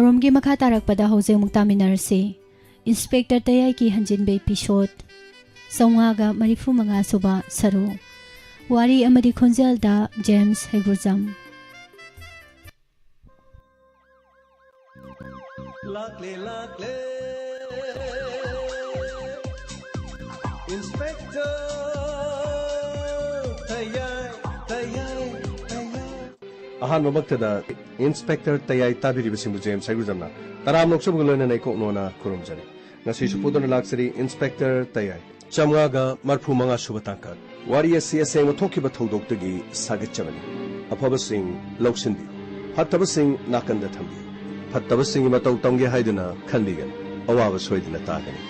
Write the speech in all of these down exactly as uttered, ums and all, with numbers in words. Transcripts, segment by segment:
ꯊꯧꯔꯝꯒꯤ ꯃꯈꯥ ꯇꯥꯔꯛꯄꯗ ꯍꯧꯖꯤꯛ ꯑꯃꯨꯛ ꯇꯥꯃꯤꯟꯅꯔꯁꯤ꯫ ꯏꯟꯁꯄꯦꯛꯇꯔ ꯇꯌꯥꯏꯒꯤ ꯍꯟꯖꯤꯟꯕꯩ ꯄꯤꯁꯣꯠ ꯆꯥꯝꯃꯉꯥꯒ ꯃꯔꯤꯐꯨ ꯃꯉꯥ ꯁꯨꯕ ꯁꯔꯨꯛ꯫ ꯋꯥꯔꯤ ꯑꯃꯗꯤ ꯈꯣꯟꯖꯦꯜꯗ ꯖꯦꯝꯁ ꯍꯩꯒꯨꯔꯖꯝ꯫ ꯂꯥꯛꯂꯦ, ꯂꯥꯛꯂꯦ꯫ ꯏꯟꯁꯄꯦꯛꯇꯔ ꯇꯌꯥꯏ, ꯇꯌꯥꯏ, ꯇꯌꯥꯏ꯫ ꯑꯍꯥꯟꯕꯃꯛꯇꯗ ꯏꯟꯁꯄꯦꯛꯇꯔ ꯇꯌꯥꯏ ꯇꯥꯕꯤꯔꯤꯕꯁꯤꯡꯕꯨ ꯖꯦꯝꯁ ꯍꯩꯒꯨꯖꯝꯅ ꯇꯔꯥꯝꯅ ꯑꯣꯛꯆꯕꯒ ꯂꯣꯏꯅꯅ ꯏꯀꯣꯛ ꯅꯣꯟꯅ ꯈꯨꯔꯨꯝꯖꯔꯤ꯫ ꯉꯁꯤꯁꯨ ꯄꯨꯗꯨꯅ ꯂꯥꯛꯆꯔꯤ ꯏꯟꯁꯄꯦꯛꯇꯔ ꯇꯌꯥꯏ꯫ ꯆꯥꯝꯃꯉꯥꯒ ꯃꯔꯤꯐꯨ ꯃꯉꯥ ꯁꯨꯕ ꯇꯥꯡꯀꯛ꯫ ꯋꯥꯔꯤ ꯑꯁꯤ ꯑꯁꯦꯡꯕ ꯊꯣꯛꯈꯤꯕ ꯊꯧꯗꯣꯛꯇꯒꯤ ꯁꯥꯒꯠꯆꯕꯅꯤ꯫ ꯑꯐꯕꯁꯤꯡ ꯂꯧꯁꯤꯟꯕꯤꯌꯨ, ꯐꯠꯇꯕꯁꯤꯡ ꯅꯥꯀꯟꯗ ꯊꯝꯕꯤꯌꯨ꯫ ꯐꯠꯇꯕꯁꯤꯡꯒꯤ ꯃꯇꯧ ꯇꯝꯒꯦ ꯍꯥꯏꯗꯨꯅ ꯈꯟꯕꯤꯒꯅꯨ, ꯑꯋꯥꯕ ꯁꯣꯏꯗꯅ ꯇꯥꯒꯅꯤ꯫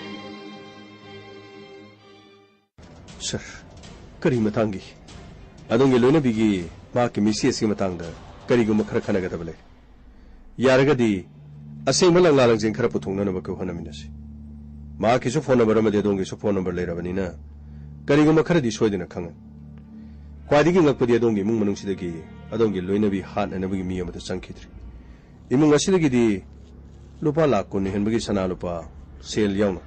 ꯁꯥꯔ, ꯀꯔꯤ ꯃꯇꯥꯡꯒꯤ? ꯑꯗꯣꯝꯒꯤ ꯂꯣꯏꯅꯕꯤꯒꯤ ꯃꯍꯥꯛꯀꯤ ꯃꯤꯁꯤ ꯑꯁꯤꯒꯤ ꯃꯇꯥꯡꯗ ꯀꯔꯤꯒꯨꯝꯕ ꯈꯔ ꯈꯟꯅꯒꯗꯕ ꯂꯩ꯫ ꯌꯥꯔꯒꯗꯤ ꯑꯁꯦꯡꯕ ꯂꯪꯂꯥ ꯂꯪꯖꯦꯟ ꯈꯔ ꯄꯨꯊꯣꯛꯅꯅꯕ ꯑꯩꯈꯣꯏ ꯍꯣꯠꯅꯃꯤꯟꯅꯁꯤ꯫ ꯃꯍꯥꯛꯀꯤꯁꯨ ꯐꯣꯟ ꯅꯝꯕꯔ ꯑꯃꯗꯤ ꯑꯗꯣꯝꯒꯤꯁꯨ ꯐꯣꯟ ꯅꯝꯕꯔ ꯂꯩꯔꯕꯅꯤꯅ ꯀꯔꯤꯒꯨꯝꯕ ꯈꯔꯗꯤ ꯁꯣꯏꯗꯅ ꯈꯪꯒꯅꯤ꯫ ꯈ꯭ꯋꯥꯏꯗꯒꯤ ꯉꯛꯄꯗꯤ ꯑꯗꯣꯝꯒꯤ ꯏꯃꯨꯡ ꯃꯅꯨꯡꯁꯤꯗꯒꯤ ꯑꯗꯣꯝꯒꯤ ꯂꯣꯏꯅꯕꯤ ꯍꯥꯠꯅꯅꯕꯒꯤ ꯃꯤ ꯑꯃꯗ ꯆꯪꯈꯤꯗ꯭ꯔꯤ꯫ ꯏꯃꯨꯡ ꯑꯁꯤꯗꯒꯤꯗꯤ ꯂꯨꯄꯥ ꯂꯥꯈ ꯀꯨꯟ ꯍꯦꯟꯕꯒꯤ ꯁꯅꯥ ꯂꯨꯄꯥ ꯁꯦꯜ ꯌꯥꯎꯅ꯫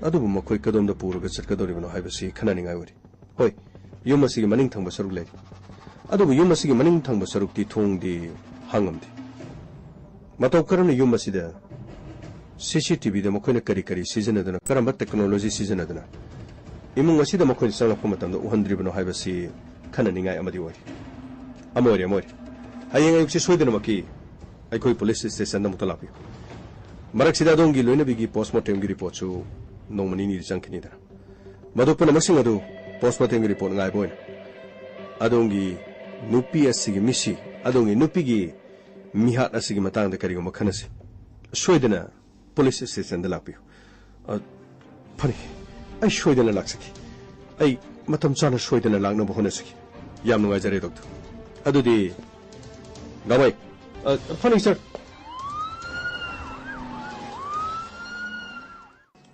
ꯑꯗꯨꯕꯨ ꯃꯈꯣꯏ ꯀꯗꯣꯝꯗ ꯄꯨꯔꯒ ꯆꯠꯀꯗꯧꯔꯤꯕꯅꯣ ꯍꯥꯏꯕꯁꯤ ꯈꯟꯅꯅꯤꯡꯉꯥꯏ ꯑꯣꯏꯔꯤ꯫ ꯍꯣꯏ, ꯌꯨꯝ ꯑꯁꯤꯒꯤ ꯃꯅꯤꯡ ꯊꯪꯕ ꯁꯔꯨꯛ ꯂꯩꯔꯤ꯫ ꯑꯗꯨꯕꯨ ꯌꯨꯝ ꯑꯁꯤꯒꯤ ꯃꯅꯤꯡ ꯊꯪꯕ ꯁꯔꯨꯛꯇꯤ ꯊꯣꯡꯗꯤ ꯍꯥꯡꯉꯝꯗꯦ꯫ ꯃꯇꯧ ꯀꯔꯝꯅ ꯌꯨꯝ ꯑꯁꯤꯗ ꯁꯤ ꯁꯤ ꯇꯤ ꯚꯤꯗ ꯃꯈꯣꯏꯅ ꯀꯔꯤ ꯀꯔꯤ ꯁꯤꯖꯤꯟꯅꯗꯨꯅ, ꯀꯔꯝꯕ ꯇꯦꯛꯅꯣꯂꯣꯖꯤ ꯁꯤꯖꯤꯟꯅꯗꯨꯅ ꯏꯃꯨꯡ ꯑꯁꯤꯗ ꯃꯈꯣꯏꯅ ꯆꯪꯂꯛꯄ ꯃꯇꯝꯗ ꯎꯍꯟꯗ꯭ꯔꯤꯕꯅꯣ ꯍꯥꯏꯕꯁꯤ ꯈꯟꯅꯅꯤꯡꯉꯥꯏ ꯑꯃꯗꯤ ꯑꯣꯏꯔꯤ꯫ ꯑꯃ ꯑꯣꯏꯔꯦ, ꯑꯃ ꯑꯣꯏꯔꯦ꯫ ꯍꯌꯦꯡ ꯑꯌꯨꯛꯁꯤ ꯁꯣꯏꯗꯅꯃꯛꯀꯤ ꯑꯩꯈꯣꯏ ꯄꯨꯂꯤꯁ ꯁ꯭ꯇꯦꯁꯟꯗ ꯑꯃꯨꯛꯇ ꯂꯥꯛꯄꯤꯌꯨ꯫ ꯃꯔꯛꯁꯤꯗ ꯑꯗꯣꯝꯒꯤ ꯂꯣꯏꯅꯕꯤꯒꯤ ꯄꯣꯁꯃꯣꯔꯇꯦꯝꯒꯤ ꯔꯤꯄꯣꯔꯠꯁꯨ ꯅꯣꯡꯃ ꯅꯤꯅꯤꯗꯤ ꯆꯪꯈꯤꯅꯤꯗꯅ꯫ ꯃꯗꯨ ꯄꯨꯝꯅꯃꯛꯁꯤꯡ ꯑꯗꯨ ꯄꯣꯁꯃꯣꯔꯇꯦꯝꯒꯤ ꯔꯤꯄꯣꯔꯠ ꯉꯥꯏꯕ ꯑꯣꯏꯅ ꯑꯗꯣꯝꯒꯤ ꯅꯨꯄꯤ ꯑꯁꯤꯒꯤ ꯃꯤꯁꯤ, ꯑꯗꯣꯝꯒꯤ ꯅꯨꯄꯤꯒꯤ ꯃꯤꯍꯥꯠ ꯑꯁꯤꯒꯤ ꯃꯇꯥꯡꯗ ꯀꯔꯤꯒꯨꯝꯕ ꯈꯟꯅꯁꯤ꯫ ꯁꯣꯏꯗꯅ ꯄꯨꯂꯤꯁ ꯁ꯭ꯇꯦꯁꯟꯗ ꯂꯥꯛꯄꯤꯌꯨ꯫ ꯑ, ꯐꯅꯤ, ꯑꯩ ꯁꯣꯏꯗꯅ ꯂꯥꯛꯆꯒꯦ꯫ ꯑꯩ ꯃꯇꯝ ꯆꯥꯅ ꯁꯣꯏꯗꯅ ꯂꯥꯛꯅꯕ ꯍꯣꯠꯅꯖꯒꯦ꯫ ꯌꯥꯝ ꯅꯨꯡꯉꯥꯏꯖꯔꯦ, ꯗꯣꯛꯇꯔ꯫ ꯑꯗꯨꯗꯤ, ꯒꯥꯃꯩ꯫ ꯑ, ꯐꯅꯤ, ꯁꯥꯔ꯫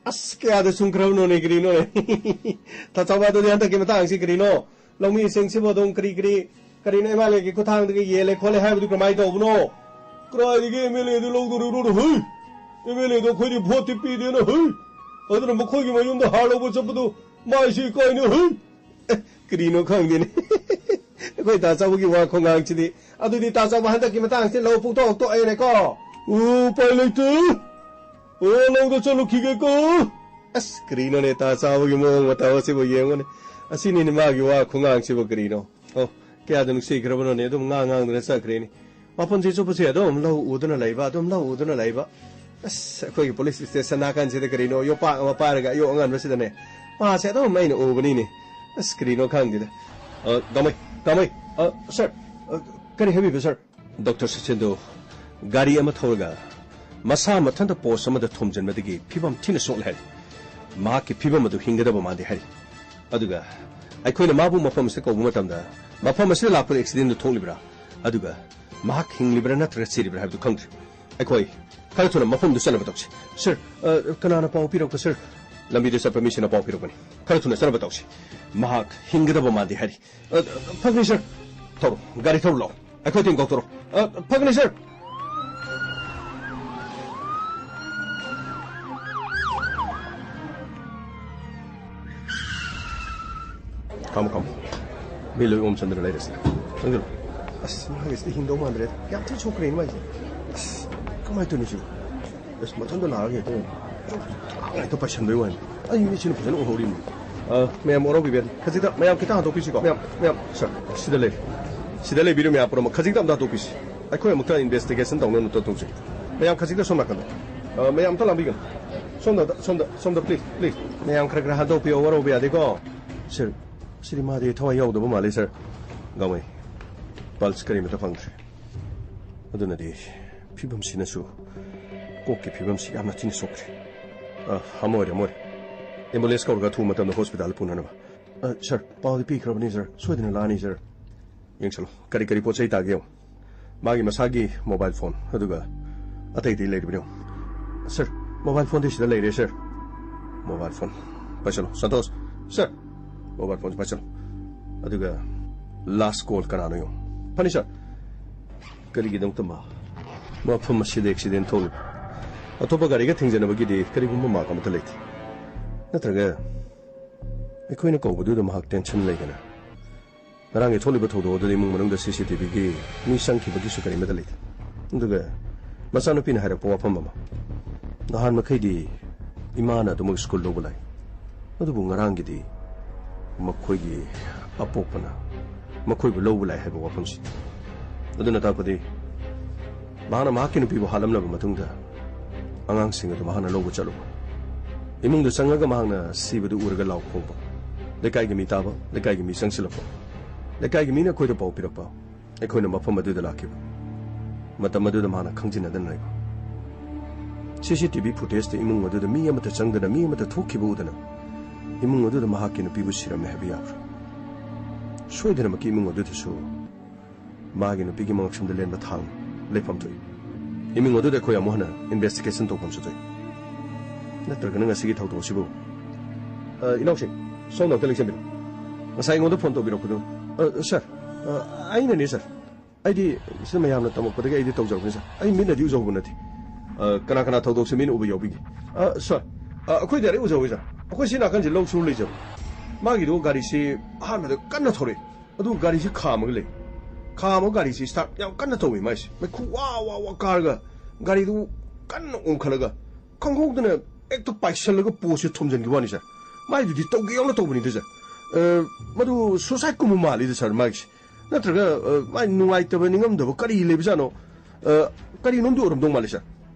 ꯑꯁ, ꯀꯌꯥꯗ ꯆꯨꯝꯈ꯭ꯔꯕꯅꯣꯅꯦ, ꯀꯔꯤꯅꯣꯅꯦ? ꯇꯥꯆꯧꯕ, ꯑꯗꯨꯗꯤ ꯍꯟꯗꯛꯀꯤ ꯃꯇꯥꯡꯁꯤ ꯀꯔꯤꯅꯣ? ꯂꯧꯃꯤꯁꯤꯡꯁꯤꯕꯨ ꯑꯗꯨꯝ ꯀꯔꯤ ꯀꯔꯤ, ꯀꯔꯤꯅꯣ ꯑꯦꯝ ꯑꯥꯔ ꯑꯦꯒꯤ ꯈꯨꯠꯊꯥꯡꯗꯒꯤ ꯌꯦꯜꯂꯦ ꯈꯣꯠꯂꯦ ꯍꯥꯏꯕꯗꯨ ꯀꯃꯥꯏꯅ ꯇꯧꯕꯅꯣ? ꯀꯗꯥꯏꯗꯒꯤ ꯑꯦꯝ ꯑꯦꯜ ꯑꯦꯗꯨ ꯂꯧꯗꯣꯔꯤꯕꯅꯣ ꯍꯩ? ꯑꯦꯝ ꯑꯦꯜ ꯑꯦꯗꯣ ꯑꯩꯈꯣꯏꯗꯤ ꯚꯣꯠꯇꯤ ꯄꯤꯗꯦꯅ ꯍꯩ꯫ ꯑꯗꯨꯅ ꯃꯈꯣꯏꯒꯤ ꯃꯌꯨꯝꯗ ꯍꯥꯔ ꯂꯧꯕ ꯆꯠꯄꯗꯨ ꯃꯥꯏꯁꯤ ꯏꯀꯥꯏꯅ ꯍꯩ꯫ ꯑꯦ, ꯀꯔꯤꯅꯣ ꯈꯪꯗꯦꯅꯦ꯫ ꯑꯩꯈꯣꯏ ꯇꯥ ꯆꯥꯎꯕꯒꯤ ꯋꯥ ꯈꯣꯡꯉꯥꯡꯁꯤꯗꯤ꯫ ꯑꯗꯨꯗꯤ ꯇꯥ ꯆꯥꯎꯕ ꯍꯟꯗꯛꯀꯤ ꯃꯇꯥꯡꯁꯤ ꯂꯧ ꯄꯨꯡꯇꯣꯛ ꯇꯣꯛꯑꯦꯅꯦꯀꯣ꯫ ꯎꯄꯥꯏ ꯂꯩꯇꯦ꯫ ꯑꯣ, ꯂꯧꯗ ꯆꯠꯂꯨꯈꯤꯒꯦꯀꯣ꯫ ꯑꯁ, ꯀꯔꯤꯅꯣꯅꯦ, ꯇꯥ ꯆꯥꯎꯕꯒꯤ ꯃꯑꯣꯡ ꯃꯇꯧ ꯑꯁꯤꯕꯨ ꯌꯦꯡꯉꯨꯅꯦ꯫ ꯑꯁꯤꯅꯤꯅꯦ ꯃꯥꯒꯤ ꯋꯥ ꯈꯣꯡꯉꯥꯡꯁꯤꯕꯨ ꯀꯔꯤꯅꯣ? ꯑꯣ, ꯀꯌꯥꯗ ꯅꯨꯡꯁꯤꯈ꯭ꯔꯕꯅꯣꯅꯦ, ꯑꯗꯨꯝ ꯉꯥꯡ ꯉꯥꯡꯗꯨꯅ ꯆꯠꯈ꯭ꯔꯦꯅꯦ꯫ ꯃꯥꯄꯟꯁꯤ ꯆꯨꯞꯄꯁꯦ ꯑꯗꯨꯝ ꯂꯧ ꯎꯗꯨꯅ ꯂꯩꯕ, ꯑꯗꯨꯝ ꯂꯧ ꯎꯗꯨꯅ ꯂꯩꯕ꯫ ꯑꯁ, ꯑꯩꯈꯣꯏꯒꯤ ꯄꯨꯂꯤꯁ ꯁ꯭ꯇꯦꯁꯟ ꯅꯥꯀꯟꯁꯤꯗ ꯀꯔꯤꯅꯣ ꯌꯣꯄꯥꯛ ꯑꯃ ꯄꯥꯏꯔꯒ ꯑꯌꯣꯛ ꯑꯉꯟꯕꯁꯤꯗꯅꯦ, ꯃꯥꯁꯦ ꯑꯗꯨꯝ ꯑꯩꯅ ꯎꯕꯅꯤꯅꯦ꯫ ꯑꯁ, ꯀꯔꯤꯅꯣ ꯈꯪꯗꯦꯗ꯫ ꯑ, ꯗꯥꯃꯩ, ꯗꯥꯃꯩ, ꯑ, ꯁꯥꯔ, ꯑ, ꯀꯔꯤ ꯍꯥꯏꯕꯤꯕ, ꯁꯥꯔ? ꯗꯣꯛꯇꯔ ꯁꯆꯤꯟꯗꯨ ꯒꯥꯔꯤ ꯑꯃ ꯊꯧꯔꯒ ꯃꯁꯥ ꯃꯊꯟꯇ ꯄꯣꯁ ꯑꯃꯗ ꯊꯣꯝꯖꯤꯟꯕꯗꯒꯤ ꯐꯤꯕꯝ ꯊꯤꯅ ꯁꯣꯛꯂꯦ ꯍꯥꯏꯔꯤ꯫ ꯃꯍꯥꯛꯀꯤ ꯐꯤꯕꯝ ꯑꯗꯨ ꯍꯤꯡꯒꯗꯕ ꯃꯥꯟꯗꯦ ꯍꯥꯏꯔꯤ꯫ ꯑꯗꯨꯒ ꯑꯩꯈꯣꯏꯅ ꯃꯥꯕꯨ ꯃꯐꯝ ꯑꯁꯤꯗ ꯀꯧꯕ ꯃꯇꯝꯗ, ꯃꯐꯝ ꯑꯁꯤꯗ ꯂꯥꯛꯄꯗ ꯑꯦꯛꯁꯤꯗꯦꯟꯗꯨ ꯊꯣꯛꯂꯤꯕ꯭ꯔꯥ, ꯑꯗꯨꯒ ꯃꯍꯥꯛ ꯍꯤꯡꯂꯤꯕ꯭ꯔꯥ ꯅꯠꯇ꯭ꯔꯒ ꯁꯤꯔꯤꯕ꯭ꯔꯥ ꯍꯥꯏꯕꯗꯨ ꯈꯪꯗ꯭ꯔꯤ꯫ ꯑꯩꯈꯣꯏ ꯈꯔ ꯊꯨꯅ ꯃꯐꯝꯗꯨ ꯆꯠꯅꯕ ꯇꯧꯁꯤ꯫ ꯁꯥꯔ, ꯑ, ꯀꯅꯥꯅ ꯄꯥꯎ ꯄꯤꯔꯛꯄ, ꯁꯥꯔ? ꯂꯝꯕꯤꯗ ꯆꯠꯄ ꯃꯤꯁꯤꯅ ꯄꯥꯎ ꯄꯤꯔꯛꯄꯅꯤ꯫ ꯈꯔ ꯊꯨꯅ ꯆꯠꯅꯕ ꯇꯧꯁꯤ꯫ ꯃꯍꯥꯛ ꯍꯤꯡꯒꯗꯕ ꯃꯥꯟꯗꯦ ꯍꯥꯏꯔꯤ꯫ ꯑ, ꯐꯒꯅꯤ, ꯁꯥꯔ꯫ ꯊꯧꯔꯣ, ꯒꯥꯔꯤ ꯊꯧꯔꯨ ꯂꯥꯛꯑꯣ꯫ ꯑꯩꯈꯣꯏ ꯇꯦꯡ ꯀꯧꯊꯣꯔꯛꯑꯣ꯫ ꯑ, ꯐꯒꯅꯤ, ꯁꯥꯔ꯫ ꯈꯥꯝꯃꯣ, ꯈꯥꯝꯃꯣ꯫ ꯃꯤ ꯂꯣꯏ ꯑꯣꯝꯁꯤꯟꯗꯅ ꯂꯩꯔꯦ ꯁꯤꯗ꯫ ꯆꯪꯁꯤꯜꯂꯣ꯫ ꯑꯁ, ꯃꯥꯒꯤꯁꯤꯗꯤ ꯍꯤꯡꯗꯧ ꯃꯥꯟꯗ꯭ꯔꯦꯗ꯫ ꯌꯥꯝ ꯊꯤ ꯁꯣꯛꯈ꯭ꯔꯦꯅꯦ ꯃꯥꯏꯁꯦ꯫ ꯑꯁ, ꯀꯃꯥꯏꯅ ꯇꯧꯅꯤ ꯁꯤꯕꯨ? ꯑꯁ, ꯃꯊꯟꯇ ꯂꯥꯛꯑꯒ ꯍꯦꯛꯇ ꯍꯦꯛꯇ ꯄꯥꯏꯁꯟꯕꯩ ꯋꯥꯅꯤ꯫ ꯑꯩ ꯃꯤꯠꯁꯤꯅ ꯐꯖꯅ ꯎꯍꯧꯔꯤꯅꯤ꯫ ꯑ, ꯃꯌꯥꯝ ꯋꯥꯔꯧꯕꯤꯕ ꯌꯥꯗꯦ꯫ ꯈꯖꯤꯛꯇ, ꯃꯌꯥꯝ ꯈꯤꯇꯪ ꯍꯟꯗꯣꯛꯄꯤꯁꯤꯀꯣ꯫ ꯃꯌꯥꯝ, ꯃꯌꯥꯝ, ꯁꯥꯔ, ꯁꯤꯗ ꯂꯩꯔꯦ꯫ ꯁꯤꯗ ꯂꯩꯕꯤꯔꯤꯕ ꯃꯌꯥꯝ ꯄꯨꯝꯅꯃꯛ ꯈꯖꯤꯛꯇ ꯑꯝꯇ ꯍꯟꯗꯣꯛꯄꯤꯁꯤ꯫ ꯑꯩꯈꯣꯏ ꯑꯃꯨꯛꯇ ꯏꯟꯚꯦꯁꯇꯤꯒꯦꯁꯟ ꯇꯧꯅꯕ ꯑꯝꯇ ꯇꯧꯁꯤ꯫ ꯃꯌꯥꯝ ꯈꯖꯤꯛꯇ ꯁꯣꯝ ꯅꯥꯀꯟꯗ꯫ ꯑ, ꯃꯌꯥꯝ ꯑꯝꯇ ꯂꯥꯡꯕꯤꯒꯅꯨ꯫ ꯁꯣꯝꯗ, ꯁꯣꯝꯗ, ꯁꯣꯝꯗ, ꯄ꯭ꯂꯤꯖ, ꯄ꯭ꯂꯤꯖ꯫ ꯃꯌꯥꯝ ꯈꯔ ꯈꯔ ꯍꯟꯗꯣꯛꯄꯤꯌꯣ, ꯋꯥꯔꯧꯕ ꯌꯥꯗꯦꯀꯣ꯫ ꯁꯥꯔ, ꯁꯤꯗꯤ ꯃꯥꯗꯤ ꯊꯋꯥꯏ ꯌꯥꯎꯗꯕ ꯃꯥꯜꯂꯦ, ꯁꯥꯔ꯫ ꯒꯥꯡꯃꯩ, ꯄꯜꯁ ꯀꯔꯤꯃꯠꯇ ꯐꯪꯗ꯭ꯔꯦ꯫ ꯑꯗꯨꯅꯗꯤ ꯐꯤꯕꯝꯁꯤꯅꯁꯨ, ꯀꯣꯛꯀꯤ ꯐꯤꯕꯝꯁꯤ ꯌꯥꯝꯅ ꯊꯤꯅ ꯁꯣꯛꯈ꯭ꯔꯦ꯫ ꯑ, ꯑꯃ ꯑꯣꯏꯔꯦ, ꯑꯃ ꯑꯣꯏꯔꯦ꯫ ꯑꯦꯝꯕꯨꯂꯦꯟꯁ ꯀꯧꯔꯒ ꯑꯊꯨꯕ ꯃꯇꯝꯗ ꯍꯣꯁꯄꯤꯇꯥꯜꯗ ꯄꯨꯅꯅꯕ꯫ ꯑ, ꯁꯥꯔ, ꯄꯥꯎꯗꯤ ꯄꯤꯈ꯭ꯔꯕꯅꯤ, ꯁꯥꯔ꯫ ꯁꯣꯏꯗꯅ ꯂꯥꯛꯑꯅꯤ, ꯁꯥꯔ꯫ ꯌꯦꯡꯁꯜꯂꯣ, ꯀꯔꯤ ꯀꯔꯤ ꯄꯣꯠ ꯆꯩ ꯇꯥꯒꯦ ꯌꯦꯡꯉꯣ꯫ ꯃꯥꯒꯤ ꯃꯁꯥꯒꯤ ꯃꯣꯕꯥꯏꯜ ꯐꯣꯟ, ꯑꯗꯨꯒ ꯑꯇꯩ ꯑꯇꯩ ꯂꯩꯔꯤꯕꯅꯤ ꯌꯦꯡꯉꯣ꯫ ꯁꯥꯔ, ꯃꯣꯕꯥꯏꯜ ꯐꯣꯟꯗꯤ ꯁꯤꯗ ꯂꯩꯔꯦ, ꯁꯥꯔ꯫ ꯃꯣꯕꯥꯏꯜ ꯐꯣꯟ ꯄꯥꯏꯁꯜꯂꯣ, ꯁꯟꯇꯣꯁ꯫ ꯁꯥꯔ, ꯃꯣꯕꯥꯏꯜ ꯐꯣꯟꯁꯦ ꯄꯥꯏꯁꯜꯂꯣ꯫ ꯑꯗꯨꯒ ꯂꯥꯁ ꯀꯣꯜ ꯀꯅꯥꯅꯣ ꯌꯦꯡꯉꯣ꯫ ꯐꯅꯤ, ꯁꯥꯔ꯫ ꯀꯔꯤꯒꯤꯗꯃꯛꯇ ꯃꯥ ꯃꯐꯝ ꯑꯁꯤꯗ ꯑꯦꯛꯁꯤꯗꯦꯟ ꯊꯣꯛꯂꯤꯕ, ꯑꯇꯣꯞꯄ ꯒꯥꯔꯤꯒ ꯊꯦꯡꯖꯅꯕꯒꯤꯗꯤ ꯀꯔꯤꯒꯨꯝꯕ ꯃꯥꯔꯛ ꯑꯃꯠꯇ ꯂꯩꯇꯦ꯫ ꯅꯠꯇ꯭ꯔꯒ ꯑꯩꯈꯣꯏꯅ ꯀꯧꯕꯗꯨꯗ ꯃꯍꯥꯛ ꯇꯦꯟꯁꯟ ꯂꯩꯗꯅ ꯉꯔꯥꯡꯒꯤ ꯊꯣꯛꯂꯤꯕ ꯊꯧꯗꯣꯛ ꯑꯗꯨꯗ ꯏꯃꯨꯡ ꯃꯅꯨꯡꯗ ꯁꯤ ꯁꯤ ꯇꯤ ꯚꯤꯒꯤ ꯃꯤ ꯆꯪꯈꯤꯕꯒꯤꯁꯨ ꯀꯔꯤꯃꯠꯇ ꯂꯩꯇꯦ꯫ ꯑꯗꯨꯒ ꯃꯆꯥꯅꯨꯄꯤꯅ ꯍꯥꯏꯔꯛꯄ ꯋꯥꯐꯝ ꯑꯃ, ꯅꯍꯥꯟ ꯃꯈꯩꯗꯤ ꯏꯃꯥꯅ ꯑꯗꯨꯃꯛ ꯁ꯭ꯀꯨꯜ ꯂꯧꯕ ꯂꯥꯛꯏ, ꯑꯗꯨꯕꯨ ꯉꯔꯥꯡꯒꯤꯗꯤ ꯃꯈꯣꯏꯒꯤ ꯑꯄꯣꯛꯄꯅ ꯃꯈꯣꯏꯕꯨ ꯂꯧꯕ ꯂꯥꯛꯏ ꯍꯥꯏꯕ ꯋꯥꯐꯝꯁꯤ꯫ ꯑꯗꯨꯅ ꯇꯥꯛꯄꯗꯤ ꯃꯍꯥꯛꯅ ꯃꯍꯥꯛꯀꯤ ꯅꯨꯄꯤꯕꯨ ꯍꯥꯠꯂꯝꯂꯕ ꯃꯇꯨꯡꯗ ꯑꯉꯥꯡꯁꯤꯡ ꯑꯗꯨ ꯃꯍꯥꯛꯅ ꯂꯧꯕ ꯆꯠꯂꯨꯕ, ꯏꯃꯨꯡꯗ ꯆꯪꯉꯒ ꯃꯍꯥꯛꯅ ꯁꯤꯕꯗꯨ ꯎꯔꯒ ꯂꯥꯎ ꯈꯣꯡꯕ, ꯂꯩꯀꯥꯏꯒꯤ ꯃꯤ ꯇꯥꯕ, ꯂꯩꯀꯥꯏꯒꯤ ꯃꯤ ꯆꯪꯁꯤꯜꯂꯛꯄ, ꯂꯩꯀꯥꯏꯒꯤ ꯃꯤꯅ ꯑꯩꯈꯣꯏꯗ ꯄꯥꯎ ꯄꯤꯔꯛꯄ, ꯑꯩꯈꯣꯏꯅ ꯃꯐꯝ ꯑꯗꯨꯗ ꯂꯥꯛꯈꯤꯕ꯫ ꯃꯇꯝ ꯑꯗꯨꯗ ꯃꯍꯥꯛꯅ ꯈꯪꯖꯤꯟꯅꯗꯅ ꯂꯩꯕ꯫ ꯁꯤ ꯁꯤ ꯇꯤ ꯚꯤ ꯐꯨꯇꯦꯖꯇ ꯏꯃꯨꯡ ꯑꯗꯨꯗ ꯃꯤ ꯑꯃꯠꯇ ꯆꯪꯗꯅ, ꯃꯤ ꯑꯃꯠꯇ ꯊꯣꯛꯈꯤꯕ ꯎꯗꯅ ꯏꯃꯨꯡ ꯑꯗꯨꯗ ꯃꯍꯥꯛꯀꯤ ꯅꯨꯄꯤꯕꯨ ꯁꯤꯔꯝꯃꯦ ꯍꯥꯏꯕ ꯌꯥꯕ꯭ꯔꯥ? ꯁꯣꯏꯗꯅꯃꯛꯀꯤ ꯏꯃꯨꯡ ꯑꯗꯨꯗꯁꯨ ꯃꯥꯒꯤ ꯅꯨꯄꯤꯒꯤ ꯃꯉꯛꯁꯝꯗ ꯂꯦꯟꯕ ꯊꯥꯡ ꯂꯩꯐꯝ ꯊꯣꯛꯏ꯫ ꯏꯃꯨꯡ ꯑꯗꯨꯗ ꯑꯩꯈꯣꯏ ꯑꯃꯨꯛ ꯍꯟꯅ ꯏꯟꯚꯦꯁꯇꯤꯒꯦꯁꯟ ꯇꯧꯐꯝꯁꯨ ꯊꯣꯛꯏ꯫ ꯅꯠꯇ꯭ꯔꯒꯅ ꯉꯁꯤꯒꯤ ꯊꯧꯗꯣꯛ ꯑꯁꯤꯕꯨ, ꯑ, ꯏꯅꯥꯎꯁꯤꯡ, ꯁꯣꯝꯗ ꯑꯝꯇ ꯂꯦꯡꯁꯤꯟꯕꯤꯔꯣ꯫ ꯉꯁꯥꯏ ꯑꯩꯉꯣꯟꯗ ꯐꯣꯟ ꯇꯧꯕꯤꯔꯛꯄꯗꯨ, ꯑ, ꯁꯥꯔ, ꯑ, ꯑꯩꯅꯅꯦ, ꯁꯥꯔ꯫ ꯑꯩꯗꯤ ꯁꯤꯗ ꯃꯌꯥꯝꯅ ꯇꯝꯃꯛꯄꯗꯒꯤ ꯑꯩꯗꯤ ꯇꯧꯖꯔꯛꯄꯅꯤ, ꯁꯥꯔ꯫ ꯑꯩ ꯃꯤꯠꯅꯗꯤ ꯎꯖꯍꯧꯕ ꯅꯠꯇꯦ꯫ ꯑ, ꯀꯅꯥ ꯀꯅꯥ ꯊꯧꯗꯣꯛꯁꯦ ꯃꯤꯅ ꯎꯕ ꯌꯥꯎꯕꯤꯒꯦ? ꯑ, ꯁꯥꯔ, ꯑ, ꯑꯩꯈꯣꯏ ꯗꯥꯏꯔꯦꯛ ꯎꯖꯍꯧꯋꯤ, ꯁꯥꯔ꯫ ꯑꯩꯈꯣꯏ ꯁꯤ ꯅꯥꯀꯟꯁꯦ ꯂꯧ ꯁꯨꯔ ꯂꯩꯖꯕ꯫ ꯃꯥꯒꯤꯗꯣ ꯒꯥꯔꯤꯁꯤ ꯑꯍꯥꯟꯕꯗ ꯀꯟꯅ ꯊꯧꯔꯛꯑꯦ꯫ ꯑꯗꯨꯒ ꯒꯥꯔꯤꯁꯤ ꯈꯥꯝꯃꯒ ꯂꯩ꯫ ꯈꯥꯝꯃꯒ ꯒꯥꯔꯤꯁꯤ ꯁ꯭ꯇꯥꯔꯠ ꯌꯥꯝ ꯀꯟꯅ ꯇꯧꯋꯤ ꯃꯥꯏꯁꯦ꯫ ꯃꯩꯈꯨ ꯋꯥ ꯋꯥ ꯋꯥ ꯀꯥꯔꯒ ꯒꯥꯔꯤꯗꯨ ꯀꯟꯅ ꯑꯣꯟꯈꯠꯂꯒ ꯈꯪꯍꯧꯗꯅ ꯍꯦꯛꯇ ꯄꯥꯏꯁꯜꯂꯒ ꯄꯣꯁꯁꯦ ꯊꯣꯝꯖꯤꯟꯈꯤꯕ ꯋꯥꯅꯤ, ꯁꯥꯔ꯫ ꯃꯥꯏꯗꯨꯗꯤ ꯇꯧꯒꯦ ꯌꯥꯎꯅ ꯇꯧꯕꯅꯤꯗ, ꯁꯥꯔ꯫ ꯑ, ꯃꯗꯨ ꯁꯨꯁꯥꯏꯠꯀꯨꯝꯕ ꯃꯥꯜꯂꯤꯗ, ꯁꯥꯔ, ꯃꯥꯒꯤꯁꯦ꯫ ꯅꯠꯇ꯭ꯔꯒ, ꯑ, ꯃꯥꯏ ꯅꯨꯡꯉꯥꯏꯇꯕ, ꯅꯤꯡꯉꯝꯗꯕ ꯀꯔꯤ ꯂꯩꯕꯖꯥꯠꯅꯣ? ꯑ, ꯀꯔꯤꯅꯣꯝꯗꯤ ꯑꯣꯏꯔꯝꯗꯧ ꯃꯥꯜꯂꯤ, ꯁꯥꯔ꯫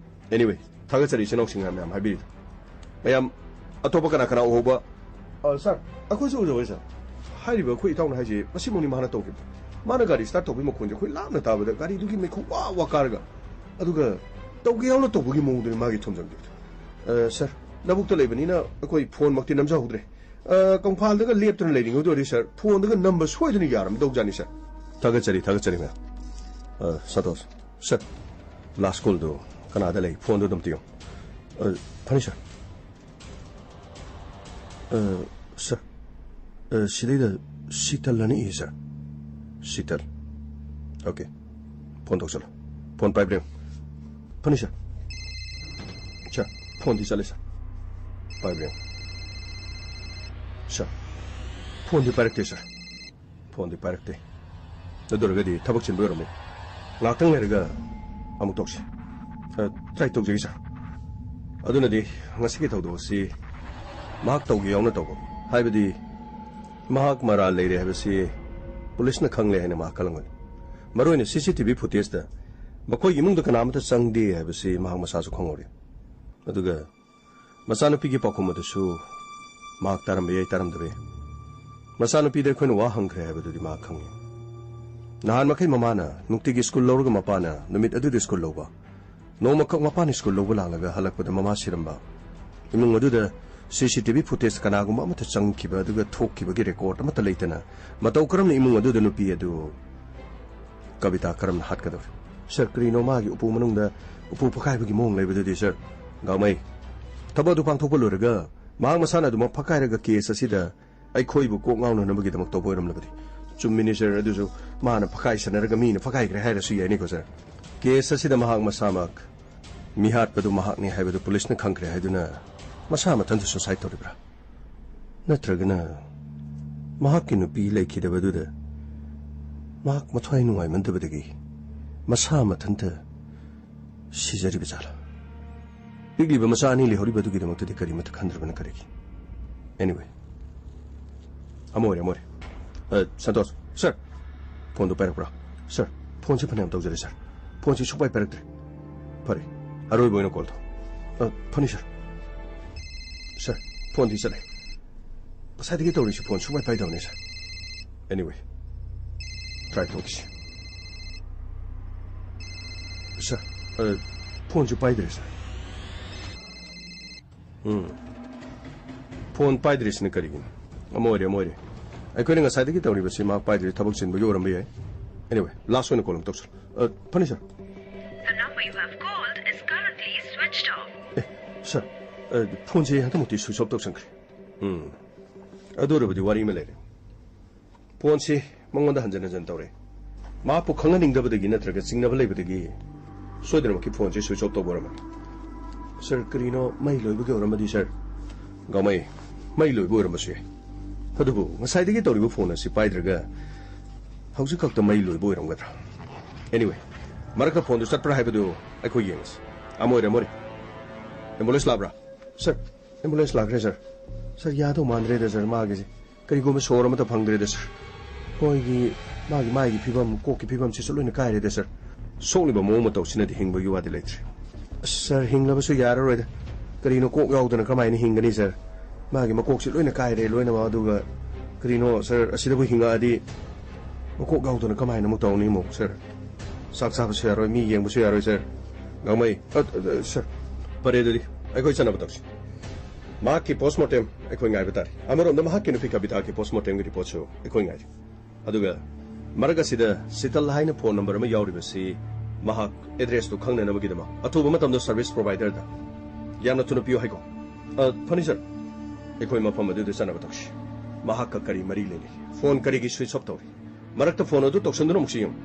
Anyway, ꯊꯥꯒꯠꯆꯔꯤ ꯏꯆꯤꯟ ꯏꯅꯥꯎꯁꯤꯡ ꯃꯌꯥꯝ, ꯃꯌꯥꯝ ꯍꯥꯏꯕꯤꯔꯤꯗꯣ꯫ ꯃꯌꯥꯝ, ꯑꯇꯣꯞꯄ ꯀꯅꯥ ꯀꯅꯥ ꯎꯍꯧꯕ? ꯑ, ꯁꯥꯔ, ꯑꯩꯈꯣꯏꯁꯨ ꯎꯖꯍꯧꯋꯦ, ꯁꯥꯔ꯫ ꯍꯥꯏꯔꯤꯕ ꯑꯩꯈꯣꯏ ꯏꯇꯥꯎꯅ ꯍꯥꯏꯁꯦ ꯃꯁꯤꯃꯛꯅꯤ ꯃꯥꯅ ꯇꯧꯈꯤꯕ꯫ ꯃꯥꯅ ꯒꯥꯔꯤ ꯁ꯭ꯇꯥꯔꯠ ꯇꯧꯕꯒꯤ ꯃꯈꯣꯟꯁꯦ ꯑꯩꯈꯣꯏ ꯂꯥꯞꯅ ꯇꯥꯕꯗ ꯒꯥꯔꯤꯗꯨꯒꯤ ꯃꯩꯈꯨ ꯋꯥ ꯋꯥ ꯀꯥꯔꯒ, ꯑꯗꯨꯒ ꯇꯧꯒꯦ ꯌꯥꯎꯅ ꯇꯧꯕꯒꯤ ꯃꯑꯣꯡꯗꯨꯅꯤ ꯃꯥꯒꯤ ꯊꯣꯝꯖꯤꯟꯈꯤꯕꯗꯣ꯫ ꯑ, ꯁꯥꯔ, ꯂꯧꯕꯨꯛꯇ ꯂꯩꯕꯅꯤꯅ ꯑꯩꯈꯣꯏ ꯐꯣꯟꯃꯛꯇꯤ ꯅꯝꯖꯍꯧꯗ꯭ꯔꯦ꯫ ꯑ, ꯀꯪꯐꯥꯜꯗꯒ ꯂꯦꯞꯇꯨꯅ ꯂꯩꯔꯤꯉꯩꯗ ꯑꯣꯏꯔꯗꯤ, ꯁꯥꯔ, ꯐꯣꯟꯗꯒ ꯅꯝꯕ ꯁꯣꯏꯗꯅ ꯌꯥꯔꯝꯗꯧꯖꯥꯠꯅꯤ, ꯁꯥꯔ꯫ ꯊꯥꯒꯠꯆꯔꯤ, ꯊꯥꯒꯠꯆꯔꯤ, ꯃꯦꯝ꯫ ꯑ, ꯁꯟꯇꯣꯁ, ꯁꯥꯔ, ꯂꯥꯁ ꯀꯣꯜꯗꯨ ꯀꯅꯥꯗ ꯂꯩ? ꯐꯣꯟꯗꯨ ꯑꯗꯨꯝ ꯄꯤꯌꯨ꯫ ꯑ, ꯐꯅꯤ, ꯁꯥꯔ꯫ ꯑ, ꯁꯥꯔ, ꯑ, ꯁꯤꯗꯩꯗ ꯁꯤꯇꯜ ꯑꯅ ꯏ, ꯁꯥꯔ꯫ ꯁꯤꯇꯜ꯫ ꯑꯣꯀꯦ꯫ ꯐꯣꯟ ꯇꯧꯁꯜꯂꯣ꯫ ꯐꯣꯟ ꯄꯥꯏꯕ꯭ꯔꯥ ꯌꯦꯡꯉꯨ꯫ ꯐꯅꯤ ꯁꯥꯔ꯫ ꯁꯥꯔ, ꯐꯣꯟꯗꯤ ꯆꯠꯂꯦ ꯁꯥꯔ꯫ ꯄꯥꯏꯕꯤꯌꯨ꯫ ꯁꯥꯔ, ꯐꯣꯟꯗꯤ ꯄꯥꯏꯔꯛꯇꯦ ꯁꯥꯔ꯫ ꯐꯣꯟꯗꯤ ꯄꯥꯏꯔꯛꯇꯦ꯫ ꯑꯗꯨ ꯑꯣꯏꯔꯒꯗꯤ ꯊꯕꯛ ꯆꯤꯟꯕ ꯑꯣꯏꯔꯝꯃꯤ꯫ ꯉꯥꯏꯍꯥꯛꯇꯪ ꯂꯩꯔꯒ ꯑꯃꯨꯛ ꯇꯧꯁꯤ꯫ ꯑ, ꯇ꯭ꯔꯥꯏ ꯇꯧꯖꯒꯦ ꯁꯥꯔ꯫ ꯑꯗꯨꯅꯗꯤ ꯉꯁꯤꯒꯤ ꯊꯧꯗꯣꯛ ꯑꯁꯤ ꯃꯍꯥꯛ ꯇꯧꯒꯦ ꯌꯥꯎꯅ ꯇꯧꯕ, ꯍꯥꯏꯕꯗꯤ ꯃꯍꯥꯛ ꯃꯔꯥꯜ ꯂꯩꯔꯦ ꯍꯥꯏꯕꯁꯤ ꯄꯨꯂꯤꯁꯅ ꯈꯪꯂꯦ ꯍꯥꯏꯅ ꯃꯍꯥꯛ ꯈꯜꯂꯝꯒꯅꯤ꯫ ꯃꯔꯨꯑꯣꯏꯅ ꯁꯤ ꯁꯤ ꯇꯤ ꯚꯤ ꯐꯨꯇꯦꯖꯇ ꯃꯈꯣꯏꯒꯤ ꯏꯃꯨꯡꯗ ꯀꯅꯥ ꯑꯃꯠꯇ ꯆꯪꯗꯦ ꯍꯥꯏꯕꯁꯤ ꯃꯍꯥꯛ ꯃꯁꯥꯁꯨ ꯈꯪꯍꯧꯔꯤ꯫ ꯑꯗꯨꯒ ꯃꯆꯥꯅꯨꯄꯤꯒꯤ ꯄꯥꯎꯈꯨꯝ ꯑꯗꯨꯁꯨ ꯃꯍꯥꯛ ꯇꯥꯔꯝꯕ ꯌꯥꯏ, ꯇꯥꯔꯝꯗꯕ ꯌꯥꯏ꯫ ꯃꯆꯥꯅꯨꯄꯤꯗ ꯑꯩꯈꯣꯏꯅ ꯋꯥ ꯍꯪꯈ꯭ꯔꯦ ꯍꯥꯏꯕꯗꯨꯗꯤ ꯃꯍꯥꯛ ꯈꯪꯉꯤ꯫ ꯅꯍꯥꯟ ꯃꯈꯩ ꯃꯃꯥꯅ ꯅꯨꯡꯇꯤꯒꯤ ꯁ꯭ꯀꯨꯜ ꯂꯧꯔꯒ ꯃꯄꯥꯅ ꯅꯨꯃꯤꯠ ꯑꯗꯨꯗ ꯁ꯭ꯀꯨꯜ ꯂꯧꯕ, ꯅꯣꯡꯃꯈꯛ ꯃꯄꯥꯅ ꯁ꯭ꯀꯨꯜ ꯂꯧꯕ ꯂꯥꯛꯂꯒ ꯍꯜꯂꯛꯄꯗ ꯃꯃꯥ ꯁꯤꯔꯝꯕ, ꯏꯃꯨꯡ ꯑꯗꯨꯗ ꯁꯤ ꯁꯤ ꯇꯤ ꯚꯤ ꯐꯨꯇꯦꯖ ꯀꯅꯥꯒꯨꯝꯕ ꯑꯃꯠꯇ ꯆꯪꯈꯤꯕ ꯑꯗꯨꯒ ꯊꯣꯛꯈꯤꯕꯒꯤ ꯔꯦꯀꯣꯔꯗ ꯑꯃꯠꯇ ꯂꯩꯇꯅ ꯃꯇꯧ ꯀꯔꯝꯅ ꯏꯃꯨꯡ ꯑꯗꯨꯗ ꯅꯨꯄꯤ ꯑꯗꯨ ꯀꯕꯤꯇꯥ ꯀꯔꯝꯅ ꯍꯥꯠꯀꯗꯧꯔꯤ? ꯁꯥꯔ, ꯀꯔꯤꯅꯣ ꯃꯥꯒꯤ ꯎꯄꯨ ꯃꯅꯨꯡꯗ ꯎꯄꯨ ꯐꯛꯀꯥꯏꯕꯒꯤ ꯃꯑꯣꯡ ꯂꯩꯕꯗꯨꯗꯤ, ꯁꯥꯔ? ꯒꯥꯡꯃꯩ, ꯊꯕꯛ ꯑꯗꯨ ꯄꯥꯡꯊꯣꯛꯄ ꯂꯣꯏꯔꯒ ꯃꯍꯥꯛ ꯃꯁꯥꯅ ꯑꯗꯨꯃꯛ ꯐꯛꯀꯥꯏꯔꯒ ꯀꯦꯁ ꯑꯁꯤꯗ ꯑꯩꯈꯣꯏꯕꯨ ꯀꯣꯛ ꯉꯥꯎꯅꯅꯕꯒꯤꯗꯃꯛ ꯇꯧꯕ ꯑꯣꯏꯔꯝꯂꯕꯗꯤ? ꯆꯨꯝꯃꯤꯅꯤ ꯁꯥꯔ, ꯑꯗꯨꯁꯨ ꯃꯥꯅ ꯐꯛꯀꯥꯏ ꯁꯥꯟꯅꯔꯒ ꯃꯤꯅ ꯐꯛꯀꯥꯏꯈ꯭ꯔꯦ ꯍꯥꯏꯔꯁꯨ ꯌꯥꯏꯅꯤꯀꯣ ꯁꯥꯔ꯫ ꯀꯦꯁ ꯑꯁꯤꯗ ꯃꯍꯥꯛ ꯃꯁꯥꯃꯛ ꯃꯤꯍꯥꯠꯄꯗꯨ ꯃꯍꯥꯛꯅꯤ ꯍꯥꯏꯕꯗꯨ ꯄꯨꯂꯤꯁꯅ ꯈꯪꯈ꯭ꯔꯦ ꯍꯥꯏꯗꯨꯅ ꯃꯁꯥ ꯃꯊꯟꯇ ꯁꯨꯁꯥꯏꯗ ꯇꯧꯔꯤꯕ꯭ꯔꯥ? ꯅꯠꯇ꯭ꯔꯒꯅ ꯃꯍꯥꯛꯀꯤ ꯅꯨꯄꯤ ꯂꯩꯈꯤꯗꯕꯗꯨꯗ ꯃꯍꯥꯛ ꯃꯊ꯭ꯋꯥꯏ ꯅꯨꯡꯉꯥꯏꯃꯟꯗꯕꯗꯒꯤ ꯃꯁꯥ ꯃꯊꯟꯇ ꯁꯤꯖꯔꯤꯕ ꯖꯥꯠꯂꯥ? ꯄꯤꯛꯂꯤꯕ ꯃꯆꯥ ꯑꯅꯤ ꯂꯩꯍꯧꯔꯤꯕꯗꯨꯒꯤꯗꯃꯛꯇꯗꯤ ꯀꯔꯤꯃꯠꯇ ꯈꯟꯗ꯭ꯔꯕꯅ ꯀꯔꯤꯒꯤ? Anyway, ꯑꯃ ꯑꯣꯏꯔꯦ, ꯑꯃ ꯑꯣꯏꯔꯦ꯫ ꯑ, ꯁꯟꯇꯣꯁ, ꯁꯥꯔ, ꯐꯣꯟꯗꯨ ꯄꯥꯏꯔꯛꯄ꯭ꯔꯥ? ꯁꯥꯔ, ꯐꯣꯟꯁꯤ ꯐꯅꯌꯥꯝ ꯇꯧꯖꯔꯦ, ꯁꯥꯔ꯫ ꯐꯣꯟꯁꯤ ꯁꯨꯡꯄꯥꯏ ꯄꯥꯏꯔꯛꯇ꯭ꯔꯦ꯫ ꯐꯔꯦ, ꯑꯔꯣꯏꯕ ꯑꯣꯏꯅ ꯀꯣꯜ ꯇꯧ꯫ ꯑ, ꯐꯅꯤ, ꯁꯥꯔ꯫ ꯁꯥꯔ, ꯐꯣꯟꯗꯤ ꯆꯠꯂꯦ꯫ ꯉꯁꯥꯏꯗꯒꯤ ꯇꯧꯔꯤꯁꯤ ꯐꯣꯟ ꯁꯨꯡꯄꯥꯏ ꯄꯥꯏꯗꯕꯅꯤ, ꯁꯥꯔ꯫ Anyway, ꯇ꯭ꯔꯥꯏ ꯇꯧꯈꯤꯁꯤ꯫ ꯁꯥꯔ, ꯑ, ꯐꯣꯟꯁꯨ ꯄꯥꯏꯗ꯭ꯔꯦ, ꯁꯥꯔ꯫ ꯎꯝ꯫ ꯐꯣꯟ ꯄꯥꯏꯗ꯭ꯔꯤꯁꯤꯅ ꯀꯔꯤꯒꯤꯅꯣ? ꯑꯃ ꯑꯣꯏꯔꯦ, ꯑꯃ ꯑꯣꯏꯔꯦ꯫ ꯑꯩꯈꯣꯏꯅ ꯉꯁꯥꯏꯗꯒꯤ ꯇꯧꯔꯤꯕꯁꯤ ꯃꯥ ꯄꯥꯏꯗ꯭ꯔꯤ, ꯊꯕꯛ ꯆꯤꯟꯕꯒꯤ ꯑꯣꯏꯔꯝꯕ ꯌꯥꯏ꯫ Anyway, ꯂꯥꯁ ꯑꯣꯏꯅ ꯀꯣꯜ ꯑꯃ ꯇꯧꯁꯜꯂꯨ꯫ ꯑ, ꯐꯅꯤ, ꯁꯥꯔ꯫ The number you have called is currently switched off. ꯑꯦ, ꯁꯥꯔ, ꯑ, ꯐꯣꯟꯁꯦ ꯍꯟꯗꯛꯃꯛꯇꯤ ꯁ꯭ꯋꯤꯆ ꯑꯣꯐ ꯇꯧꯁꯟꯈ꯭ꯔꯦ꯫ ꯎꯝ꯫ ꯑꯗꯨ ꯑꯣꯏꯔꯕꯗꯤ ꯋꯥꯔꯤ ꯑꯃ ꯂꯩꯔꯦ꯫ ꯐꯣꯟꯁꯤ ꯃꯉꯣꯟꯗ ꯍꯟꯖꯟ ꯍꯟꯖꯟ ꯇꯧꯔꯦ꯫ ꯃꯍꯥꯛꯄꯨ ꯈꯪꯍꯟꯅꯤꯡꯗꯕꯗꯒꯤ ꯅꯠꯇ꯭ꯔꯒ ꯆꯤꯡꯅꯕ ꯂꯩꯕꯗꯒꯤ ꯁꯣꯏꯗꯅꯃꯛꯀꯤ ꯐꯣꯟꯁꯦ ꯁ꯭ꯋꯤꯆ ꯑꯣꯐ ꯇꯧꯕ ꯑꯣꯏꯔꯝꯃꯅꯤ꯫ ꯁꯥꯔ, ꯀꯔꯤꯅꯣ, ꯃꯩ ꯂꯣꯏꯕꯒꯤ ꯑꯣꯏꯔꯝꯃꯗꯤ, ꯁꯥꯔ? ꯒꯥꯡꯃꯩ, ꯃꯩ ꯂꯣꯏꯕ ꯑꯣꯏꯔꯝꯕꯁꯨ ꯌꯥꯏ꯫ ꯑꯗꯨꯕꯨ ꯉꯁꯥꯏꯗꯒꯤ ꯇꯧꯔꯤꯕ ꯐꯣꯟ ꯑꯁꯤ ꯄꯥꯏꯗ꯭ꯔꯒ ꯍꯧꯖꯤꯛ ꯈꯛꯇ ꯃꯩ ꯂꯣꯏꯕ ꯑꯣꯏꯔꯝꯒꯗ꯭ꯔꯥ? Anyway, ꯃꯔꯛꯇ ꯐꯣꯟꯗꯨ ꯆꯠꯄ꯭ꯔꯥ ꯍꯥꯏꯕꯗꯨ ꯑꯩꯈꯣꯏ ꯌꯦꯡꯉꯁꯤ꯫ ꯑꯃ ꯑꯣꯏꯔꯦ, ꯑꯃ ꯑꯣꯏꯔꯦ꯫ ꯑꯦꯝꯕꯨꯂꯦꯟꯁ ꯂꯥꯛꯄ꯭ꯔꯥ? ꯁꯥꯔ, ꯑꯦꯝꯕꯨꯂꯦꯟꯁ ꯂꯥꯛꯈ꯭ꯔꯦ, ꯁꯥꯔ꯫ ꯁꯥꯔ, ꯌꯥꯗꯧ ꯃꯥꯟꯗ꯭ꯔꯦꯗ, ꯁꯥꯔ, ꯃꯥꯒꯤꯁꯦ꯫ ꯀꯔꯤꯒꯨꯝꯕ ꯁꯣꯔ ꯑꯃꯠꯇ ꯐꯪꯗ꯭ꯔꯦꯗ, ꯁꯥꯔ꯫ ꯑꯩꯈꯣꯏꯒꯤ, ꯃꯥꯒꯤ ꯃꯥꯏꯒꯤ ꯐꯤꯕꯝ, ꯀꯣꯛꯀꯤ ꯐꯤꯕꯝꯁꯤꯁꯨ ꯂꯣꯏꯅ ꯀꯥꯏꯔꯦꯗ, ꯁꯥꯔ꯫ ꯁꯣꯛꯂꯤꯕ ꯃꯑꯣꯡ ꯃꯇꯧꯁꯤꯅꯗꯤ ꯍꯤꯡꯕꯒꯤ ꯋꯥꯗꯤ ꯂꯩꯇ꯭ꯔꯦ꯫ ꯑꯁ, ꯁꯥꯔ, ꯍꯤꯡꯂꯕꯁꯨ ꯌꯥꯔꯔꯣꯏꯗ꯫ ꯀꯔꯤꯅꯣ, ꯀꯣꯛ ꯌꯥꯎꯗꯅ ꯀꯃꯥꯏꯅ ꯍꯤꯡꯒꯅꯤ, ꯁꯥꯔ? ꯃꯥꯒꯤ ꯃꯀꯣꯛꯁꯤ ꯂꯣꯏꯅ ꯀꯥꯏꯔꯦ ꯂꯣꯏꯅꯃꯛ꯫ ꯑꯗꯨꯒ ꯀꯔꯤꯅꯣ, ꯁꯥꯔ, ꯑꯁꯤꯗꯕꯨ ꯍꯤꯡꯉꯛꯑꯗꯤ ꯃꯀꯣꯛ ꯌꯥꯎꯗꯅ ꯀꯃꯥꯏꯅ ꯑꯃꯨꯛ ꯇꯧꯅꯤ ꯑꯃꯨꯛ, ꯁꯥꯔ? ꯆꯥꯛ ꯆꯥꯕꯁꯨ ꯌꯥꯔꯣꯏ, ꯃꯤ ꯌꯦꯡꯕꯁꯨ ꯌꯥꯔꯣꯏ, ꯁꯥꯔ꯫ ꯒꯥꯡꯃꯩ, ꯑ, ꯑ, ꯁꯥꯔ, ꯐꯔꯦ, ꯑꯗꯨꯗꯤ ꯑꯩꯈꯣꯏ ꯆꯠꯅꯕ ꯇꯧꯁꯤ꯫ ꯃꯍꯥꯛꯀꯤ ꯄꯣꯁꯃꯣꯔꯇꯦꯝ ꯑꯩꯈꯣꯏ ꯉꯥꯏꯕ ꯇꯥꯔꯤ꯫ ꯑꯃꯔꯣꯝꯗ ꯃꯍꯥꯛꯀꯤ ꯅꯨꯄꯤ ꯀꯕꯤꯇꯥꯒꯤ ꯄꯣꯁꯃꯣꯔꯇꯦꯝꯒꯤ ꯔꯤꯄꯣꯔꯠꯁꯨ ꯑꯩꯈꯣꯏ ꯉꯥꯏꯔꯤ꯫ ꯑꯗꯨꯒ ꯃꯔꯛ ꯑꯁꯤꯗ ꯁꯤꯇꯜ ꯍꯥꯏꯅ ꯐꯣꯟ ꯅꯝꯕꯔ ꯑꯃ ꯌꯥꯎꯔꯤꯕꯁꯤ ꯃꯍꯥꯛ ꯑꯦꯗ꯭ꯔꯦꯁꯇꯨ ꯈꯪꯅꯅꯕꯒꯤꯗꯃꯛ ꯑꯊꯨꯕ ꯃꯇꯝꯗ ꯁꯔꯚꯤꯁ ꯄ꯭ꯔꯣꯚꯥꯏꯗꯔꯗ ꯌꯥꯝꯅ ꯊꯨꯅ ꯄꯤꯌꯨ ꯍꯥꯏꯀꯣ꯫ ꯑ, ꯐꯅꯤ, ꯁꯥꯔ꯫ ꯑꯩꯈꯣꯏ ꯃꯐꯝ ꯑꯗꯨꯗ ꯆꯠꯅꯕ ꯇꯧꯁꯤ꯫ ꯃꯍꯥꯛꯀ ꯀꯔꯤ ꯃꯔꯤ ꯂꯩꯅꯩ? ꯐꯣꯟ ꯀꯔꯤꯒꯤ ꯁ꯭ꯋꯤꯆ ꯑꯣꯐ ꯇꯧꯔꯤ? ꯃꯔꯛꯇ ꯐꯣꯟ ꯑꯗꯨ ꯇꯧꯁꯟꯗꯨꯅ ꯑꯃꯨꯛꯁꯨ ꯌꯦꯡꯉꯨ꯫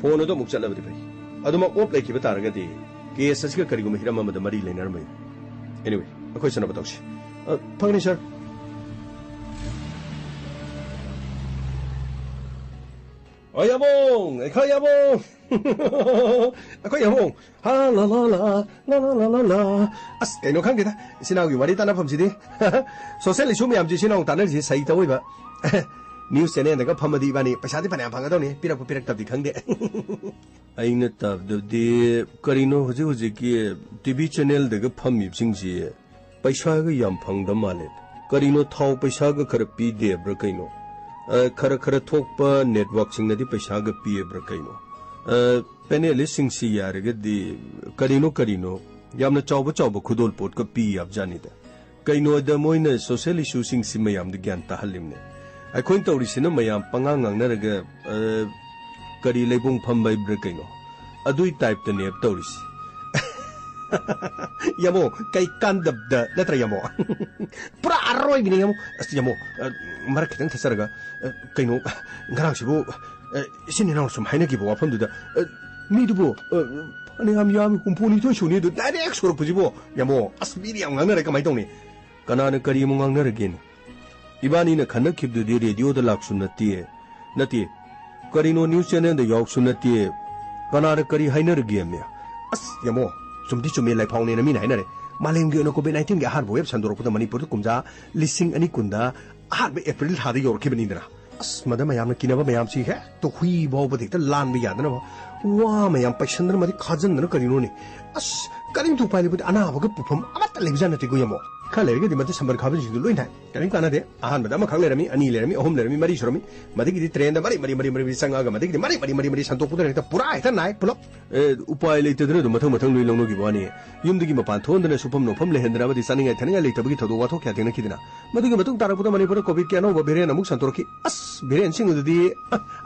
ꯐꯣꯟ ꯑꯗꯨ ꯑꯃꯨꯛ ꯆꯠꯂꯕꯗꯤ ꯐꯩ꯫ ꯑꯗꯨꯃꯛ ꯑꯣꯐ ꯂꯩꯈꯤꯕ ꯇꯥꯔꯒꯗꯤ ꯀꯦꯁ ꯑꯁꯤꯒ ꯀꯔꯤꯒꯨꯝꯕ ꯍꯤꯔꯝ ꯑꯃꯗ ꯃꯔꯤ ꯂꯩꯅꯔꯝꯕ ꯌꯥꯏ꯫ Anyway, ꯑꯩꯈꯣꯏ ꯆꯠꯅꯕ ꯇꯧꯁꯤ꯫ ꯑ, ꯐꯒꯅꯤ, ꯁꯥꯔ꯫ ꯑꯣ, ꯌꯥꯕꯣꯡ! ꯑꯩꯈꯣꯏ ꯌꯥꯕꯣꯡ! ꯑꯩꯈꯣꯏ ꯌꯥꯕꯣꯡ! ꯍꯥ, ꯂꯥ, ꯂꯥ, ꯂꯥ, ꯂꯥ, ꯂꯥ, ꯂꯥ, ꯂꯥ, ꯂꯥ꯫ ꯑꯁ, ꯀꯩꯅꯣ ꯈꯪꯗꯦꯗ, ꯏꯆꯤꯟ ꯏꯅꯥꯎꯒꯤ ꯋꯥꯔꯤ ꯇꯥꯟꯅꯐꯝꯁꯤꯗꯤ꯫ ꯁꯣꯁꯦꯜ ꯏꯁꯨ ꯃꯌꯥꯝꯁꯤ ꯏꯆꯤꯟ ꯏꯅꯥꯎ ꯇꯥꯟꯅꯔꯤꯁꯤ ꯁꯍꯤ ꯇꯧꯏꯕ꯫ ꯅ꯭ꯌꯨꯁ ꯆꯦꯅꯦꯜꯗꯒ ꯐꯝꯃꯗꯤ ꯏꯕꯥꯅꯤ ꯄꯩꯁꯥꯗꯤ ꯐꯅꯌꯥꯝ ꯐꯪꯒꯗꯧꯅꯤ, ꯄꯤꯔꯛꯄ ꯄꯤꯔꯛꯇꯕꯗꯤ ꯈꯪꯗꯦ꯫ ꯑꯩꯅ ꯇꯥꯕꯗꯗꯤ ꯀꯔꯤꯅꯣ ꯍꯧꯖꯤꯛ ꯍꯧꯖꯤꯛꯀꯤ ꯇꯤ ꯚꯤ ꯆꯦꯅꯦꯜꯗꯒ ꯐꯝꯃꯤꯕꯁꯤꯡꯁꯤ ꯄꯩꯁꯥꯒ ꯌꯥꯝ ꯐꯪꯗ ꯃꯥꯜꯂꯦ꯫ ꯀꯔꯤꯅꯣ ꯊꯥꯎ ꯄꯩꯁꯥꯒ ꯈꯔ ꯄꯤꯗꯦꯕ꯭ꯔꯥ ꯀꯩꯅꯣ? ꯑ, ꯈꯔ ꯈꯔ ꯊꯣꯛꯄ ꯅꯦꯠꯋꯥꯛꯁꯤꯡꯅꯗꯤ ꯄꯩꯁꯥꯒ ꯄꯤꯌꯦꯕ꯭ꯔꯥ ꯀꯩꯅꯣ? ꯑ, ꯄꯦꯅꯦꯂꯤꯁꯁꯤꯡꯁꯤ ꯌꯥꯔꯒꯗꯤ ꯀꯔꯤꯅꯣ ꯀꯔꯤꯅꯣ ꯌꯥꯝꯅ ꯆꯥꯎꯕ ꯆꯥꯎꯕ ꯈꯨꯗꯣꯜꯄꯣꯠꯀ ꯄꯤ ꯌꯥꯕꯖꯥꯠꯅꯤꯗ꯫ ꯀꯩꯅꯣꯗ ꯃꯣꯏꯅ ꯁꯣꯁꯦꯜ ꯏꯁꯨꯁꯤꯡꯁꯤ ꯃꯌꯥꯝꯗ ꯒ꯭ꯌꯥꯟ ꯇꯥꯍꯜꯂꯤꯕꯅꯦ꯫ ꯑꯩꯈꯣꯏꯅ ꯇꯧꯔꯤꯁꯤꯅ ꯃꯌꯥꯝ ꯄꯉꯥꯡ ꯉꯥꯡꯅꯔꯒ, ꯑ, ꯀꯔꯤ ꯂꯩꯕꯣꯡ ꯐꯝꯕ ꯍꯥꯏꯕ꯭ꯔꯥ ꯀꯩꯅꯣ? ꯑꯗꯨꯏ ꯇꯥꯏꯞꯇꯅꯦꯕ ꯇꯧꯔꯤꯁꯤ꯫ ꯌꯥꯃꯣ, ꯀꯩ ꯀꯥꯟꯗꯕꯗ ꯅꯠꯇ꯭ꯔꯥ, ꯌꯥꯃꯣ? ꯄꯨꯔꯥ ꯑꯔꯣꯏꯕꯤꯅꯦ, ꯌꯥꯃꯣ꯫ ꯑꯁ, ꯌꯥꯃꯣ, ꯑ, ꯃꯔꯛ ꯈꯤꯇꯪ ꯊꯠꯆꯔꯒ, ꯑ, ꯀꯩꯅꯣ, ꯉꯔꯥꯡꯁꯤꯕꯨ, ꯑ, ꯏꯆꯤꯟ ꯏꯅꯥꯎꯅ ꯁꯨꯝ ꯍꯥꯏꯅꯈꯤꯕ ꯋꯥꯐꯝꯗꯨꯗ, ꯑ, ꯃꯤꯗꯨꯕꯨ, ꯑ, ꯐꯅꯌꯥꯝ ꯌꯥꯝꯃꯤ, ꯍꯨꯝꯐꯨ ꯅꯤꯊꯣꯏ ꯁꯨꯅꯤ ꯑꯗꯨ direct ꯁꯣꯔꯛꯄꯁꯤꯕꯨ꯫ ꯌꯥꯝꯕꯣ, ꯑꯁ, ꯃꯤꯗꯤ ꯌꯥꯝ ꯉꯥꯡꯅꯔꯦ, ꯀꯃꯥꯏꯅ ꯇꯧꯅꯤ? ꯀꯅꯥꯅ ꯀꯔꯤ ꯑꯃꯨꯛ ꯉꯥꯡꯅꯔꯒꯦꯅꯦ? ꯏꯕꯥꯅꯤꯅ ꯈꯟꯅꯈꯤꯕꯗꯨꯗꯤ radioꯗ ꯂꯥꯛꯁꯨ ꯅꯠꯇꯦ, ꯅꯠꯇꯦ, ꯀꯔꯤꯅꯣ news channelꯗ ꯌꯥꯎꯁꯨ ꯅꯠꯇꯦ, ꯀꯅꯥꯅ ꯀꯔꯤ ꯍꯥꯏꯅꯔꯒꯦꯃꯦ? ꯑꯁ, ꯌꯥꯝꯕꯣ, ꯆꯨꯝꯗꯤ ꯆꯨꯝꯃꯦ, ꯂꯥꯏꯐꯥꯎꯅꯦꯅ ꯃꯤꯅ ꯍꯥꯏꯅꯔꯦ꯫ ꯃꯥꯂꯦꯝꯒꯤ ꯑꯣꯏꯅ COVID nineteenꯒꯤ ꯑꯍꯥꯟꯕ wave ꯁꯟꯗꯣꯔꯛꯄꯗ ꯃꯅꯤꯄꯨꯔꯗ ꯀꯨꯝꯖꯥ ꯂꯤꯁꯤꯡ ꯑꯅꯤ ꯀꯨꯟꯗ ꯑꯍꯥꯟꯕ April ꯊꯥꯗ ꯌꯧꯔꯛꯈꯤꯕꯅꯤꯗꯅ꯫ ꯑꯁ, ꯃꯗ ꯃꯌꯥꯝꯅ ꯀꯤꯅꯕ ꯃꯌꯥꯝꯁꯤ ꯍꯦꯛꯇ ꯍꯨꯏ ꯐꯥꯎꯕꯗ ꯍꯦꯛꯇ ꯂꯥꯟꯕ ꯌꯥꯗꯅꯕ ꯋꯥ ꯃꯌꯥꯝ ꯄꯩꯁꯟꯗꯅ ꯃꯗꯤ ꯈꯥꯖꯤꯟꯗꯅ ꯀꯔꯤꯅꯣꯅꯦ? ꯑꯁ, ꯀꯔꯤꯝꯇ ꯎꯄꯥꯏ ꯂꯩꯕꯗꯤ, ꯑꯅꯥꯕꯒ ꯄꯨꯐꯝ ꯑꯃꯠꯇ ꯂꯩꯕꯖꯥꯠ ꯅꯠꯇꯦꯀꯣ, ꯌꯥꯝꯕꯣ꯫ ꯈꯔ ꯂꯩꯔꯒꯗꯤ ꯃꯗꯨ ꯁꯝꯕꯟ ꯈꯥꯕꯁꯤꯡꯗꯨ ꯂꯣꯏ ꯊꯥꯏ꯫ ꯀꯔꯤꯝ ꯀꯥꯟꯅꯗꯦ꯫ ꯑꯍꯥꯟꯕꯗ ꯑꯃꯈꯛ ꯂꯩꯔꯝꯃꯤ, ꯑꯅꯤ ꯂꯩꯔꯝꯃꯤ, ꯑꯍꯨꯝ ꯂꯩꯔꯝꯃꯤ, ꯃꯔꯤ ꯁꯨꯔꯝꯃꯤ꯫ ꯃꯗꯒꯤꯗꯤ trainꯗ ꯃꯔꯤ, ꯃꯔꯤ, ꯃꯔꯤ, ꯃꯔꯤ, ꯃꯔꯤ ꯆꯪꯉꯛꯑꯒ ꯃꯗꯒꯤꯗꯤ ꯃꯔꯤ, ꯃꯔꯤ, ꯃꯔꯤ, ꯃꯔꯤ ꯁꯟꯇꯣꯛꯄꯗꯨꯅ ꯍꯦꯛꯇ ꯄꯨꯔꯥ ꯍꯦꯛꯇ ꯅꯥꯏ ꯄꯨꯂꯞ꯫ ꯑꯦ, ꯎꯄꯥꯏ ꯂꯩꯇꯗꯅ ꯑꯗꯨꯝ ꯃꯊꯪ ꯃꯊꯪ ꯂꯣꯏ ꯂꯧꯅꯈꯤꯕ ꯋꯥꯅꯤ꯫ ꯌꯨꯝꯗꯒꯤ ꯃꯄꯥꯟ ꯊꯣꯛꯍꯟꯗꯅ ꯁꯨꯐꯝ ꯅꯣꯝꯐꯝ ꯂꯩꯍꯟꯗꯅ ꯑꯃꯗꯤ ꯆꯥꯅꯤꯡꯉꯥꯏ ꯊꯛꯅꯤꯡꯉꯥꯏ ꯂꯩꯇꯕꯒꯤ ꯊꯧꯗꯣꯛ ꯋꯥꯊꯣꯛ ꯀꯌꯥ ꯊꯦꯡꯅꯈꯤꯗꯅ꯫ ꯃꯗꯨꯒꯤ ꯃꯇꯨꯡ ꯇꯥꯔꯛꯄꯗ ꯃꯅꯤꯄꯨꯔꯗ COVIDꯀꯤ ꯑꯅꯧꯕ variant ꯑꯃꯨꯛ ꯁꯟꯗꯣꯔꯛꯈꯤ꯫ ꯑꯁ, variantꯁꯤꯡ ꯑꯗꯨꯗꯤ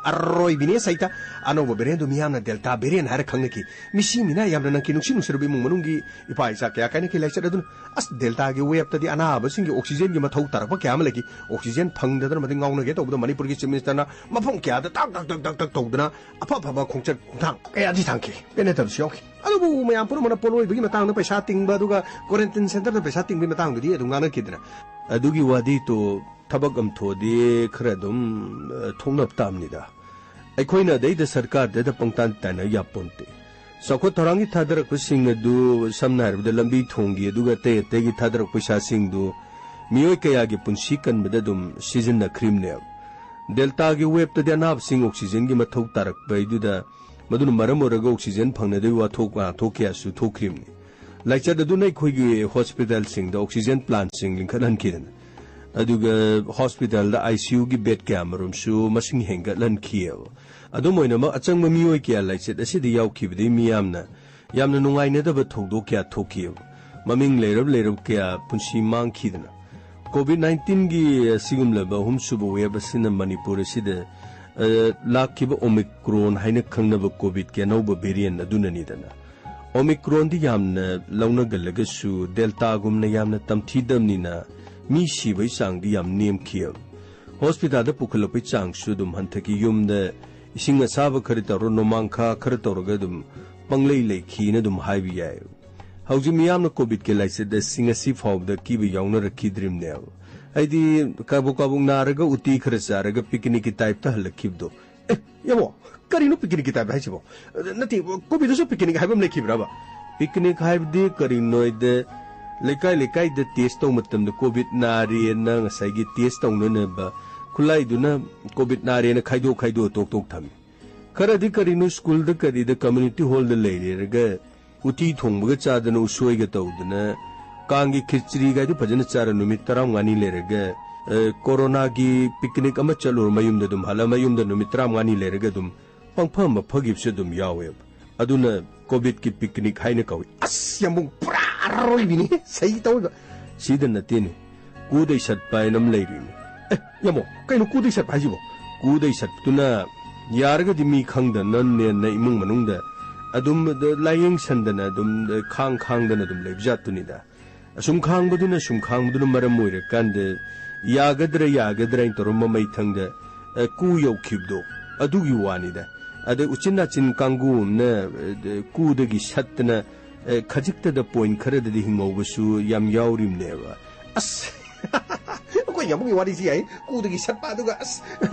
ꯑꯔꯣꯏꯕꯤꯅꯦ ꯁꯩꯇ꯫ ꯑꯅꯧꯕ variantꯗꯨ ꯃꯤꯌꯥꯝꯅ Delta variant ꯍꯥꯏꯔ ꯈꯪꯅꯈꯤ꯫ ꯃꯤꯁꯤ ꯃꯤꯅꯥ ꯌꯥꯝꯅ ꯅꯪꯈꯤ, ꯅꯨꯡꯁꯤ ꯅꯨꯡꯁꯤꯔꯕ ꯏꯃꯨꯡ ꯃꯅꯨꯡꯒꯤ ꯏꯄꯥ ꯏꯆꯥ ꯀꯌꯥ ꯀꯥꯏꯅꯈꯤ꯫ ꯂꯥꯏꯆꯠ ꯑꯗꯨꯅ, ꯑꯁ, Deltaꯒꯤ waveꯇꯗꯤ ꯑꯅꯥꯕꯁꯤꯡꯒꯤ oxygenꯒꯤ ꯃꯊꯧ ꯇꯥꯔꯛꯄ ꯀꯌꯥ ꯑꯃ ꯂꯩꯈꯤ꯫ Oxygen ꯐꯪꯗꯗꯅ ꯃꯗꯤ ꯉꯥꯎꯅꯒꯦ ꯇꯧꯕꯗ ꯃꯅꯤꯄꯨꯔꯒꯤ Chief Ministerꯅ ꯃꯐꯝ ꯀꯌꯥꯗ ꯇꯛ ꯇꯛ ꯇꯛ ꯇꯛ ꯇꯛ ꯇꯧꯗꯅ ꯑꯐ ꯑꯐꯕ ꯈꯣꯡꯆꯠ ꯈꯣꯡꯊꯥꯡ ꯀꯌꯥꯗꯤ ꯊꯥꯡꯈꯤ꯫ ꯄꯦꯟꯅꯗꯕꯁꯨ ꯌꯥꯎꯈꯤ꯫ ꯑꯗꯨꯕꯨ ꯃꯌꯥꯝ ꯄꯨꯝꯅꯃꯛꯅ ꯄꯣꯠꯂꯣꯏꯕꯒꯤ ꯃꯇꯥꯡꯗ ꯄꯩꯁꯥ ꯇꯤꯡꯕ, ꯑꯗꯨꯒ quarantine centreꯗ ꯄꯩꯁꯥ ꯇꯤꯡꯕꯒꯤ ꯃꯇꯥꯡꯗꯨꯗꯤ ꯑꯗꯨꯝ ꯉꯥꯡꯅꯈꯤꯗꯅ꯫ ꯑꯗꯨꯒꯤ ꯋꯥꯗꯤ ꯇꯣ, ꯊꯕꯛ ꯑꯃ ꯊꯣꯛꯑꯗꯤ ꯈꯔ ꯑꯗꯨꯝ, ꯑ, ꯊꯣꯛꯅꯕ ꯇꯥꯕꯅꯤꯗ꯫ ꯑꯩꯈꯣꯏꯅ ꯑꯗꯩꯗ ꯁꯔꯀꯥꯔꯗ ꯄꯪꯇꯥꯟ ꯇꯥꯟꯅ ꯌꯥꯄꯣꯟꯇꯦ꯫ ꯆꯥꯎꯈꯠ ꯊꯧꯔꯥꯡꯒꯤ ꯊꯥꯗꯔꯛꯄꯁꯤꯡ ꯑꯗꯨ, ꯁꯝꯅ ꯍꯥꯏꯔꯕꯗ ꯂꯝꯕꯤ ꯊꯣꯡꯒꯤ ꯑꯗꯨꯒ ꯑꯇꯩ ꯑꯇꯩꯒꯤ ꯊꯥꯗꯔꯛꯄ ꯄꯩꯁꯥꯁꯤꯡꯗꯨ ꯃꯤꯑꯣꯏ ꯀꯌꯥꯒꯤ ꯄꯨꯟꯁꯤ ꯀꯟꯕꯗ ꯑꯗꯨꯝ ꯁꯤꯖꯤꯟꯅꯈ꯭ꯔꯤꯕꯅꯦꯕ꯫ Deltaꯒꯤ waveꯇꯗꯤ ꯑꯅꯥꯕꯁꯤꯡ oxygenꯒꯤ ꯃꯊꯧ ꯇꯥꯔꯛꯄꯩꯗꯨꯗ, ꯃꯗꯨꯅ ꯃꯔꯝ ꯑꯣꯏꯔꯒ oxygen ꯐꯪꯅꯗꯕꯒꯤ ꯋꯥꯊꯣꯛ ꯋꯥꯊꯣꯛ ꯀꯌꯥꯁꯨ ꯊꯣꯛꯈ꯭ꯔꯤꯕꯅꯤ꯫ ꯂꯥꯏꯆꯠ ꯑꯗꯨꯅ ꯑꯩꯈꯣꯏꯒꯤ hospitalꯁꯤꯡꯗ oxygen plantꯁꯤꯡ ꯂꯤꯡꯈꯠꯍꯟꯈꯤꯗꯅ, ꯑꯗꯨꯒ hospitalꯗ ICUꯒꯤ bed ꯀꯌꯥ ꯃꯔꯨꯝꯁꯨ ꯃꯁꯤꯡ ꯍꯦꯟꯒꯠꯍꯟꯈꯤꯑꯕ꯫ ꯑꯗꯨꯝ ꯑꯣꯏꯅꯃꯛ, ꯑꯆꯪꯕ ꯃꯤꯑꯣꯏ ꯀꯌꯥ ꯂꯥꯏꯆꯠ ꯑꯁꯤꯗ ꯌꯥꯎꯈꯤꯕꯗꯒꯤ ꯃꯤꯌꯥꯝꯅ ꯌꯥꯝꯅ ꯅꯨꯡꯉꯥꯏꯅꯗꯕ ꯊꯧꯗꯣꯛ ꯀꯌꯥ ꯊꯣꯛꯈꯤꯑꯕ꯫ ꯃꯃꯤꯡ ꯂꯩꯔꯕ ꯂꯩꯔꯕ ꯀꯌꯥ ꯄꯨꯟꯁꯤ ꯃꯥꯡꯈꯤꯗꯅ꯫ COVID nineteenꯒꯤ ꯑꯁꯤꯒꯨꯝꯂꯕ ꯑꯍꯨꯝꯁꯨꯕ wave ꯑꯁꯤꯅ ꯃꯅꯤꯄꯨꯔ ꯑꯁꯤꯗ, ꯑ, ꯂꯥꯛꯈꯤꯕ Omicron ꯍꯥꯏꯅ ꯈꯪꯅꯕ COVIDꯀꯤ ꯑꯅꯧꯕ variant ꯑꯗꯨꯅꯅꯤꯗꯅ꯫ Omicronꯗꯤ ꯌꯥꯝꯅ ꯂꯧꯅꯒꯜꯂꯒꯁꯨ Deltaꯒꯨꯝꯅ ꯌꯥꯝꯅ ꯇꯝꯊꯤꯗꯕꯅꯤꯅ ꯃꯤ ꯁꯤꯕꯒꯤ ꯆꯥꯡꯗꯤ ꯌꯥꯝ ꯅꯦꯝꯈꯤꯑꯕ꯫ Hospitalꯗ ꯄꯨꯈꯠꯂꯛꯄꯒꯤ ꯆꯥꯡꯁꯨ ꯑꯗꯨꯝ ꯍꯟꯊꯈꯤ꯫ ꯌꯨꯝꯗ ꯏꯁꯤꯡ ꯑꯁꯥꯕ ꯈꯔ ꯇꯧꯔ, ꯅꯣꯡꯃꯥꯡꯈꯥ ꯈꯔ ꯇꯧꯔꯒ ꯑꯗꯨꯝ ꯄꯪꯂꯩ ꯂꯩꯈꯤꯅ ꯑꯗꯨꯝ ꯍꯥꯏꯕ ꯌꯥꯏ꯫ ꯍꯧꯖꯤꯛ ꯃꯤꯌꯥꯝꯅ ꯀꯣꯚꯤꯗꯀꯤ ꯂꯥꯏꯆꯠ ꯑꯁꯤ ꯉꯁꯤ ꯐꯥꯎꯕꯗ ꯀꯤꯕ ꯌꯥꯎꯅꯔꯛꯈꯤꯗ꯭ꯔꯤꯕꯅꯦꯕ꯫ ꯍꯥꯏꯗꯤ, ꯀꯥꯕꯣꯛ ꯀꯥꯕꯣꯛ ꯅꯥꯔꯒ ꯎꯇꯤ ꯈꯔ ꯆꯥꯔꯒ ꯄꯤꯛꯅꯤꯛꯀꯤ ꯇꯥꯏꯞꯇ ꯍꯜꯂꯛꯈꯤꯕꯗꯣ꯫ ꯑꯦ, ꯌꯥꯃꯣ, ꯀꯔꯤꯅꯣ ꯄꯤꯛꯅꯤꯛꯀꯤ ꯇꯥꯏꯞꯇ ꯍꯥꯏꯁꯤꯕꯣ? ꯅꯠꯇꯦ, ꯀꯣꯚꯤꯗꯁꯨ ꯄꯤꯛꯅꯤꯛ ꯍꯥꯏꯕ ꯑꯃ ꯂꯩꯈꯤꯕ꯭ꯔꯕ? ꯄꯤꯛꯅꯤꯛ ꯍꯥꯏꯕꯗꯤ ꯀꯔꯤꯅꯣ ꯍꯥꯏꯗ, ꯂꯩꯀꯥꯏ ꯂꯩꯀꯥꯏꯗ ꯇꯦꯁ ꯇꯧꯕ ꯃꯇꯝꯗ ꯀꯣꯚꯤꯗ ꯅꯥꯔꯦꯅ ꯉꯁꯥꯏꯒꯤ ꯇꯦꯁ ꯇꯧꯅꯅꯕ ꯈꯨꯠꯂꯥꯏꯗꯨꯅ ꯀꯣꯚꯤꯗ ꯅꯥꯔꯦꯅ ꯈꯥꯏꯗꯣꯛ ꯈꯥꯏꯗꯣꯛꯑ ꯇꯣꯛ ꯇꯣꯛ ꯊꯝꯃꯤ꯫ ꯈꯔꯗꯤ ꯀꯔꯤꯅꯣ ꯁ꯭ꯀꯨꯜꯗ ꯀꯔꯤꯗ ꯀꯝꯃ꯭ꯌꯨꯅꯤꯇꯤ ꯍꯣꯜꯗ ꯂꯩꯔꯦꯔꯒ ꯎꯇꯤ ꯊꯣꯡꯕꯒ ꯆꯥꯗꯅ ꯎꯁꯣꯏꯒ ꯇꯧꯗꯅ ꯀꯥꯡꯒꯤ ꯈꯤꯆ꯭ꯔꯤꯒꯥꯏꯗꯨ ꯐꯖꯅ ꯆꯥꯔ ꯅꯨꯃꯤꯠ ꯇꯔꯥꯃꯉꯥꯅꯤ ꯂꯩꯔꯒ, ꯑ, ꯀꯣꯔꯣꯅꯥꯒꯤ ꯄꯤꯛꯅꯤꯛ ꯑꯃ ꯆꯠꯂꯨꯔ ꯃꯌꯨꯝꯗ ꯑꯗꯨꯝ ꯍꯜꯂ ꯃꯌꯨꯝꯗ ꯅꯨꯃꯤꯠ ꯇꯔꯥꯃꯉꯥꯅꯤ ꯂꯩꯔꯒ ꯑꯗꯨꯝ ꯄꯪꯐ ꯑꯃ ꯐꯈꯤꯕꯁꯨ ꯑꯗꯨꯝ ꯌꯥꯎꯋꯦꯕ꯫ ꯑꯗꯨꯅ ꯀꯣꯚꯤꯗꯀꯤ ꯄꯤꯛꯅꯤꯛ ꯍꯥꯏꯅ ꯀꯧꯏ꯫ ꯑꯁ, ꯌꯥꯝꯕꯨꯡ ꯄꯨꯔꯥ ꯑꯔꯣꯏꯕꯤꯅꯤ ꯁꯍꯤ ꯇꯧꯔꯤꯕ꯫ ꯁꯤꯗ ꯅꯠꯇꯦꯅꯦ, ꯀꯨꯗꯩ ꯁꯠꯄ ꯍꯥꯏꯅ ꯑꯃ ꯂꯩꯔꯤꯅꯦ꯫ ꯑꯦ, ꯌꯥꯃꯣ, ꯀꯩꯅꯣ ꯀꯨꯗꯩ ꯁꯠꯄ ꯍꯥꯏꯁꯤꯕꯣ? ꯀꯨꯗꯩ ꯁꯠꯄꯗꯨꯅ ꯌꯥꯔꯒꯗꯤ ꯃꯤ ꯈꯪꯗꯅ ꯅꯦꯟꯅ ꯏꯃꯨꯡ ꯃꯅꯨꯡꯗ ꯑꯗꯨꯝ ꯂꯥꯏꯌꯦꯡꯁꯟꯗꯅ ꯑꯗꯨꯝ ꯈꯥꯡ ꯈꯥꯡꯗꯅ ꯑꯗꯨꯝ ꯂꯩꯕ ꯖꯥꯠꯇꯨꯅꯤꯗ꯫ ꯑꯁꯨꯝ ꯈꯥꯡꯕꯗꯨꯅ, ꯁꯨꯝ ꯈꯥꯡꯕꯗꯨꯅ ꯃꯔꯝ ꯑꯣꯏꯔꯀꯥꯟꯗ ꯌꯥꯒꯗ꯭ꯔꯥ ꯌꯥꯒꯗ꯭ꯔꯥ ꯍꯥꯏꯅ ꯇꯧꯔ ꯃꯃꯩꯊꯪꯗ, ꯑ, ꯀꯨ ꯌꯧꯈꯤꯕꯗꯣ ꯑꯗꯨꯒꯤ ꯋꯥꯅꯤꯗ꯫ ꯑꯗꯩ ꯎꯆꯤꯟ ꯅꯥꯆꯤꯟ ꯀꯥꯡꯕꯨ ꯑꯃꯅ, ꯑ, ꯀꯨꯗꯒꯤ ꯁꯠꯇꯅ, ꯑ, ꯈꯖꯤꯛꯇꯗ ꯄꯣꯏꯟ ꯈꯔꯗꯗꯤ ꯍꯤꯡꯍꯧꯕꯁꯨ ꯌꯥꯝ ꯌꯥꯎꯔꯤꯕꯅꯦꯕ꯫ ꯑꯁ! ꯑꯩꯈꯣꯏ ꯌꯥꯝꯕꯨꯡꯒꯤ ꯋꯥꯔꯤꯁꯤ ꯌꯥꯏ꯫ ꯀꯨꯗꯒꯤ ꯁꯠꯄ ꯑꯗꯨꯒ ꯑꯁ,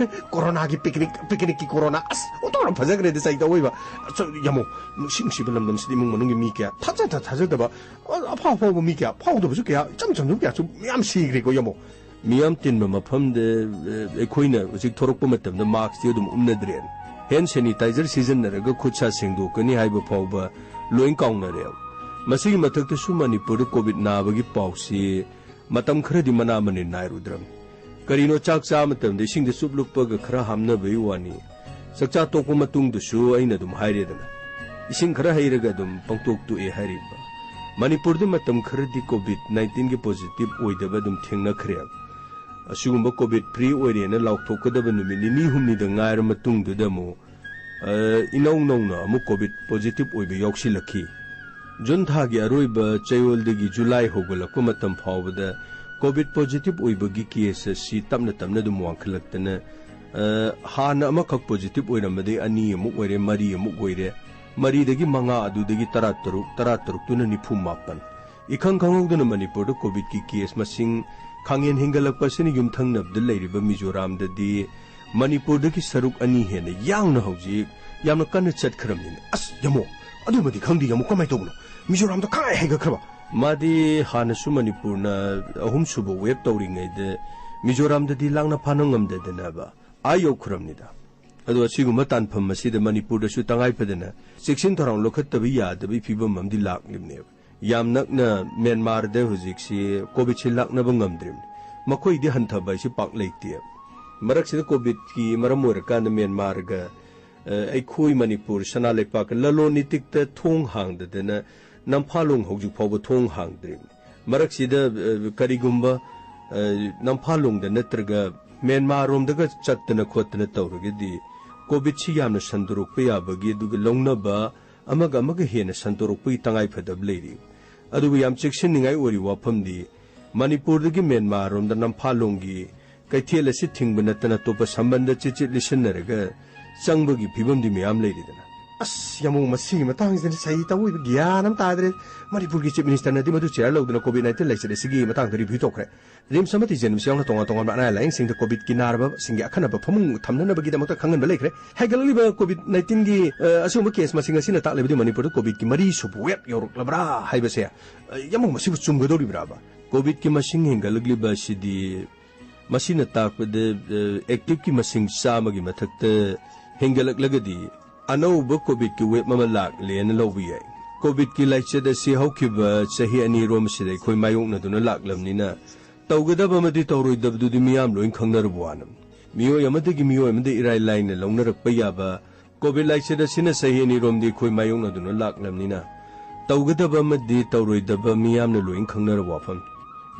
ꯀꯣꯔꯣꯅꯥꯒꯤ ꯄꯤꯛꯅꯤꯛ, ꯄꯤꯛꯅꯤꯛꯀꯤ ꯀꯣꯔꯣꯅꯥ꯫ ꯑꯁ, ꯑꯣꯟꯊꯣꯛꯅ ꯐꯖꯈ꯭ꯔꯦꯗ ꯆꯍꯤ ꯇꯧꯕ꯫ ꯑꯁ, ꯌꯥꯝꯕꯨꯡ, ꯅꯨꯡꯁꯤ ꯅꯨꯡꯁꯤꯕ ꯂꯝꯗꯝꯁꯤꯗ ꯏꯃꯨꯡ ꯃꯅꯨꯡꯒꯤ ꯃꯤ ꯀꯌꯥ, ꯊꯥꯖ ꯊꯥ-, ꯊꯥꯖꯗꯕ, ꯑ, ꯑꯐꯥꯎ ꯑꯐꯥꯎꯕ ꯃꯤ ꯀꯌꯥ, ꯐꯥꯎꯗꯕꯁꯨ ꯀꯌꯥ, ꯏꯆꯝ ꯆꯝꯖꯕ ꯀꯌꯥꯁꯨ ꯃꯌꯥꯝ ꯁꯤꯈ꯭ꯔꯦꯀꯣ, ꯌꯥꯝꯕꯨꯡ꯫ ꯃꯤꯌꯥꯝ ꯇꯤꯟꯕ ꯃꯐꯝꯗ, ꯑ, ꯑꯩꯈꯣꯏꯅ ꯍꯧꯖꯤꯛ ꯊꯣꯔꯛꯄ ꯃꯇꯝꯗ ꯃꯥꯛꯁꯇꯤ ꯑꯗꯨꯝ ꯎꯞꯅꯗ꯭ꯔꯦ꯫ ꯍꯦꯟ ꯁꯦꯅꯤꯇꯥꯏꯖꯔ ꯁꯤꯖꯤꯟꯅꯔꯒ ꯈꯨꯠ ꯁꯥ ꯁꯦꯡꯗꯣꯛꯀꯅꯤ ꯍꯥꯏꯕ ꯐꯥꯎꯕ ꯂꯣꯏ ꯀꯥꯎꯅꯔꯦ꯫ ꯃꯁꯤꯒꯤ ꯃꯊꯛꯇꯁꯨ ꯃꯅꯤꯄꯨꯔꯗ ꯀꯣꯚꯤꯗ ꯅꯥꯕꯒꯤ ꯄꯥꯎꯁꯤ ꯃꯇꯝ ꯈꯔꯗꯤ ꯃꯅꯥ ꯃꯅꯤꯟ ꯅꯥꯏꯔꯨꯗ꯭ꯔꯕꯅꯤ꯫ ꯀꯔꯤꯅꯣ, ꯆꯥꯛ ꯆꯥ ꯃꯇꯝꯗ ꯏꯁꯤꯡꯗ ꯆꯨꯞ ꯂꯨꯞꯄꯒ ꯈꯔ ꯍꯥꯝꯅꯕꯒꯤ ꯋꯥꯅꯤ꯫ ꯆꯥꯛꯆꯥ ꯇꯣꯛꯄ ꯃꯇꯨꯡꯗꯁꯨ ꯑꯩꯅ ꯑꯗꯨꯝ ꯍꯥꯏꯔꯦꯗꯅ, ꯏꯁꯤꯡ ꯈꯔ ꯍꯩꯔꯒ ꯑꯗꯨꯝ ꯄꯪꯇꯣꯛ ꯇꯣꯛꯑꯦ ꯍꯥꯏꯔꯤꯕ꯫ ꯃꯅꯤꯄꯨꯔꯗ ꯃꯇꯝ ꯈꯔꯗꯤ ꯀꯣꯚꯤꯗ ꯅꯥꯏꯟꯇꯤꯟꯒꯤ ꯄꯣꯖꯤꯇꯤꯚ ꯑꯣꯏꯗꯕ ꯑꯗꯨꯝ ꯊꯦꯡꯅꯈ꯭ꯔꯦ꯫ ꯑꯁꯤꯒꯨꯝꯕ ꯀꯣꯚꯤꯗ ꯐ꯭ꯔꯤ ꯑꯣꯏꯔꯦꯅ ꯂꯥꯎꯊꯣꯛꯀꯗꯕ ꯅꯨꯃꯤꯠ ꯅꯤꯅꯤ ꯍꯨꯝꯅꯤꯗ ꯉꯥꯏꯔ ꯃꯇꯨꯡꯗꯨꯗ ꯑꯃꯨꯛ, ꯑ, ꯏꯅꯧ ꯅꯧꯅ ꯑꯃꯨꯛ ꯀꯣꯚꯤꯗ ꯄꯣꯖꯤꯇꯤꯚ ꯑꯣꯏꯕ ꯌꯥꯎꯁꯤꯜꯂꯛꯈꯤ꯫ ꯖꯨꯟ ꯊꯥꯒꯤ ꯑꯔꯣꯏꯕ ꯆꯌꯣꯜꯗꯒꯤ ꯖꯨꯂꯥꯏ ꯍꯧꯒꯠꯂꯛꯄ ꯃꯇꯝ ꯐꯥꯎꯕꯗ ꯀꯣꯚꯤꯗ ꯄꯣꯖꯤꯇꯤꯚ ꯑꯣꯏꯕꯒꯤ ꯀꯦꯁ ꯑꯁꯤ ꯇꯞꯅ ꯇꯞꯅ ꯑꯗꯨꯝ ꯋꯥꯡꯈꯠꯂꯛꯇꯅ, ꯑ, ꯍꯥꯟꯅ ꯑꯃꯈꯛ positive ꯑꯣꯏꯔꯝꯕꯗꯒꯤ ꯑꯅꯤ ꯑꯃꯨꯛ ꯑꯣꯏꯔꯦ, ꯃꯔꯤ ꯑꯃꯨꯛ ꯑꯣꯏꯔꯦ, ꯃꯔꯤꯗꯒꯤ ꯃꯉꯥ, ꯑꯗꯨꯗꯒꯤ ꯇꯔꯥꯇꯔꯨꯛ, ꯇꯔꯥꯇꯔꯨꯛꯇꯨꯅ ꯅꯤꯐꯨ ꯃꯥꯄꯟ꯫ ꯏꯈꯪ ꯈꯪꯍꯧꯗꯅ ꯃꯅꯤꯄꯨꯔꯗ COVIDꯀꯤ case ꯃꯁꯤꯡ ꯈꯥꯡꯍꯦꯟ ꯍꯦꯟꯒꯠꯂꯛꯄ ꯑꯁꯤꯅ ꯌꯨꯝꯊꯪꯅꯕꯗ ꯂꯩꯔꯤꯕ ꯃꯤꯖꯣꯔꯥꯝꯗꯗꯤ ꯃꯅꯤꯄꯨꯔꯗꯒꯤ ꯁꯔꯨꯛ ꯑꯅꯤ ꯍꯦꯟꯅ ꯌꯥꯡꯅ ꯍꯧꯖꯤꯛ ꯌꯥꯝꯅ ꯀꯟꯅ ꯆꯠꯈ꯭ꯔꯕꯅꯤꯅꯦ꯫ ꯑꯁ, ꯌꯥꯝꯃꯣ, ꯑꯗꯨꯃꯗꯤ ꯈꯪꯗꯦ, ꯌꯥꯝꯃꯣ, ꯀꯃꯥꯏꯅ ꯇꯧꯕꯅꯣ? ꯃꯤꯖꯣꯔꯥꯝꯗ ꯈꯪꯍꯥꯏ ꯍꯥꯏꯒꯠꯈ꯭ꯔꯕ? ꯃꯥꯗꯤ ꯍꯥꯟꯅꯁꯨ ꯃꯅꯤꯄꯨꯔꯅ ꯑꯍꯨꯝꯁꯨꯕ wave ꯇꯧꯔꯤꯉꯩꯗ ꯃꯤꯖꯣꯔꯥꯝꯗꯗꯤ ꯂꯥꯛꯅ ꯐꯥꯅ ꯉꯝꯗꯗꯅꯕ ꯑꯥ ꯌꯧꯈ꯭ꯔꯕꯅꯤꯗ꯫ ꯑꯗꯣ ꯑꯁꯤꯒꯨꯝꯕ ꯇꯥꯟꯐꯝ ꯑꯁꯤꯗ ꯃꯅꯤꯄꯨꯔꯗꯁꯨ ꯇꯉꯥꯏ ꯐꯗꯅ ꯆꯦꯛꯁꯤꯟ ꯊꯧꯔꯥꯡ ꯂꯧꯈꯠꯇꯕ ꯌꯥꯗꯕꯒꯤ ꯐꯤꯕꯝ ꯑꯃꯗꯤ ꯂꯥꯛꯂꯤꯕꯅꯦꯕ꯫ ꯌꯥꯝ ꯅꯛꯅ ꯃ꯭ꯌꯥꯟꯃꯥꯔꯗ ꯍꯧꯖꯤꯛꯁꯤ COVIDꯁꯤ ꯂꯥꯛꯅꯕ ꯉꯝꯗ꯭ꯔꯤꯕꯅꯤ꯫ ꯃꯈꯣꯏꯗꯤ ꯍꯟꯊꯕ ꯍꯥꯏꯁꯤ ꯄꯥꯛ ꯂꯩꯇꯦ꯫ ꯃꯔꯛꯁꯤꯗ COVIDꯀꯤ ꯃꯔꯝ ꯑꯣꯏꯔꯀꯥꯟꯗ ꯃ꯭ꯌꯥꯟꯃꯥꯔꯒ, ꯑ, ꯑꯩꯈꯣꯏ ꯃꯅꯤꯄꯨꯔ ꯁꯅꯥ ꯂꯩꯄꯥꯛꯀ ꯂꯂꯣꯟ ꯏꯇꯤꯛꯇ ꯊꯣꯡ ꯍꯥꯡꯗꯗꯅ ꯅꯝꯐꯥꯂꯣꯡ ꯍꯧꯖꯤꯛ ꯐꯥꯎꯕ ꯊꯣꯡ ꯍꯥꯡꯗ꯭ꯔꯤꯕꯅꯤ꯫ ꯃꯔꯛꯁꯤꯗ, ꯑ, ꯀꯔꯤꯒꯨꯝꯕ, ꯑ, ꯅꯝꯐꯥꯂꯣꯡꯗ ꯅꯠꯇ꯭ꯔꯒ ꯃ꯭ꯌꯥꯟꯃꯥꯔꯔꯣꯝꯗꯒ ꯆꯠꯇꯅ ꯈꯣꯠꯇꯅ ꯇꯧꯔꯒꯗꯤ COVIDꯁꯤ ꯌꯥꯝꯅ ꯁꯟꯗꯣꯔꯛꯄ ꯌꯥꯕꯒꯤ, ꯑꯗꯨꯒ ꯂꯧꯅꯕ ꯑꯃꯒ ꯑꯃꯒ ꯍꯦꯟꯅ ꯁꯟꯗꯣꯔꯛꯄꯒꯤ ꯇꯉꯥꯏ ꯐꯗꯕ ꯂꯩꯔꯤ꯫ ꯑꯗꯨꯕꯨ ꯌꯥꯝ ꯆꯦꯛꯁꯤꯟꯅꯤꯡꯉꯥꯏ ꯑꯣꯏꯔꯤꯕ ꯋꯥꯐꯝꯗꯤ ꯃꯅꯤꯄꯨꯔꯗꯒꯤ ꯃ꯭ꯌꯥꯟꯃꯥꯔꯔꯣꯝꯗ ꯅꯝꯐꯥꯂꯣꯡꯒꯤ ꯀꯩꯊꯦꯜ ꯑꯁꯤ ꯊꯤꯡꯕ ꯅꯠꯇꯅ ꯑꯇꯣꯞꯄ ꯁꯝꯕꯟꯗ ꯆꯤꯠ ꯆꯤꯠ ꯂꯤꯁꯤꯟꯅꯔꯒ ꯆꯪꯕꯒꯤ ꯐꯤꯕꯝꯗꯤ ꯃꯌꯥꯝ ꯂꯩꯔꯤꯗꯅ꯫ ꯑꯁ, ꯌꯥꯝꯃꯣ, ꯃꯁꯤꯒꯤ ꯃꯇꯥꯡꯁꯤꯗꯤ ꯁꯍꯤ ꯇꯧꯕ ꯒ꯭ꯌꯥꯟ ꯑꯃ ꯇꯥꯗ꯭ꯔꯦ꯫ ꯃꯅꯤꯄꯨꯔꯒꯤ Chief Ministerꯅꯗꯤ ꯃꯗꯨ chair ꯂꯧꯗꯨꯅ COVID nineteen ꯂꯥꯏꯆꯠ ꯑꯁꯤꯒꯤ ꯃꯇꯥꯡꯗ review ꯇꯧꯈ꯭ꯔꯦ꯫ RIMS ꯑꯃꯗꯤ JNIMS ꯌꯥꯎꯅ ꯇꯣꯉꯥꯟ ꯇꯣꯉꯥꯟꯕ ꯑꯅꯥ ꯂꯥꯌꯦꯡꯁꯪꯗ COVIDꯀꯤ ꯅꯥꯔꯕꯁꯤꯡꯒꯤ ꯑꯈꯟꯅꯕ ꯐꯃꯨꯡ ꯊꯝꯅꯅꯕꯒꯤꯗꯃꯛꯇ ꯈꯪꯍꯟꯕ ꯂꯩꯈ꯭ꯔꯦ꯫ ꯍꯦꯟꯒꯠꯂꯛꯂꯤꯕ COVID nineteenꯒꯤ, ꯑ, ꯑꯁꯤꯒꯨꯝꯕ case ꯃꯁꯤꯡ ꯑꯁꯤꯅ ꯇꯥꯛꯂꯤꯕꯗꯤ ꯃꯅꯤꯄꯨꯔꯗ COVIDꯀꯤ ꯃꯔꯤꯁꯨꯕ wave ꯌꯧꯔꯛꯂꯕ꯭ꯔꯥ ꯍꯥꯏꯕꯁꯦ, ꯑ, ꯌꯥꯝꯃꯣ, ꯃꯁꯤꯕꯨ ꯆꯨꯝꯒꯗꯧꯔꯤꯕ꯭ꯔꯥꯕ? COVIDꯀꯤ ꯃꯁꯤꯡ ꯍꯦꯟꯒꯠꯂꯛꯂꯤꯕ ꯑꯁꯤꯗꯤ ꯃꯁꯤꯅ ꯇꯥꯛꯄꯗ, ꯑ, activeꯀꯤ ꯃꯁꯤꯡ ꯆꯥꯝꯃꯒꯤ ꯃꯊꯛꯇ ꯍꯦꯟꯒꯠꯂꯛꯂꯒꯗꯤ ꯑꯅꯧꯕ COVIDꯀꯤ wave ꯑꯃ ꯂꯥꯛꯂꯦꯅ ꯂꯧꯕ ꯌꯥꯏ꯫ COVIDꯀꯤ ꯂꯥꯏꯆꯠ ꯑꯁꯤ ꯍꯧꯈꯤꯕ ꯆꯍꯤ ꯑꯅꯤꯔꯣꯝ ꯑꯁꯤꯗ ꯑꯩꯈꯣꯏ ꯃꯥꯌꯣꯛꯅꯗꯨꯅ ꯂꯥꯛꯂꯕꯅꯤꯅ ꯇꯧꯒꯗꯕ ꯑꯃꯗꯤ ꯇꯧꯔꯣꯏꯗꯕꯗꯨꯗꯤ ꯃꯤꯌꯥꯝ ꯂꯣꯏ ꯈꯪꯅꯔꯕ ꯋꯥꯅꯤ꯫ ꯃꯤꯑꯣꯏ ꯑꯃꯗꯒꯤ ꯃꯤꯑꯣꯏ ꯑꯃꯗ ꯏꯔꯥꯏ ꯂꯥꯏꯅ ꯂꯧꯅꯔꯛꯄ ꯌꯥꯕ COVID ꯂꯥꯏꯆꯠ ꯑꯁꯤꯅ ꯆꯍꯤ ꯑꯅꯤꯔꯣꯝꯗꯤ ꯑꯩꯈꯣꯏ ꯃꯥꯌꯣꯛꯅꯗꯨꯅ ꯂꯥꯛꯂꯕꯅꯤꯅ ꯇꯧꯒꯗꯕ ꯑꯃꯗꯤ ꯇꯧꯔꯣꯏꯗꯕ ꯃꯤꯌꯥꯝꯅ ꯂꯣꯏꯅ ꯈꯪꯅꯔꯕ ꯋꯥꯐꯝ꯫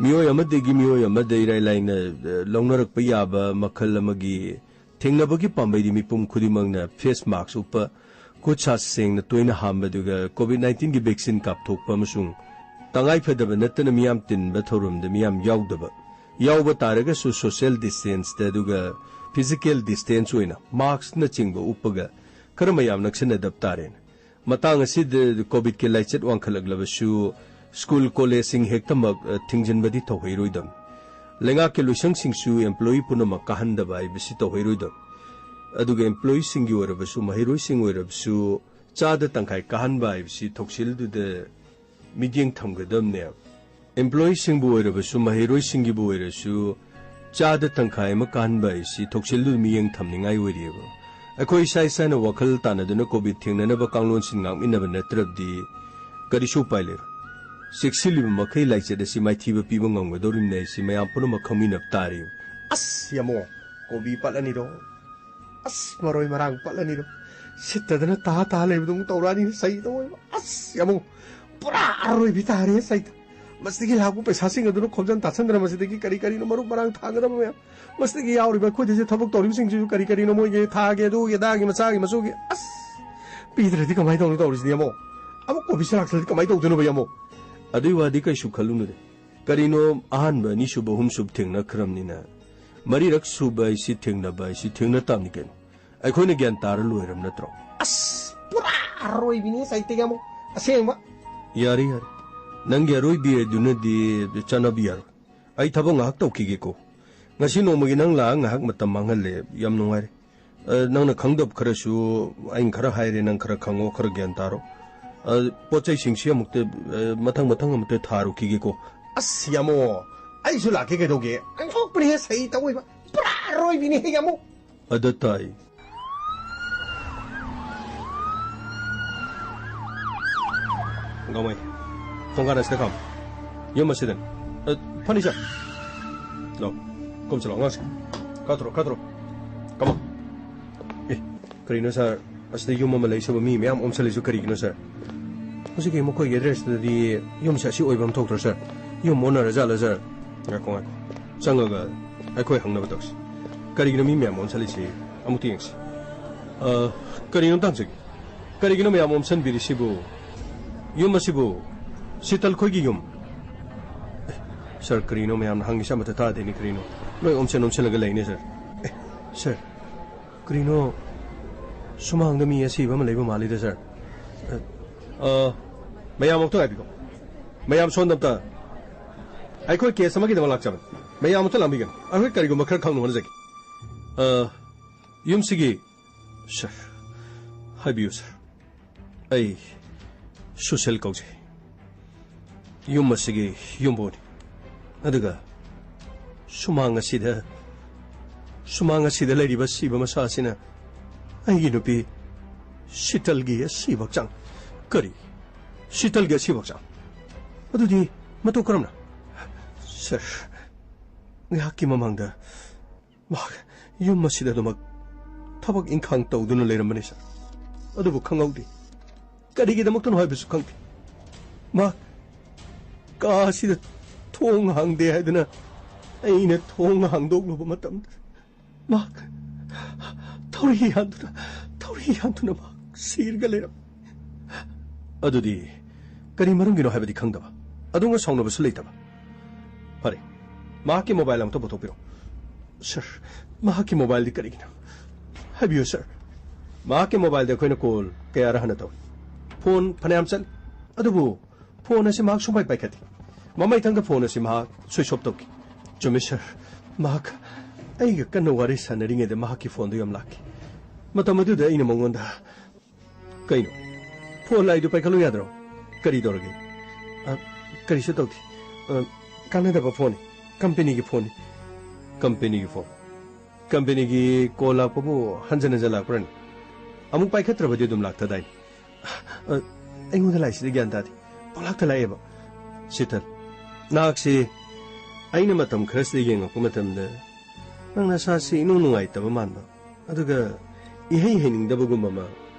ꯃꯤꯑꯣꯏ ꯑꯃꯗꯒꯤ ꯃꯤꯑꯣꯏ ꯑꯃꯗ ꯏꯔꯥꯏ ꯂꯥꯏꯅ, ꯑ, ꯂꯧꯅꯔꯛꯄ ꯌꯥꯕ ꯃꯈꯜ ꯑꯃꯒꯤ ꯊꯦꯡꯅꯕꯒꯤ ꯄꯥꯝꯕꯩꯗꯤ ꯃꯤꯄꯨꯝ ꯈꯨꯗꯤꯡꯃꯛꯅ face mask ꯎꯞꯄ, ꯈꯨꯠ ꯁꯥ ꯁꯦꯡꯅ ꯇꯣꯏꯅ ꯍꯥꯝꯕ, ꯑꯗꯨꯒ COVID nineteenꯒꯤ vaccine ꯀꯥꯞꯊꯣꯛꯄ ꯑꯃꯁꯨꯡ ꯇꯉꯥꯏ ꯐꯗꯕ ꯅꯠꯇꯅ ꯃꯤꯌꯥꯝ ꯇꯤꯟꯕ ꯊꯧꯔꯝꯗ ꯃꯤꯌꯥꯝ ꯌꯥꯎꯗꯕ, ꯌꯥꯎꯕ ꯇꯥꯔꯒꯁꯨ social distanceꯇ, ꯑꯗꯨꯒ ꯐꯤꯖꯤꯀꯦꯜ ꯗꯤꯁꯇꯦꯟꯁ ꯑꯣꯏꯅ ꯃꯥꯛꯁꯅꯆꯤꯡꯕ ꯎꯞꯄꯒ ꯈꯔ ꯃꯌꯥꯝ ꯅꯛꯁꯤꯟꯅꯗꯕ ꯇꯥꯔꯦꯅ꯫ ꯃꯇꯥꯡ ꯑꯁꯤꯗ ꯀꯣꯚꯤꯗꯀꯤ ꯂꯥꯏꯆꯠ ꯋꯥꯡꯈꯠꯂꯛꯂꯕꯁꯨ ꯁ꯭ꯀꯨꯜ ꯀꯣꯂꯦꯖꯁꯤꯡ ꯍꯦꯛꯇꯃꯛ, ꯑ, ꯊꯤꯡꯖꯤꯟꯕꯗꯤ ꯇꯧꯍꯩꯔꯣꯏꯗꯕꯅꯤ꯫ ꯂꯩꯉꯥꯛꯀꯤ ꯂꯣꯏꯁꯪꯁꯤꯡꯁꯨ ꯑꯦꯝꯄ꯭ꯂꯣꯌꯤ ꯄꯨꯝꯅꯃꯛ ꯀꯥꯍꯟꯗꯕ ꯍꯥꯏꯕꯁꯤ ꯇꯧꯍꯩꯔꯣꯏꯗꯕꯅꯤ꯫ ꯑꯗꯨꯒ ꯑꯦꯝꯄ꯭ꯂꯣꯌꯤꯁꯤꯡꯒꯤ ꯑꯣꯏꯔꯕꯁꯨ, ꯃꯍꯩꯔꯣꯏꯁꯤꯡ ꯑꯣꯏꯔꯕꯁꯨ, ꯆꯥꯗ ꯇꯪꯈꯥꯏ ꯀꯥꯍꯟꯕ ꯍꯥꯏꯕꯁꯤ ꯊꯧꯁꯤꯜꯗꯨꯗ ꯃꯤꯠꯌꯦꯡ ꯊꯝꯒꯗꯕꯅꯦꯕ꯫ ꯑꯦꯝꯄ꯭ꯂꯣꯌꯤꯁꯤꯡꯕꯨ ꯑꯣꯏꯔꯕꯁꯨ, ꯃꯍꯩꯔꯣꯏꯁꯤꯡꯒꯤꯕꯨ ꯑꯣꯏꯔꯁꯨ, ꯆꯥꯗ ꯇꯪꯈꯥꯏ ꯑꯃ ꯀꯥꯍꯟꯕ ꯍꯥꯏꯁꯤ ꯊꯧꯁꯤꯜꯗꯨꯗ ꯃꯤꯠꯌꯦꯡ ꯊꯝꯅꯤꯡꯉꯥꯏ ꯑꯣꯏꯔꯤꯑꯕ꯫ ꯑꯩꯈꯣꯏ ꯏꯁꯥ ꯏꯁꯥꯅ ꯋꯥꯈꯜ ꯇꯥꯟꯅꯗꯨꯅ ꯀꯣꯚꯤꯗ ꯊꯦꯡꯅꯅꯕ ꯀꯥꯡꯂꯣꯟꯁꯤꯡ ꯉꯥꯛꯃꯤꯟꯅꯕ ꯅꯠꯇ꯭ꯔꯕꯗꯤ ꯀꯔꯤꯁꯨ ꯎꯄꯥꯏ ꯂꯩꯔꯣꯏ꯫ ꯆꯦꯛꯁꯤꯜꯂꯤꯕ ꯃꯈꯩ ꯂꯥꯏꯆꯠ ꯑꯁꯤ ꯃꯥꯏꯊꯤꯕ ꯄꯤꯕ ꯉꯝꯒꯗꯧꯔꯤꯕꯅꯤ ꯍꯥꯏꯁꯤ ꯃꯌꯥꯝ ꯄꯨꯝꯅꯃꯛ ꯈꯪꯃꯤꯟꯅꯕ ꯇꯥꯔꯤ꯫ ꯑꯁ, ꯌꯥꯝꯃꯣ, ꯀꯣꯕꯤ ꯄꯠꯂꯅꯤꯗꯣ꯫ ꯑꯁ, ꯃꯔꯣꯏ ꯃꯔꯥꯡ ꯄꯠꯂꯅꯤꯗꯣ꯫ ꯁꯤꯠꯇꯗꯅ ꯇꯥ ꯇꯥ ꯂꯩꯕꯗꯧꯅ ꯇꯧꯔꯛꯑꯅꯤ, ꯆꯩꯗ ꯑꯣꯏꯕ꯫ ꯑꯁ, ꯌꯥꯝꯃꯣ, ꯄꯨꯔꯥ ꯑꯔꯣꯏꯕꯤ ꯇꯥꯔꯦ, ꯆꯩꯗ꯫ ꯃꯁꯤꯗꯒꯤ ꯂꯥꯛꯄ ꯄꯩꯁꯥꯁꯤꯡ ꯑꯗꯨꯅ ꯈꯣꯝꯖꯟ ꯇꯥꯁꯟꯗꯅ ꯃꯁꯤꯗꯒꯤ ꯀꯔꯤ ꯀꯔꯤꯅꯣ ꯃꯔꯨꯞ ꯃꯔꯥꯡ ꯊꯥꯡꯒꯗꯕ ꯃꯌꯥꯝ, ꯃꯁꯤꯗꯒꯤ ꯌꯥꯎꯔꯤꯕ ꯑꯩꯈꯣꯏꯗꯁꯨ ꯊꯕꯛ ꯇꯧꯔꯤꯕꯁꯤꯡꯁꯤꯁꯨ ꯀꯔꯤ ꯀꯔꯤꯅꯣ ꯃꯣꯏꯒꯤ ꯊꯥꯒꯤ, ꯑꯗꯨꯒꯤ ꯑꯗꯥꯒꯤ, ꯃꯆꯥꯒꯤ ꯃꯁꯨꯒꯤ, ꯑꯁ, ꯄꯤꯗ꯭ꯔꯗꯤ ꯀꯃꯥꯏꯅ ꯇꯧꯅꯤ ꯇꯧꯔꯤꯁꯤꯗꯤ, ꯌꯥꯝꯃꯣ? ꯑꯃꯨꯛ ꯀꯣꯕꯤ ꯁꯂꯥꯛꯁꯤꯗꯤ ꯀꯃꯥꯏꯅ ꯇꯧꯗꯣꯏꯅꯣꯕ, ꯌꯥꯝꯃꯣ? ꯑꯗꯨꯏ ꯋꯥꯗꯤ ꯀꯩꯁꯨ ꯈꯜꯂꯨꯅꯨꯗ꯫ ꯀꯔꯤꯅꯣ, ꯑꯍꯥꯟꯕ, ꯑꯅꯤꯁꯨꯕ, ꯑꯍꯨꯝꯁꯨꯕ ꯊꯦꯡꯅꯈ꯭ꯔꯕꯅꯤꯅ, ꯃꯔꯤꯔꯛ ꯁꯨꯕ ꯍꯥꯏꯁꯤ ꯊꯦꯡꯅꯕ ꯍꯥꯏꯁꯤ ꯊꯦꯡꯅ ꯇꯥꯕꯅꯤ ꯀꯩꯅꯣ꯫ ꯑꯩꯈꯣꯏꯅ ꯒ꯭ꯌꯥꯟ ꯇꯥꯔ ꯂꯣꯏꯔꯕ ꯅꯠꯇ꯭ꯔꯣ? ꯑꯁ, ꯄꯨꯔꯥ ꯑꯔꯣꯏꯕꯤꯅꯤ ꯁꯥꯍꯤꯇ꯭ꯌꯒꯤ ꯑꯃꯨꯛ꯫ ꯑꯁꯦꯡꯕ꯫ ꯌꯥꯔꯦ, ꯌꯥꯔꯦ꯫ ꯅꯪꯒꯤ ꯑꯔꯣꯏꯕꯤ ꯑꯗꯨꯅꯗꯤ ꯆꯠꯅꯕ ꯌꯥꯔꯣꯏ꯫ ꯑꯩ ꯊꯕꯛ ꯉꯥꯏꯍꯥꯛ ꯇꯧꯈꯤꯒꯦꯀꯣ꯫ ꯉꯁꯤ ꯅꯣꯡꯃꯒꯤ ꯅꯪ ꯂꯥꯛꯑ ꯉꯥꯏꯍꯥꯛ ꯃꯇꯝ ꯃꯥꯡꯍꯜꯂꯦ꯫ ꯌꯥꯝ ꯅꯨꯡꯉꯥꯏꯔꯦ꯫ ꯑ, ꯅꯪꯅ ꯈꯪꯗꯕ ꯈꯔꯁꯨ ꯑꯩꯅ ꯈꯔ ꯍꯥꯏꯔꯦ, ꯅꯪ ꯈꯔ ꯈꯪꯉꯣ, ꯈꯔ ꯒ꯭ꯌꯥꯟ ꯇꯥꯔꯣ꯫ ꯑ, ꯄꯣꯠ ꯆꯩꯁꯤꯡꯁꯤ ꯑꯃꯨꯛꯇ, ꯑ, ꯃꯊꯪ ꯃꯊꯪ ꯑꯃꯨꯛꯇ ꯊꯥꯔꯨꯈꯤꯒꯦꯀꯣ꯫ ꯑꯁ, ꯌꯥꯝꯃꯣ, ꯑꯩꯁꯨ ꯂꯥꯛꯀꯦ ꯀꯩꯗꯧꯒꯦ? ꯑꯣꯟꯊꯣꯛꯄꯅꯤꯍꯦ ꯁꯥꯍꯤꯇ꯭ꯌ ꯑꯣꯏꯕ꯫ ꯄꯨꯔꯥ ꯑꯔꯣꯏꯕꯤꯅꯤꯍꯦ, ꯌꯥꯝꯃꯣ꯫ ꯑꯗ ꯇꯥꯏ꯫ ꯒꯥꯎꯃꯩ, ꯊꯣꯡꯒꯥꯟ ꯑꯁꯤꯗ ꯈꯥꯝꯃꯨ꯫ ꯌꯨꯝ ꯑꯁꯤꯗꯅꯤ꯫ ꯑ, ꯐꯔꯅꯤꯆꯔ꯫ ꯂꯥꯎ, ꯀꯨꯝꯁꯤ ꯂꯥꯎ, ꯑꯉꯥꯡꯁꯦ꯫ ꯀꯥꯊꯣꯔꯛꯑꯣ, ꯀꯥꯊꯣꯔꯛꯑꯣ꯫ Come on꯫ ꯑꯦ, ꯀꯔꯤꯅꯣ ꯁꯥꯔ? ꯑꯁꯤꯗ ꯌꯨꯝ ꯑꯃ ꯂꯩꯁꯤꯕꯨ ꯃꯤ ꯃꯌꯥꯝ ꯑꯣꯝꯁꯤꯜꯂꯤꯁꯨ ꯀꯔꯤꯒꯤꯅꯣ ꯁꯥꯔ? ꯍꯧꯖꯤꯛꯀꯤ ꯃꯈꯣꯏꯒꯤ ꯑꯦꯗ꯭ꯔꯦꯁꯇꯗꯤ ꯌꯨꯝꯁꯦ ꯑꯁꯤ ꯑꯣꯏꯕ ꯑꯃ ꯊꯣꯛꯇ꯭ꯔꯣ ꯁꯥꯔ? ꯌꯨꯝ ꯑꯣꯟꯅꯔ ꯖꯥꯠꯂ ꯁꯥꯔ? ꯉꯥꯏꯈꯣ, ꯉꯥꯏꯈꯣ꯫ ꯆꯪꯉꯒ ꯑꯩꯈꯣꯏ ꯍꯪꯅꯕ ꯇꯧꯁꯤ꯫ ꯀꯔꯤꯒꯤꯅꯣ ꯃꯤ ꯃꯌꯥꯝ ꯑꯣꯝꯁꯤꯜꯂꯤꯁꯤ? ꯑꯃꯨꯛꯇ ꯌꯦꯡꯁꯤ꯫ ꯑ, ꯀꯔꯤꯅꯣ ꯇꯥꯡꯖꯒꯦ? ꯀꯔꯤꯒꯤꯅꯣ ꯃꯌꯥꯝ ꯑꯣꯝꯁꯤꯟꯕꯤꯔꯤꯁꯤꯕꯨ? ꯌꯨꯝ ꯑꯁꯤꯕꯨ ꯁꯤꯇꯜ ꯈꯣꯏꯒꯤ ꯌꯨꯝ? ꯑꯦ, ꯁꯥꯔ, ꯀꯔꯤꯅꯣ ꯃꯌꯥꯝꯅ ꯍꯪꯉꯤꯁꯦ? ꯑꯃꯠꯇ ꯇꯥꯗꯦꯅꯦ, ꯀꯔꯤꯅꯣ? ꯂꯣꯏ ꯑꯣꯝꯁꯤꯟ ꯑꯣꯝꯁꯤꯜꯂꯒ ꯂꯩꯅꯦ, ꯁꯥꯔ꯫ ꯑꯦ, ꯁꯥꯔ, ꯀꯔꯤꯅꯣ? ꯁꯨꯃꯥꯡꯗ ꯃꯤ ꯑꯁꯤꯕ ꯑꯃ ꯂꯩꯕ ꯃꯥꯜꯂꯤꯗ, ꯁꯥꯔ꯫ ꯑ, ꯑ, ꯃꯌꯥꯝ ꯑꯃꯨꯛꯇ ꯉꯥꯏꯕꯤꯈꯣ꯫ ꯃꯌꯥꯝ ꯁꯣꯝꯗ ꯑꯝꯇ꯫ ꯑꯩꯈꯣꯏ ꯀꯦꯁ ꯑꯃꯒꯤꯗꯃꯛ ꯂꯥꯛꯆꯕꯅꯤ꯫ ꯃꯌꯥꯝ ꯑꯃꯨꯛꯇ ꯂꯥꯡꯕꯤꯒꯅꯨ꯫ ꯑꯩꯈꯣꯏ ꯀꯔꯤꯒꯨꯝꯕ ꯈꯔ ꯈꯪꯅ ꯍꯣꯠꯅꯖꯒꯦ꯫ ꯑ, ꯌꯨꯝꯁꯤꯒꯤ, ꯁꯥꯔ, ꯍꯥꯏꯕꯤꯌꯨ, ꯁꯥꯔ꯫ ꯑꯩ ꯁꯨꯁꯤꯜ ꯀꯧꯖꯩ꯫ ꯌꯨꯝ ꯑꯁꯤꯒꯤ ꯌꯨꯝꯕꯨꯅꯤ꯫ ꯑꯗꯨꯒ ꯁꯨꯃꯥꯡ ꯑꯁꯤꯗ, ꯁꯨꯃꯥꯡ ꯑꯁꯤꯗ ꯂꯩꯔꯤꯕ ꯁꯤꯕ ꯃꯁꯥ ꯑꯁꯤꯅ ꯑꯩꯒꯤ ꯅꯨꯄꯤ ꯁꯤꯇꯜꯒꯤ ꯑꯁꯤꯕ ꯍꯛꯆꯥꯡ꯫ ꯀꯔꯤ? ꯁꯤꯇꯜꯒꯤ ꯑꯁꯤꯕ ꯍꯛꯆꯥꯡ? ꯑꯗꯨꯗꯤ ꯃꯇꯧ ꯀꯔꯝꯅ? ꯁꯥꯔ, ꯉꯥꯏꯍꯥꯛꯀꯤ ꯃꯃꯥꯡꯗ ꯃꯍꯥꯛ ꯌꯨꯝ ꯑꯁꯤꯗ ꯑꯗꯨꯃꯛ ꯊꯕꯛ ꯏꯪꯈꯥꯡ ꯇꯧꯗꯨꯅ ꯂꯩꯔꯝꯕꯅꯤ, ꯁꯥꯔ꯫ ꯑꯗꯨꯕꯨ ꯈꯪꯍꯧꯗꯦ꯫ ꯀꯔꯤꯒꯤꯗꯃꯛꯇꯅꯣ ꯍꯥꯏꯕꯁꯨ ꯈꯪꯗꯦ꯫ ꯃꯍꯥꯛ ꯀꯥ ꯑꯁꯤꯗ ꯊꯣꯡ ꯍꯥꯡꯗꯦ ꯍꯥꯏꯗꯨꯅ ꯑꯩꯅ ꯊꯣꯡ ꯍꯥꯡꯗꯣꯛꯂꯨꯕ ꯃꯇꯝꯗ ꯃꯍꯥꯛ ꯊꯧꯔꯤ ꯌꯥꯟꯗꯨꯅ, ꯊꯧꯔꯤ ꯌꯥꯟꯗꯨꯅ ꯃꯍꯥꯛ ꯁꯤꯔꯒ ꯂꯩꯔꯝꯃꯤ꯫ ꯑꯗꯨꯗꯤ ꯀꯔꯤ ꯃꯔꯝꯒꯤꯅꯣ ꯍꯥꯏꯕꯗꯤ ꯈꯪꯗꯕ, ꯑꯗꯨꯒ ꯁꯥꯎꯅꯕꯁꯨ ꯂꯩꯇꯕ꯫ ꯐꯔꯦ, ꯃꯍꯥꯛꯀꯤ ꯃꯣꯕꯥꯏꯜ ꯑꯃꯨꯛꯇ ꯄꯨꯊꯣꯛꯄꯤꯔꯣ꯫ ꯁꯥꯔ, ꯃꯍꯥꯛꯀꯤ ꯃꯣꯕꯥꯏꯜꯗꯤ ꯀꯔꯤꯒꯤꯅꯣ? ꯍꯥꯏꯕꯤꯌꯨ, ꯁꯥꯔ꯫ ꯃꯍꯥꯛꯀꯤ ꯃꯣꯕꯥꯏꯜꯗ ꯑꯩꯈꯣꯏꯅ ꯀꯣꯜ ꯀꯌꯥꯔ ꯍꯥꯟꯅ ꯇꯧꯏ꯫ ꯐꯣꯟ ꯐꯅꯌꯥꯝ ꯆꯠꯂꯤ, ꯑꯗꯨꯕꯨ ꯐꯣꯟ ꯑꯁꯤ ꯃꯍꯥꯛ ꯁꯨꯡꯄꯥꯏ ꯄꯥꯏꯈꯠꯇꯦ꯫ ꯃꯃꯩꯊꯪꯗ ꯐꯣꯟ ꯑꯁꯤ ꯃꯍꯥꯛ ꯁ꯭ꯋꯤꯆ ꯑꯣꯐ ꯇꯧꯈꯤ꯫ ꯆꯨꯝꯃꯤ, ꯁꯥꯔ꯫ ꯃꯍꯥꯛ ꯑꯩꯒ ꯀꯟꯅ ꯋꯥꯔꯤ ꯁꯥꯟꯅꯔꯤꯉꯩꯗ ꯃꯍꯥꯛꯀꯤ ꯐꯣꯟꯗꯨ ꯌꯥꯝ ꯂꯥꯛꯈꯤ꯫ ꯃꯇꯝ ꯑꯗꯨꯗ ꯑꯩꯅ ꯃꯉꯣꯟꯗ, "ꯀꯩꯅꯣ? ꯐꯣꯟ ꯂꯥꯛꯏꯗꯨ ꯄꯥꯏꯈꯠꯂꯨ ꯌꯥꯗ꯭ꯔꯣ? ꯀꯔꯤ ꯇꯧꯔꯒꯦ?" "ꯑ, ꯀꯔꯤꯁꯨ ꯇꯧꯗꯦ꯫ ꯑ, ꯀꯥꯟꯅꯗꯕ ꯐꯣꯟꯅꯤ꯫ ꯀꯝꯄꯦꯅꯤꯒꯤ ꯐꯣꯟꯅꯤ꯫" "ꯀꯝꯄꯦꯅꯤꯒꯤ ꯐꯣꯟ? ꯀꯝꯄꯦꯅꯤꯒꯤ ꯀꯣꯜ ꯂꯥꯛꯄꯕꯨ ꯍꯟꯖꯟ ꯍꯟꯖꯟ ꯂꯥꯛꯄ꯭ꯔꯅꯦ? ꯑꯃꯨꯛ ꯄꯥꯏꯈꯠꯇ꯭ꯔꯕꯗꯤ ꯑꯗꯨꯝ ꯂꯥꯛꯇꯗꯥꯏꯅꯦ?" "ꯑ, ꯑꯩꯉꯣꯟꯗ ꯂꯥꯛꯏꯁꯤꯗꯤ ꯒ꯭ꯌꯥꯟ ꯇꯥꯗꯦ꯫ ꯄꯪꯂꯥꯛꯇ ꯂꯥꯛꯑꯦꯕ꯫" "ꯁꯤꯇꯜ, ꯅꯍꯥꯛꯁꯤ ꯑꯩꯅ ꯃꯇꯝ ꯈꯔꯁꯤꯗ ꯌꯦꯡꯉꯛꯄ ꯃꯇꯝꯗ ꯅꯪ ꯅꯁꯥꯁꯤ ꯏꯅꯨꯡ ꯅꯨꯡꯉꯥꯏꯇꯕ ꯃꯥꯟꯕ, ꯑꯗꯨꯒ ꯏꯍꯩ ꯍꯩꯅꯤꯡꯗꯕꯒꯨꯝꯕ ꯑꯃ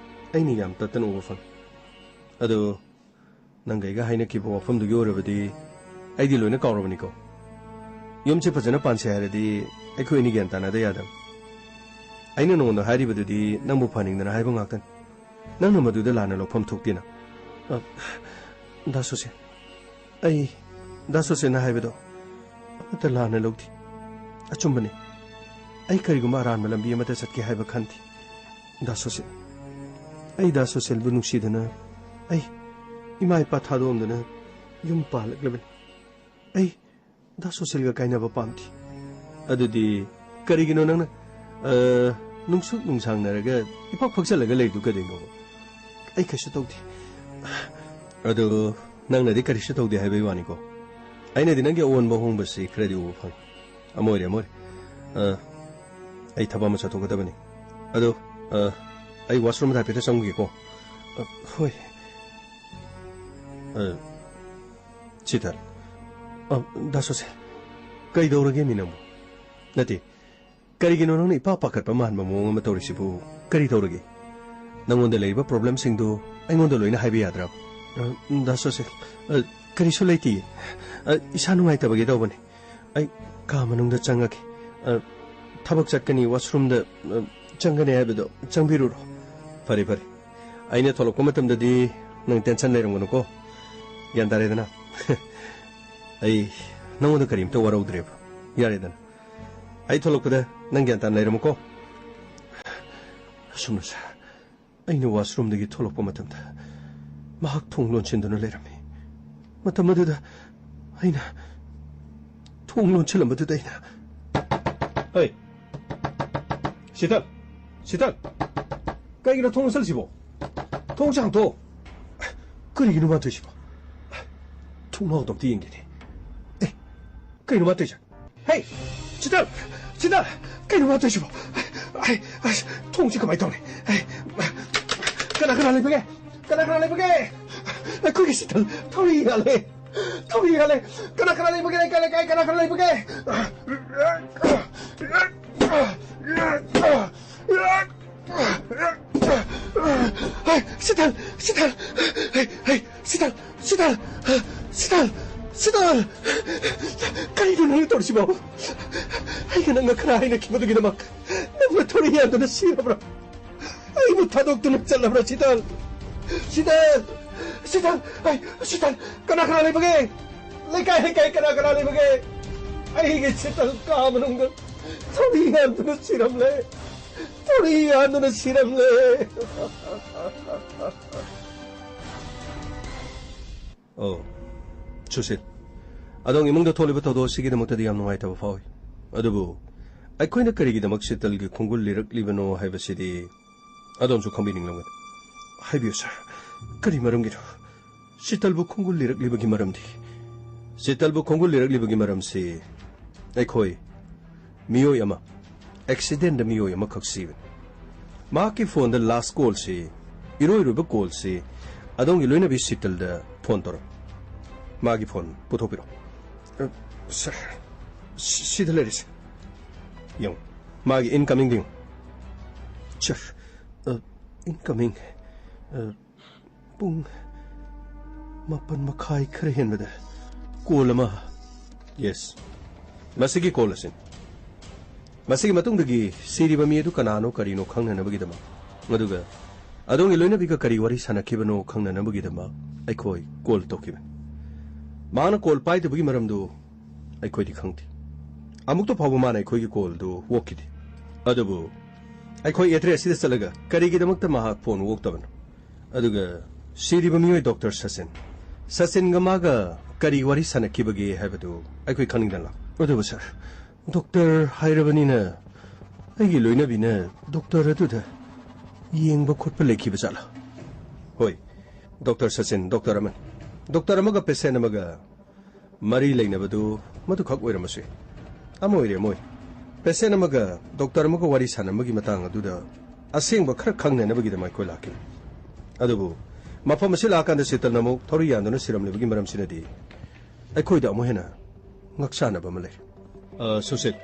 ꯑꯩꯅ ꯌꯥꯝ ꯇꯠꯇꯅ ꯎꯕ ꯐꯪꯉꯤ꯫ ꯑꯗꯨ ꯅꯪꯒ ꯑꯩꯒ ꯍꯥꯏꯅꯈꯤꯕ ꯋꯥꯐꯝꯗꯨꯒꯤ ꯑꯣꯏꯔꯕꯗꯤ ꯑꯩꯗꯤ ꯂꯣꯏꯅ ꯀꯥꯎꯔꯕꯅꯤꯀꯣ꯫ ꯌꯨꯝꯁꯦ ꯐꯖꯅ ꯄꯥꯟꯁꯦ ꯍꯥꯏꯔꯗꯤ ꯑꯩꯈꯣꯏ ꯑꯅꯤ ꯒ꯭ꯌꯥꯟ ꯇꯥꯅꯗ ꯌꯥꯗꯕꯅꯤ꯫ ꯑꯩꯅ ꯅꯉꯣꯟꯗ ꯍꯥꯏꯔꯤꯕꯗꯨꯗꯤ ꯅꯪꯕꯨ ꯐꯍꯟꯅꯤꯡꯗꯅ ꯍꯥꯏꯕ ꯉꯥꯛꯇꯅꯤ꯫ ꯅꯪꯅ ꯃꯗꯨꯗ ꯂꯥꯟꯅ ꯂꯧꯐꯝ ꯊꯣꯛꯇꯦꯅ꯫" "ꯑ, ꯗꯥ ꯁꯨꯁꯦꯟ, ꯑꯩ ꯗꯥ ꯁꯨꯁꯦꯟꯅ ꯍꯥꯏꯕꯗꯣ ꯑꯃꯠꯇ ꯂꯥꯟꯅ ꯂꯧꯗꯦ꯫ ꯑꯆꯨꯝꯕꯅꯤ꯫" ꯑꯩ ꯀꯔꯤꯒꯨꯝꯕ ꯑꯔꯥꯟꯕ ꯂꯝꯕꯤ ꯑꯃꯗ ꯆꯠꯀꯦ ꯍꯥꯏꯕ ꯈꯟꯗꯦ꯫ ꯗꯥ ꯁꯣꯁꯦꯜ, ꯑꯩ ꯗꯥ ꯁꯣꯁꯦꯜꯕꯨ ꯅꯨꯡꯁꯤꯗꯅ ꯑꯩ ꯏꯃꯥ ꯏꯄꯥ ꯊꯥꯗꯣꯛꯑꯝꯗꯅ ꯌꯨꯝ ꯄꯥꯜꯂꯛꯂꯕꯅꯤ꯫ ꯑꯩ ꯗꯥ ꯁꯣꯁꯦꯜꯒ ꯀꯥꯏꯅꯕ ꯄꯥꯝꯗꯦ꯫ ꯑꯗꯨꯗꯤ ꯀꯔꯤꯒꯤꯅꯣ ꯅꯪꯅ, ꯑ, ꯅꯨꯡꯁꯨꯛ ꯅꯨꯡꯁꯥꯡꯅꯔꯒ ꯏꯐꯛ ꯐꯛꯆꯜꯂꯒ ꯂꯩꯕꯗꯨ ꯀꯩꯗꯧꯅꯣꯕ? ꯑꯩ ꯀꯩꯁꯨ ꯇꯧꯗꯦ꯫ ꯑꯗꯨ ꯅꯪꯅꯗꯤ ꯀꯔꯤꯁꯨ ꯇꯧꯗꯦ ꯍꯥꯏꯕꯒꯤ ꯋꯥꯅꯤꯀꯣ꯫ ꯑꯩꯅꯗꯤ ꯅꯪꯒꯤ ꯑꯑꯣꯟꯕ ꯑꯍꯣꯡꯕꯁꯤ ꯈꯔꯗꯤ ꯎꯕ ꯐꯪꯉꯤ꯫ ꯑꯃ ꯑꯣꯏꯔꯦ, ꯑꯃ ꯑꯣꯏꯔꯦ꯫ ꯑ, ꯑꯩ ꯊꯕꯛ ꯑꯃ ꯆꯠꯊꯣꯛꯀꯗꯕꯅꯤ꯫ ꯑꯗꯣ, ꯑ, ꯑꯩ ꯋꯥꯁꯔꯨꯝꯗ ꯍꯥꯏꯐꯦꯠꯇ ꯆꯪꯉꯨꯒꯦꯀꯣ꯫ ꯑ, ꯍꯣꯏ꯫ ꯑ, ꯁꯤꯇꯜ꯫ ꯑ, ꯗꯥ ꯁꯣꯁꯦꯜ, ꯀꯩꯗꯧꯔꯒꯦ ꯃꯤ ꯅꯪꯕꯨ? ꯅꯠꯇꯦ, ꯀꯔꯤꯒꯤꯅꯣ ꯅꯪꯅ ꯏꯄꯥ ꯄꯥꯈꯠꯄ ꯃꯥꯟꯕ ꯃꯑꯣꯡ ꯑꯃ ꯇꯧꯔꯤꯁꯤꯕꯨ? ꯀꯔꯤ ꯇꯧꯔꯒꯦ? ꯅꯪꯉꯣꯟꯗ ꯂꯩꯔꯤꯕ ꯄ꯭ꯔꯣꯕ꯭ꯂꯦꯝꯁꯤꯡꯗꯨ ꯑꯩꯉꯣꯟꯗ ꯂꯣꯏꯅ ꯍꯥꯏꯕ ꯌꯥꯗ꯭ꯔꯥ? ꯑ, ꯗꯥ ꯁꯣꯁꯦꯜ, ꯑ, ꯀꯔꯤꯁꯨ ꯂꯩꯇꯤꯌꯦ꯫ ꯑ, ꯏꯁꯥ ꯅꯨꯡꯉꯥꯏꯇꯕꯒꯤ ꯇꯧꯕꯅꯤ꯫ ꯑꯩ ꯀꯥ ꯃꯅꯨꯡꯗ ꯆꯪꯉꯒꯦ꯫ ꯑ, ꯊꯕꯛ ꯆꯠꯀꯅꯤ, ꯋꯥꯁꯔꯨꯝꯗ, ꯑ, ꯆꯪꯒꯅꯤ ꯍꯥꯏꯕꯗꯣ ꯆꯪꯕꯤꯔꯨꯔꯣ꯫ ꯐꯔꯦ, ꯐꯔꯦ꯫ ꯑꯩꯅ ꯊꯣꯛꯂꯛꯄ ꯃꯇꯝꯗꯗꯤ ꯅꯪ ꯇꯦꯟꯁꯟ ꯂꯩꯔꯝꯒꯅꯨꯀꯣ꯫ ꯒ꯭ꯌꯥꯟ ꯇꯥꯔꯦꯗꯅ? ꯑꯩ ꯅꯪꯉꯣꯟꯗ ꯀꯔꯤꯝꯇ ꯋꯥꯔꯧꯗ꯭ꯔꯦꯕ꯫ ꯌꯥꯔꯦꯗꯅ? ꯑꯩ ꯊꯣꯛꯂꯛꯄꯗ ꯅꯪ ꯒ꯭ꯌꯥꯟ ꯇꯥꯅ ꯂꯩꯔꯝꯃꯨꯀꯣ꯫ ꯑꯁꯨꯝꯅ ꯁꯥ-, ꯑꯩꯅ ꯋꯥꯁꯔꯨꯝꯗꯒꯤ ꯊꯣꯛꯂꯛꯄ ꯃꯇꯝꯗ ꯃꯍꯥꯛ ꯊꯣꯡ ꯂꯣꯟꯁꯤꯟꯗꯨꯅ ꯂꯩꯔꯝꯃꯤ꯫ ꯃꯇꯝ ꯑꯗꯨꯗ ꯑꯩꯅ ꯊꯣꯡ ꯂꯣꯟꯁꯤꯜꯂꯝꯕꯗꯨꯗ ꯑꯩꯅ, "ꯍꯩ, ꯁꯤꯇꯜ, ꯁꯤꯇꯜ, ꯀꯩꯒꯤꯅꯣ ꯊꯣꯡ ꯂꯣꯟꯁꯤꯜꯂꯤꯁꯤꯕꯣ? ꯊꯣꯡꯁꯦ ꯍꯥꯡꯇꯣꯛꯑꯣ꯫ ꯀꯔꯤꯒꯤꯅꯣ ꯃꯥ ꯇꯧꯔꯤꯁꯤꯕꯣ? ꯊꯣꯡꯅꯥꯎꯗꯣ ꯑꯝꯇ ꯌꯦꯡꯒꯦꯅꯦ꯫ ꯑꯦ, ꯀꯩꯅꯣ ꯃꯥ ꯇꯧꯔꯤꯁꯦ? ꯍꯦ, ꯁꯤꯇꯜ! ꯁꯤꯇꯜ! ꯀꯩꯅꯣ ꯃꯥ ꯇꯧꯔꯤꯁꯤꯕꯣ? ꯑꯩ, ꯑꯁ, ꯊꯣꯡꯁꯤ ꯀꯃꯥꯏꯅ ꯇꯧꯅꯤ? ꯑꯩ, ꯀꯅꯥ ꯀꯅꯥ ꯂꯩꯕꯒꯦ? ꯀꯅꯥ ꯀꯅꯥ ꯂꯩꯕꯒꯦ? ꯑꯩꯈꯣꯏꯒꯤ ꯁꯤꯇꯜ ꯊꯧꯔꯤ ꯌꯥꯜꯂꯦ꯫ ꯊꯧꯔꯤ ꯌꯥꯜꯂꯦ꯫ ꯀꯅꯥ ꯀꯅꯥ ꯂꯩꯕꯒꯦ? ꯂꯩꯀꯥꯏ, ꯂꯩꯀꯥꯏ, ꯀꯅꯥ ꯀꯅꯥ ꯂꯩꯕꯒꯦ? ꯍꯩ, ꯁꯤꯇꯜ! ꯁꯤꯇꯜ! ꯍꯩ, ꯍꯩ, ꯁꯤꯇꯜ! ꯁꯤꯇꯜ! ꯁꯤꯇꯜ! ꯁꯤꯇꯜ! ꯀꯔꯤꯅꯣ ꯅꯪꯅ ꯇꯧꯔꯤꯁꯤꯕꯣ? ꯑꯩꯒ ꯅꯪꯒ ꯈꯔ ꯍꯥꯏꯅꯈꯤꯕꯗꯨꯒꯤꯗꯃꯛ ꯅꯪꯅ ꯊꯧꯔꯤ ꯌꯥꯟꯗꯨꯅ ꯁꯤꯔꯕ꯭ꯔꯥ? ꯑꯩꯕꯨ ꯊꯥꯗꯣꯛꯇꯨꯅ ꯆꯠꯂꯕ꯭ꯔꯥ, ꯁꯤꯇꯜ? ꯁꯤꯇꯜ! ꯁꯤꯇꯜ! ꯑꯩ, ꯁꯤꯇꯜ! ꯀꯅꯥ ꯀꯅꯥ ꯂꯩꯕꯒꯦ? ꯂꯩꯀꯥꯏ, ꯂꯩꯀꯥꯏ ꯀꯅꯥ ꯀꯅꯥ ꯂꯩꯕꯒꯦ? ꯑꯩꯒꯤ ꯁꯤꯇꯜ ꯀꯥ ꯃꯅꯨꯡꯗ ꯊꯧꯔꯤ ꯌꯥꯟꯗꯨꯅ ꯁꯤꯔꯝꯂꯦ꯫ ꯊꯧꯔꯤ ꯌꯥꯟꯗꯨꯅ ꯁꯤꯔꯝꯂꯦ꯫ ꯑꯣ, ꯁꯨꯁꯤꯜ, ꯑꯗꯣꯝꯒꯤ ꯏꯃꯨꯡꯗ ꯊꯣꯛꯂꯤꯕ ꯊꯧꯗꯣꯛ ꯑꯁꯤꯒꯤꯗꯃꯛꯇꯗꯤ ꯌꯥꯝ ꯅꯨꯡꯉꯥꯏꯇꯕ ꯐꯥꯎꯏ꯫ ꯑꯗꯨꯕꯨ ꯑꯩꯈꯣꯏꯅ ꯀꯔꯤꯒꯤꯗꯃꯛ ꯁꯤꯇꯜꯒꯤ ꯈꯣꯡꯒꯨꯜ ꯂꯤꯔꯛꯂꯤꯕꯅꯣ ꯍꯥꯏꯕꯁꯤꯗꯤ ꯑꯗꯣꯝꯁꯨ ꯈꯪꯕꯤꯅꯤꯡꯂꯝꯒꯅꯤ꯫ ꯍꯥꯏꯕꯤꯌꯨ ꯁꯥꯔ, ꯀꯔꯤ ꯃꯔꯝꯒꯤꯅꯣ? ꯁꯤꯇꯜꯕꯨ ꯈꯣꯡꯒꯨꯜ ꯂꯤꯔꯛꯂꯤꯕꯒꯤ ꯃꯔꯝꯗꯤ? ꯁꯤꯇꯜꯕꯨ ꯈꯣꯡꯒꯨꯜ ꯂꯤꯔꯛꯂꯤꯕꯒꯤ ꯃꯔꯝꯁꯤ ꯑꯩꯈꯣꯏ ꯃꯤꯑꯣꯏ ꯑꯃ, ꯑꯦꯛꯁꯤꯗꯦꯟꯗ ꯃꯤꯑꯣꯏ ꯑꯃꯈꯛ ꯁꯤꯕꯅꯤ꯫ ꯃꯍꯥꯛꯀꯤ ꯐꯣꯟꯗ ꯂꯥꯁ ꯀꯣꯜꯁꯤ, ꯏꯔꯣꯏꯔꯣꯏꯕ ꯀꯣꯜꯁꯤ ꯑꯗꯣꯝꯒꯤ ꯂꯣꯏꯅꯕꯤ ꯁꯤꯇꯜꯗ ꯐꯣꯟ ꯇꯧꯔꯛ꯫ ꯃꯥꯒꯤ ꯐꯣꯟ ꯄꯨꯊꯣꯛꯄꯤꯔꯣ꯫ ꯑ, ꯁꯥꯔ, ꯁꯤ-, ꯁꯤꯗ ꯂꯩꯔꯤꯁꯦ꯫ ꯌꯦꯡꯉꯨ, ꯃꯥꯒꯤ ꯏꯟꯀꯃꯤꯡꯗ ꯌꯦꯡꯉꯨ꯫ ꯁꯥꯔ, ꯑ, ꯏꯟꯀꯃꯤꯡ, ꯑ, ꯄꯨꯡ ꯃꯥꯄꯟ ꯃꯈꯥꯏ ꯈꯔ ꯍꯦꯟꯕꯗ ꯀꯣꯜ ꯑꯃ꯫ ꯌꯦꯁ, ꯃꯁꯤꯒꯤ ꯀꯣꯜ ꯑꯁꯤꯅꯤ꯫ ꯃꯁꯤꯒꯤ ꯃꯇꯨꯡꯗꯒꯤ ꯁꯤꯔꯤꯕ ꯃꯤ ꯑꯗꯨ ꯀꯅꯥꯅꯣ ꯀꯔꯤꯅꯣ ꯈꯪꯅꯅꯕꯒꯤꯗꯃꯛ, ꯑꯗꯨꯒ ꯑꯗꯣꯝꯒꯤ ꯂꯣꯏꯅꯕꯤꯒ ꯀꯔꯤ ꯋꯥꯔꯤ ꯁꯥꯟꯅꯈꯤꯕꯅꯣ ꯈꯪꯅꯅꯕꯒꯤꯗꯃꯛ ꯑꯩꯈꯣꯏ ꯀꯣꯜ ꯇꯧꯈꯤꯕꯅꯤ꯫ ꯃꯍꯥꯛꯅ ꯀꯣꯜ ꯄꯥꯏꯗꯕꯒꯤ ꯃꯔꯝꯗꯨ ꯑꯩꯈꯣꯏꯗꯤ ꯈꯪꯗꯦ꯫ ꯑꯃꯨꯛꯇ ꯐꯥꯎꯕ ꯃꯥꯅ ꯑꯩꯈꯣꯏꯒꯤ ꯀꯣꯜꯗꯨ ꯑꯣꯛꯈꯤꯗꯦ꯫ ꯑꯗꯨꯕꯨ ꯑꯩꯈꯣꯏ ꯑꯦꯗ꯭ꯔꯦꯁꯁꯤꯗ ꯆꯠꯂꯒ ꯀꯔꯤꯒꯤꯗꯃꯛꯇ ꯃꯍꯥꯛ ꯐꯣꯟ ꯑꯣꯛꯇꯕꯅꯣ? ꯑꯗꯨꯒ ꯁꯤꯔꯤꯕ ꯃꯤꯑꯣꯏ ꯗꯣꯛꯇꯔ ꯁꯆꯤꯟ, ꯁꯆꯤꯟꯒ ꯃꯥꯒ ꯀꯔꯤ ꯋꯥꯔꯤ ꯁꯥꯟꯅꯈꯤꯕꯒꯦ ꯍꯥꯏꯕꯗꯨ ꯑꯩꯈꯣꯏ ꯈꯪꯅꯤꯡꯗꯅ ꯂꯥꯛ꯫ ꯑꯗꯨꯕꯨ ꯁꯥꯔ, ꯗꯣꯛꯇꯔ ꯍꯥꯏꯔꯕꯅꯤꯅ ꯑꯩꯒꯤ ꯂꯣꯏꯅꯕꯤꯅ ꯗꯣꯛꯇꯔ ꯑꯗꯨꯗ ꯌꯦꯡꯕ ꯈꯣꯠꯄ ꯂꯩꯈꯤꯕ ꯖꯥꯠꯂꯥ? ꯍꯣꯏ, ꯗꯣꯛꯇꯔ ꯁꯆꯤꯟ ꯗꯣꯛꯇꯔ ꯑꯃꯅꯤ꯫ ꯗꯣꯛꯇꯔ ꯑꯃꯒ ꯄꯦꯁꯦꯟ ꯑꯃꯒ ꯃꯔꯤ ꯂꯩꯅꯕꯗꯨ ꯃꯗꯨꯈꯛ ꯑꯣꯏꯔꯝꯃꯁꯨ ꯌꯥꯏ꯫ ꯑꯃ ꯑꯣꯏꯔꯦ ꯑꯃ ꯑꯣꯏꯔꯦ꯫ ꯄꯦꯁꯦꯟ ꯑꯃꯒ ꯗꯣꯛꯇꯔ ꯑꯃꯒ ꯋꯥꯔꯤ ꯁꯥꯟꯅꯕꯒꯤ ꯃꯇꯥꯡ ꯑꯗꯨꯗ ꯑꯁꯦꯡꯕ ꯈꯔ ꯈꯪꯅꯅꯕꯒꯤꯗꯃꯛ ꯑꯩꯈꯣꯏ ꯂꯥꯛꯈꯤꯕꯅꯤ꯫ ꯑꯗꯨꯕꯨ ꯃꯐꯝ ꯑꯁꯤ ꯂꯥꯛꯑꯀꯥꯟꯗ ꯁꯤꯇꯜꯅ ꯑꯃꯨꯛ ꯊꯧꯔꯤ ꯌꯥꯟꯗꯨꯅ ꯁꯤꯔꯝꯂꯤꯕꯒꯤ ꯃꯔꯝꯁꯤꯅꯗꯤ ꯑꯩꯈꯣꯏꯗ ꯑꯃꯨꯛ ꯍꯦꯟꯅ ꯉꯛꯆꯥꯟꯅꯕ ꯑꯃ ꯂꯩꯔꯦ꯫ ꯑ, ꯁꯨꯁꯤꯜ,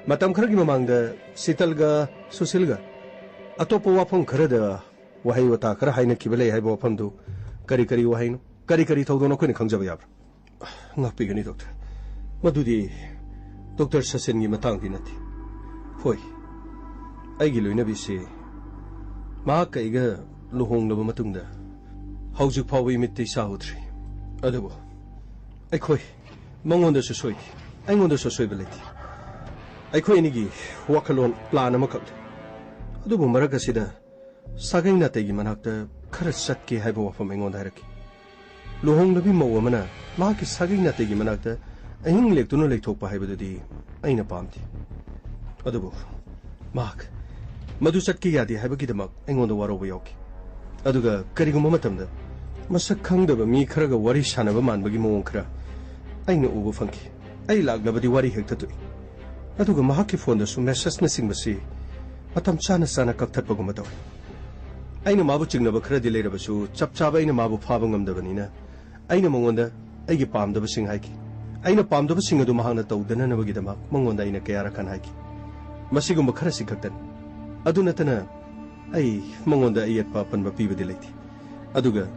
ꯃꯇꯝ ꯈꯔꯒꯤ ꯃꯃꯥꯡꯗ ꯁꯤꯇꯜꯒ ꯁꯨꯁꯤꯜꯒ ꯑꯇꯣꯞꯄ ꯋꯥꯐꯝ ꯈꯔꯗ ꯋꯥꯍꯩ ꯋꯥꯇꯥ ꯈꯔ ꯍꯥꯏꯅꯈꯤꯕ ꯂꯩ ꯍꯥꯏꯕ ꯋꯥꯐꯝꯗꯨ ꯀꯔꯤ ꯀꯔꯤ ꯋꯥꯍꯩꯅꯣ? ꯀꯔꯤ ꯀꯔꯤ ꯊꯧꯗꯣꯛꯅꯣ ꯑꯩꯈꯣꯏꯅ ꯈꯪꯖꯕ ꯌꯥꯕ꯭ꯔꯥ? ꯉꯥꯛꯄꯤꯒꯅꯤ, ꯗꯣꯛꯇꯔ꯫ ꯃꯗꯨꯗꯤ ꯗꯣꯛꯇꯔ ꯁꯆꯤꯟꯒꯤ ꯃꯇꯥꯡꯗꯤ ꯅꯠꯇꯦ꯫ ꯍꯣꯏ, ꯑꯩꯒꯤ ꯂꯣꯏꯅꯕꯤꯁꯤ ꯃꯍꯥꯛꯀ ꯑꯩꯒ ꯂꯨꯍꯣꯡꯂꯕ ꯃꯇꯨꯡꯗ ꯍꯧꯖꯤꯛ ꯐꯥꯎꯕ ꯏꯃꯤꯠꯇ ꯏꯆꯥ ꯎꯗ꯭ꯔꯤ꯫ ꯑꯗꯨꯕꯨ ꯑꯩꯈꯣꯏ ꯃꯉꯣꯟꯗꯁꯨ ꯁꯣꯏꯗꯦ, ꯑꯩꯉꯣꯟꯗꯁꯨ ꯑꯁꯣꯏꯕ ꯂꯩꯇꯦ꯫ ꯑꯩꯈꯣꯏ ꯑꯅꯤꯒꯤ ꯋꯥꯈꯜꯂꯣꯟ, ꯄ꯭ꯂꯥꯟ ꯑꯃꯈꯛ ꯂꯩ꯫ ꯑꯗꯨꯕꯨ ꯃꯔꯛ ꯑꯁꯤꯗ ꯁꯥꯒꯩ ꯅꯥꯇꯩꯒꯤ ꯃꯅꯥꯛꯇ ꯈꯔ ꯆꯠꯀꯦ ꯍꯥꯏꯕ ꯋꯥꯐꯝ ꯑꯩꯉꯣꯟꯗ ꯍꯥꯏꯔꯛꯈꯤ꯫ ꯂꯨꯍꯣꯡꯂꯕꯤ ꯃꯧ ꯑꯃꯅ ꯃꯍꯥꯛꯀꯤ ꯁꯥꯒꯩ ꯅꯥꯇꯩꯒꯤ ꯃꯅꯥꯛꯇ ꯑꯍꯤꯡ ꯂꯦꯛꯇꯨꯅ ꯂꯩꯊꯣꯛꯄ ꯍꯥꯏꯕꯗꯨꯗꯤ ꯑꯩꯅ ꯄꯥꯝꯗꯦ꯫ ꯑꯗꯨꯕꯨ ꯃꯍꯥꯛ ꯃꯗꯨ ꯆꯠꯀꯦ ꯌꯥꯗꯦ ꯍꯥꯏꯕꯒꯤꯗꯃꯛ ꯑꯩꯉꯣꯟꯗ ꯋꯥꯔꯧꯕ ꯌꯥꯎꯈꯤ꯫ ꯑꯗꯨꯒ ꯀꯔꯤꯒꯨꯝꯕ ꯃꯇꯝꯗ ꯃꯁꯛ ꯈꯪꯗꯕ ꯃꯤ ꯈꯔꯒ ꯋꯥꯔꯤ ꯁꯥꯟꯅꯕ ꯃꯥꯟꯕꯒꯤ ꯃꯑꯣꯡ ꯈꯔ ꯑꯩꯅ ꯎꯕ ꯐꯪꯈꯤ꯫ ꯑꯩ ꯂꯥꯛꯂꯕꯗꯤ ꯋꯥꯔꯤ ꯍꯦꯛꯇ ꯇꯣꯛꯏ꯫ ꯑꯗꯨꯒ ꯃꯍꯥꯛꯀꯤ ꯐꯣꯟꯗꯁꯨ ꯃꯦꯁꯦꯖꯅꯆꯤꯡꯕꯁꯤ ꯃꯇꯝ ꯆꯥꯅ ꯆꯥꯅ ꯀꯛꯊꯠꯄꯒꯨꯝꯕ ꯇꯧꯏ꯫ ꯑꯩꯅ ꯃꯥꯕꯨ ꯆꯤꯡꯅꯕ ꯈꯔꯗꯤ ꯂꯩꯔꯕꯁꯨ, ꯆꯞ ꯆꯥꯕ ꯑꯩꯅ ꯃꯥꯕꯨ ꯐꯥꯕ ꯉꯝꯗꯕꯅꯤꯅ, ꯑꯩꯅ ꯃꯉꯣꯟꯗ ꯑꯩꯒꯤ ꯄꯥꯝꯗꯕꯁꯤꯡ ꯍꯥꯏꯈꯤ꯫ ꯑꯩꯅ ꯄꯥꯝꯗꯕꯁꯤꯡ ꯑꯗꯨ ꯃꯍꯥꯛꯅ ꯇꯧꯗꯅꯅꯕꯒꯤꯗꯃꯛ ꯃꯉꯣꯟꯗ ꯑꯩꯅ ꯀꯌꯥꯔꯛ ꯍꯟꯅ ꯍꯥꯏꯈꯤ꯫ ꯃꯁꯤꯒꯨꯝꯕ ꯈꯔꯁꯤ ꯈꯛꯇꯅꯤ꯫ ꯑꯗꯨ ꯅꯠꯇꯅ ꯑꯩ ꯃꯉꯣꯟꯗ ꯑꯌꯦꯠꯄ ꯑꯄꯟꯕ ꯄꯤꯕꯗꯤ ꯂꯩꯇꯦ꯫ ꯑꯗꯨꯒ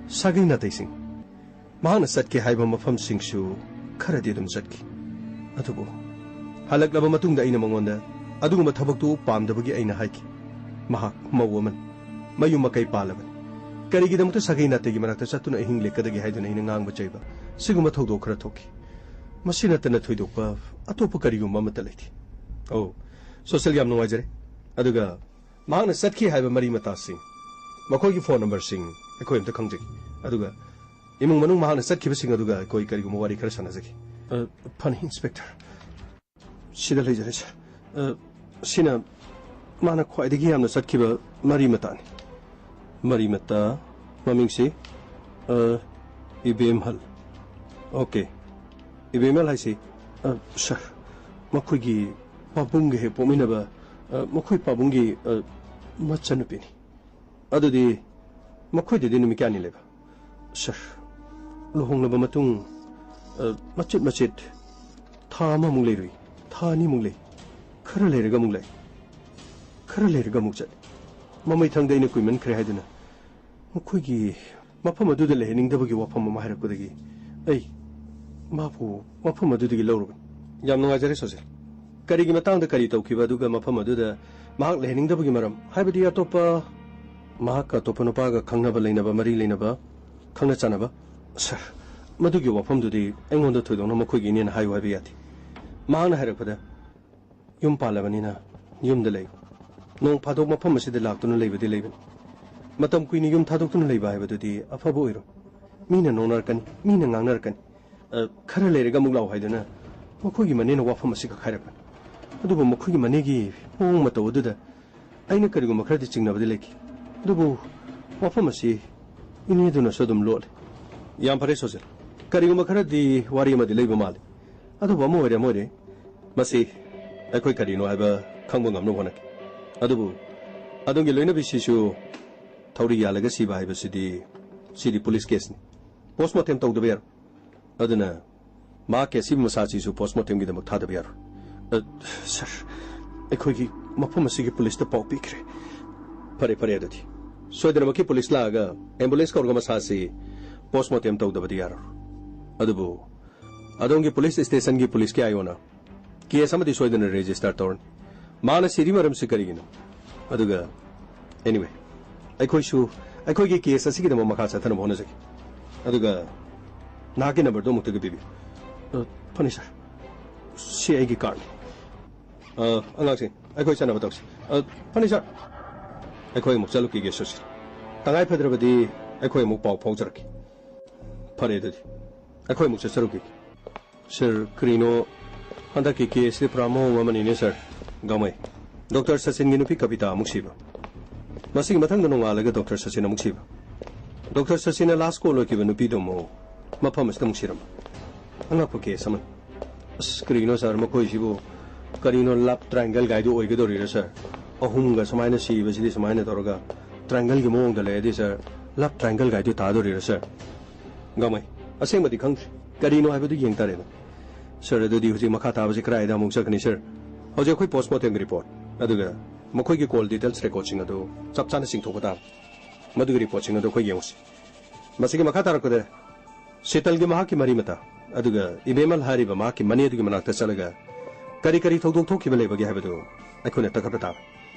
ꯁꯥꯒꯩ ꯅꯥꯇꯩꯁꯤꯡ, ꯃꯍꯥꯛꯅ ꯆꯠꯀꯦ ꯍꯥꯏꯕ ꯃꯐꯝꯁꯤꯡꯁꯨ ꯈꯔꯗꯤ ꯑꯗꯨꯝ ꯆꯠꯈꯤ꯫ ꯑꯗꯨꯕꯨ ꯍꯜꯂꯛꯂꯕ ꯃꯇꯨꯡꯗ ꯑꯩꯅ ꯃꯉꯣꯟꯗ ꯑꯗꯨꯒꯨꯝꯕ ꯊꯕꯛꯇꯨ ꯄꯥꯝꯗꯕꯒꯤ ꯑꯩꯅ ꯍꯥꯏꯈꯤ꯫ ꯃꯍꯥꯛ ꯃꯧ ꯑꯃꯅꯤ, ꯃꯌꯨꯝ ꯃꯀꯩ ꯄꯥꯜꯂꯕꯅꯤ꯫ ꯀꯔꯤꯒꯤꯗꯃꯛꯇ ꯁꯥꯒꯩ ꯅꯥꯇꯩꯒꯤ ꯃꯅꯥꯛꯇ ꯆꯠꯇꯨꯅ ꯑꯍꯤꯡ ꯂꯦꯛꯀꯗꯒꯦ ꯍꯥꯏꯗꯨꯅ ꯑꯩꯅ ꯉꯥꯡꯕ ꯆꯩꯕ ꯁꯤꯒꯨꯝꯕ ꯊꯧꯗꯣꯛ ꯈꯔ ꯊꯣꯛꯈꯤ꯫ ꯃꯁꯤ ꯅꯠꯇꯅ ꯊꯣꯏꯗꯣꯛꯄ ꯑꯇꯣꯞꯄ ꯀꯔꯤꯒꯨꯝꯕ ꯑꯃꯠꯇ ꯂꯩꯇꯦ꯫ ꯑꯣ, ꯁꯣꯁꯦꯜ, ꯌꯥꯝ ꯅꯨꯡꯉꯥꯏꯖꯔꯦ꯫ ꯑꯗꯨꯒ ꯃꯍꯥꯛꯅ ꯆꯠꯈꯤ ꯍꯥꯏꯕ ꯃꯔꯤ ꯃꯇꯥꯁꯤꯡ, ꯃꯈꯣꯏꯒꯤ ꯐꯣꯟ ꯅꯝꯕꯔꯁꯤꯡ ꯑꯩꯈꯣꯏ ꯑꯝꯇ ꯈꯪꯖꯒꯦ꯫ ꯑꯗꯨꯒ ꯏꯃꯨꯡ ꯃꯅꯨꯡ ꯃꯍꯥꯛꯅ ꯆꯠꯈꯤꯕꯁꯤꯡ ꯑꯗꯨꯒ ꯑꯩꯈꯣꯏ ꯀꯔꯤꯒꯨꯝꯕ ꯋꯥꯔꯤ ꯈꯔ ꯁꯥꯟꯅꯖꯒꯦ꯫ ꯑ, ꯐꯅꯤ, ꯏꯟꯁꯄꯦꯛꯇꯔ꯫ ꯁꯤꯗ ꯂꯩꯖꯔꯦ, ꯁꯥꯔ꯫ ꯑ, ꯁꯤꯅ ꯃꯥꯅ ꯈ꯭ꯋꯥꯏꯗꯒꯤ ꯌꯥꯝꯅ ꯆꯠꯈꯤꯕ ꯃꯔꯤ ꯃꯇꯥꯅꯤ꯫ ꯃꯔꯤ ꯃꯇꯥ, ꯃꯃꯤꯡꯁꯤ, ꯑ, ꯏꯕꯦꯝꯍꯜ꯫ ꯑꯣꯀꯦ꯫ ꯏꯕꯦꯝꯍꯜ ꯍꯥꯏꯁꯤ, ꯑ, ꯁꯥꯔ, ꯃꯈꯣꯏꯒꯤ ꯄꯥꯕꯨꯡꯒ ꯍꯦꯛ ꯄꯣꯛꯃꯤꯟꯅꯕ, ꯑ, ꯃꯈꯣꯏ ꯄꯥꯕꯨꯡꯒꯤ, ꯑ, ꯃꯆꯟꯅꯨꯄꯤꯅꯤ꯫ ꯑꯗꯨꯗꯤ ꯃꯈꯣꯏꯗꯗꯤ ꯅꯨꯃꯤꯠ ꯀꯌꯥꯅꯤ ꯂꯩꯕ? ꯁꯥꯔ, ꯂꯨꯍꯣꯡꯂꯕ ꯃꯇꯨꯡ, ꯑ, ꯃꯆꯦꯠ ꯃꯆꯦꯠ ꯊꯥ ꯑꯃꯃꯨꯛ ꯂꯩꯔꯨꯏ, ꯊꯥ ꯑꯅꯤꯃꯨꯛ ꯂꯩ, ꯈꯔ ꯂꯩꯔꯒ ꯑꯃꯨꯛ ꯂꯩ, ꯈꯔ ꯂꯩꯔꯒ ꯑꯃꯨꯛ ꯆꯠꯂꯤ꯫ ꯃꯃꯩꯊꯪꯗ ꯑꯩꯅ ꯀꯨꯏꯃꯟꯈ꯭ꯔꯦ ꯍꯥꯏꯗꯨꯅ ꯃꯈꯣꯏꯒꯤ ꯃꯐꯝ ꯑꯗꯨꯗ ꯂꯩꯍꯟꯅꯤꯡꯗꯕꯒꯤ ꯋꯥꯐꯝ ꯑꯃ ꯍꯥꯏꯔꯛꯄꯗꯒꯤ ꯑꯩ ꯃꯥꯕꯨ ꯃꯐꯝ ꯑꯗꯨꯗꯒꯤ ꯂꯧꯔꯨꯕꯅꯤ꯫ ꯌꯥꯝ ꯅꯨꯡꯉꯥꯏꯖꯔꯦ, ꯁꯣꯖꯦꯜ꯫ ꯀꯔꯤꯒꯤ ꯃꯇꯥꯡꯗ ꯀꯔꯤ ꯇꯧꯈꯤꯕ, ꯑꯗꯨꯒ ꯃꯐꯝ ꯑꯗꯨꯗ ꯃꯍꯥꯛ ꯂꯩꯍꯟꯅꯤꯡꯗꯕꯒꯤ ꯃꯔꯝ, ꯍꯥꯏꯕꯗꯤ ꯑꯇꯣꯞꯄ ꯃꯍꯥꯛꯀ ꯑꯇꯣꯞꯄ ꯅꯨꯄꯥꯒ ꯈꯪꯅꯕ ꯂꯩꯅꯕ, ꯃꯔꯤ ꯂꯩꯅꯕ, ꯈꯪꯅ ꯆꯥꯟꯅꯕ? ꯁꯥꯔ, ꯃꯗꯨꯒꯤ ꯋꯥꯐꯝꯗꯨꯗꯤ ꯑꯩꯉꯣꯟꯗ ꯊꯣꯏꯗꯣꯛꯅ ꯃꯈꯣꯏꯒꯤ ꯏꯅꯦꯅ ꯍꯥꯏꯌꯨ ꯍꯥꯏꯕ ꯌꯥꯗꯦ꯫ ꯃꯍꯥꯛꯅ ꯍꯥꯏꯔꯛꯄꯗ, ꯌꯨꯝ ꯄꯥꯜꯂꯕꯅꯤꯅ ꯌꯨꯝꯗ ꯂꯩ꯫ ꯅꯣꯡ ꯐꯥꯗꯣꯛ ꯃꯐꯝ ꯑꯁꯤꯗ ꯂꯥꯛꯇꯨꯅ ꯂꯩꯕꯗꯤ ꯂꯩꯕꯅꯤ꯫ ꯃꯇꯝ ꯀꯨꯏꯅ ꯌꯨꯝ ꯊꯥꯗꯣꯛꯇꯨꯅ ꯂꯩꯕ ꯍꯥꯏꯕꯗꯨꯗꯤ ꯑꯐꯕ ꯑꯣꯏꯔꯣꯏ꯫ ꯃꯤꯅ ꯅꯣꯡꯅꯔꯛꯀꯅꯤ, ꯃꯤꯅ ꯉꯥꯡꯅꯔꯛꯀꯅꯤ꯫ ꯑ, ꯈꯔ ꯂꯩꯔꯒ ꯑꯃꯨꯛ ꯂꯥꯛꯑꯣ ꯍꯥꯏꯗꯨꯅ ꯃꯈꯣꯏꯒꯤ ꯃꯅꯦꯅ ꯋꯥꯐꯝ ꯑꯁꯤ ꯀꯛꯈꯥꯏꯔꯛꯄꯅꯤ꯫ ꯑꯗꯨꯕꯨ ꯃꯈꯣꯏꯒꯤ ꯃꯅꯦꯒꯤ ꯃꯑꯣꯡ ꯃꯇꯧ ꯑꯗꯨꯗ ꯑꯩꯅ ꯀꯔꯤꯒꯨꯝꯕ ꯈꯔꯗꯤ ꯆꯤꯡꯅꯕꯗꯤ ꯂꯩꯈꯤ꯫ ꯑꯗꯨꯕꯨ ꯋꯥꯐꯝ ꯑꯁꯤ ꯏꯅꯦꯗꯨꯅꯁꯨ ꯑꯗꯨꯝ ꯂꯣꯠꯂꯤ꯫ ꯌꯥꯝ ꯐꯔꯦ ꯁꯣꯖꯤꯜ, ꯀꯔꯤꯒꯨꯝꯕ ꯈꯔꯗꯤ ꯋꯥꯔꯤ ꯑꯃꯗꯤ ꯂꯩꯕ ꯃꯥꯜꯂꯤ꯫ ꯑꯗꯨꯕꯨ ꯑꯃ ꯑꯣꯏꯔꯦ ꯑꯃ ꯑꯣꯏꯔꯦ, ꯃꯁꯤ ꯑꯩꯈꯣꯏ ꯀꯔꯤꯅꯣ ꯍꯥꯏꯕ ꯈꯪꯕ ꯉꯝꯅꯕ ꯍꯣꯠꯅꯒꯦ꯫ ꯑꯗꯨꯕꯨ ꯑꯗꯣꯝꯒꯤ ꯂꯣꯏꯅꯕꯤꯁꯤꯁꯨ ꯊꯧꯔꯤ ꯌꯥꯜꯂꯒ ꯁꯤꯕ ꯍꯥꯏꯕꯁꯤꯗꯤ, ꯁꯤꯗꯤ ꯄꯨꯂꯤꯁ ꯀꯦꯁꯅꯤ꯫ ꯄꯣꯁꯃꯣꯔꯇꯦꯝ ꯇꯧꯗꯕ ꯌꯥꯔꯣꯏ꯫ ꯑꯗꯨꯅ ꯃꯍꯥꯛꯀꯤ ꯑꯁꯤꯕ ꯃꯁꯥꯁꯤꯁꯨ ꯄꯣꯁꯃꯣꯔꯇꯦꯝꯒꯤꯗꯃꯛ ꯊꯥꯗꯕ ꯌꯥꯔꯣꯏ꯫ ꯑ, ꯁꯥꯔ, ꯑꯩꯈꯣꯏꯒꯤ ꯃꯐꯝ ꯑꯁꯤꯒꯤ ꯄꯨꯂꯤꯁꯇ ꯄꯥꯎ ꯄꯤꯈ꯭ꯔꯦ꯫ ꯐꯔꯦ, ꯐꯔꯦ, ꯑꯗꯨꯗꯤ ꯁꯣꯏꯗꯅꯃꯛꯀꯤ ꯄꯨꯂꯤꯁ ꯂꯥꯛꯑꯒ ꯑꯦꯝꯕꯨꯂꯦꯟꯁ ꯀꯧꯔꯒ ꯃꯁꯥꯁꯤ ꯄꯣꯁꯃꯣꯔꯇꯦꯝ ꯇꯧꯗꯕꯗꯤ ꯌꯥꯔꯣꯏ꯫ ꯑꯗꯨꯕꯨ ꯑꯗꯣꯝꯒꯤ ꯄꯨꯂꯤꯁ ꯁ꯭ꯇꯦꯁꯟꯒꯤ ꯄꯨꯂꯤꯁꯀꯤ ꯑꯥꯏ ꯑꯣꯅ ꯀꯦꯁ ꯑꯃꯗꯤ ꯁꯣꯏꯗꯅ ꯔꯦꯖꯤꯁꯇꯔ ꯇꯧꯔꯅꯤ꯫ ꯃꯥꯅ ꯁꯤꯔꯤ ꯃꯔꯝꯁꯤ ꯀꯔꯤꯒꯤꯅꯣ? ꯑꯗꯨꯒ, anyway, ꯑꯩꯈꯣꯏꯁꯨ ꯑꯩꯈꯣꯏꯒꯤ ꯀꯦꯁ ꯑꯁꯤꯒꯤꯗꯃꯛ ꯃꯈꯥ ꯆꯠꯊꯅꯕ ꯍꯣꯠꯅꯖꯒꯦ꯫ ꯑꯗꯨꯒ ꯅꯍꯥꯛꯀꯤ ꯅꯝꯕꯔꯗꯣ ꯑꯃꯨꯛꯇꯒ ꯄꯤꯕꯤꯌꯨ꯫ ꯑ, ꯐꯅꯤ, ꯁꯥꯔ꯫ ꯁꯤ ꯑꯩꯒꯤ ꯀꯥꯔꯗꯅꯤ꯫ ꯑ, ꯑꯉꯥꯡꯁꯤꯡ, ꯑꯩꯈꯣꯏ ꯆꯠꯅꯕ ꯇꯧꯁꯤ꯫ ꯑ, ꯐꯅꯤ, ꯁꯥꯔ꯫ ꯑꯩꯈꯣꯏ ꯑꯃꯨꯛ ꯆꯠꯂꯨꯈꯤꯒꯦ, ꯁꯨꯁꯤꯜ꯫ ꯇꯉꯥꯏ ꯐꯗ꯭ꯔꯕꯗꯤ ꯑꯩꯈꯣꯏ ꯑꯃꯨꯛ ꯄꯥꯎ ꯐꯥꯎꯖꯔꯛꯀꯦ꯫ ꯐꯔꯦ, ꯑꯗꯨꯗꯤ ꯑꯩꯈꯣꯏ ꯑꯃꯨꯛ ꯆꯠꯆꯔꯨꯈꯤꯒꯦ꯫ ꯁꯥꯔ, ꯀꯔꯤꯅꯣ ꯍꯟꯗꯛꯀꯤ ꯀꯦꯁꯁꯤꯗꯤ ꯄꯨꯔꯥ ꯃꯑꯣꯡ ꯑꯃꯅꯤꯅꯦ, ꯁꯥꯔ꯫ ꯒꯥꯡꯃꯩ, ꯗꯣꯛꯇꯔ ꯁꯆꯤꯟꯒꯤ ꯅꯨꯄꯤ ꯀꯕꯤꯇꯥ ꯑꯃꯨꯛ ꯁꯤꯕ꯫ ꯃꯁꯤꯒꯤ ꯃꯊꯪꯗ ꯅꯣꯡꯉꯥꯜꯂꯒ ꯗꯣꯛꯇꯔ ꯁꯆꯤꯟ ꯑꯃꯨꯛ ꯁꯤꯕ꯫ ꯗꯣꯛꯇꯔ ꯁꯆꯤꯟꯅ ꯂꯥꯁ ꯀꯣꯜ ꯑꯣꯏꯈꯤꯕ ꯅꯨꯄꯤꯗꯨ ꯑꯃꯨꯛ ꯃꯐꯝ ꯑꯁꯤꯗ ꯑꯃꯨꯛ ꯁꯤꯔꯝꯕ꯫ ꯑꯉꯛꯄ ꯀꯦꯁ ꯑꯃꯅꯤ꯫ ꯑꯁ, ꯀꯔꯤꯅꯣ ꯁꯥꯔ, ꯃꯈꯣꯏꯁꯤꯕꯨ ꯀꯔꯤꯅꯣ ꯂꯚ ꯇ꯭ꯔꯥꯏꯡꯒꯜ ꯒꯥꯏꯗꯨ ꯑꯣꯏꯒꯗꯧꯔꯤꯔꯥ ꯁꯥꯔ? ꯑꯍꯨꯝꯒ ꯁꯨꯃꯥꯏꯅ ꯁꯤꯕꯁꯤꯗꯤ ꯁꯨꯃꯥꯏꯅ ꯇꯧꯔꯒ ꯇ꯭ꯔꯥꯏꯡꯒꯜꯒꯤ ꯃꯑꯣꯡꯗ ꯂꯩꯔꯗꯤ ꯁꯥꯔ, ꯂꯚ ꯇ꯭ꯔꯥꯏꯡꯒꯜ ꯒꯥꯏꯗꯨ ꯇꯥꯗꯧꯔꯤꯔꯥ ꯁꯥꯔ? ꯒꯥꯡꯃꯩ, ꯑꯁꯦꯡꯕꯗꯤ ꯈꯪꯗ꯭ꯔꯤ꯫ ꯀꯔꯤꯅꯣ ꯍꯥꯏꯕꯗꯨ ꯌꯦꯡ ꯇꯥꯔꯦꯗꯅ꯫ ꯁꯥꯔ, ꯑꯗꯨꯗꯤ ꯍꯧꯖꯤꯛ ꯃꯈꯥ ꯇꯥꯕꯁꯤ ꯀꯗꯥꯏꯗ ꯑꯃꯨꯛ ꯆꯠꯀꯅꯤ, ꯁꯥꯔ? ꯍꯧꯖꯤꯛ ꯑꯩꯈꯣꯏ ꯄꯣꯁꯃꯣꯔꯇꯦꯝꯒꯤ ꯔꯤꯄꯣꯔꯠ, ꯑꯗꯨꯒ ꯃꯈꯣꯏꯒꯤ ꯀꯣꯜ ꯗꯤꯇꯦꯜꯁ ꯔꯦꯀꯣꯔꯠꯁꯤꯡ ꯑꯗꯨ ꯆꯞ ꯆꯥꯅ ꯆꯤꯡꯊꯣꯛꯄ ꯇꯥꯕꯅꯤ꯫ ꯃꯗꯨꯒꯤ ꯔꯤꯄꯣꯔꯠꯁꯤꯡ ꯑꯗꯨ ꯑꯩꯈꯣꯏ ꯌꯦꯡꯉꯨꯁꯤ꯫ ꯃꯁꯤꯒꯤ ꯃꯈꯥ ꯇꯥꯔꯛꯄꯗ ꯁꯤꯇꯜꯒꯤ ꯃꯍꯥꯛꯀꯤ ꯃꯔꯤ ꯃꯇꯥ, ꯑꯗꯨꯒ ꯏꯕꯦꯝꯃꯜ ꯍꯥꯏꯔꯤꯕ ꯃꯍꯥꯛꯀꯤ ꯃꯅꯦꯗꯨꯒꯤ ꯃꯅꯥꯛꯇ ꯆꯠꯂꯒ ꯀꯔꯤ ꯀꯔꯤ ꯊꯧꯗꯣꯛ ꯊꯣꯛꯈꯤꯕ ꯂꯩꯕꯒꯦ ꯍꯥꯏꯕꯗꯨ ꯑꯩꯈꯣꯏꯅ ꯇꯛꯈꯠꯄ ꯇꯥꯕꯅꯤ꯫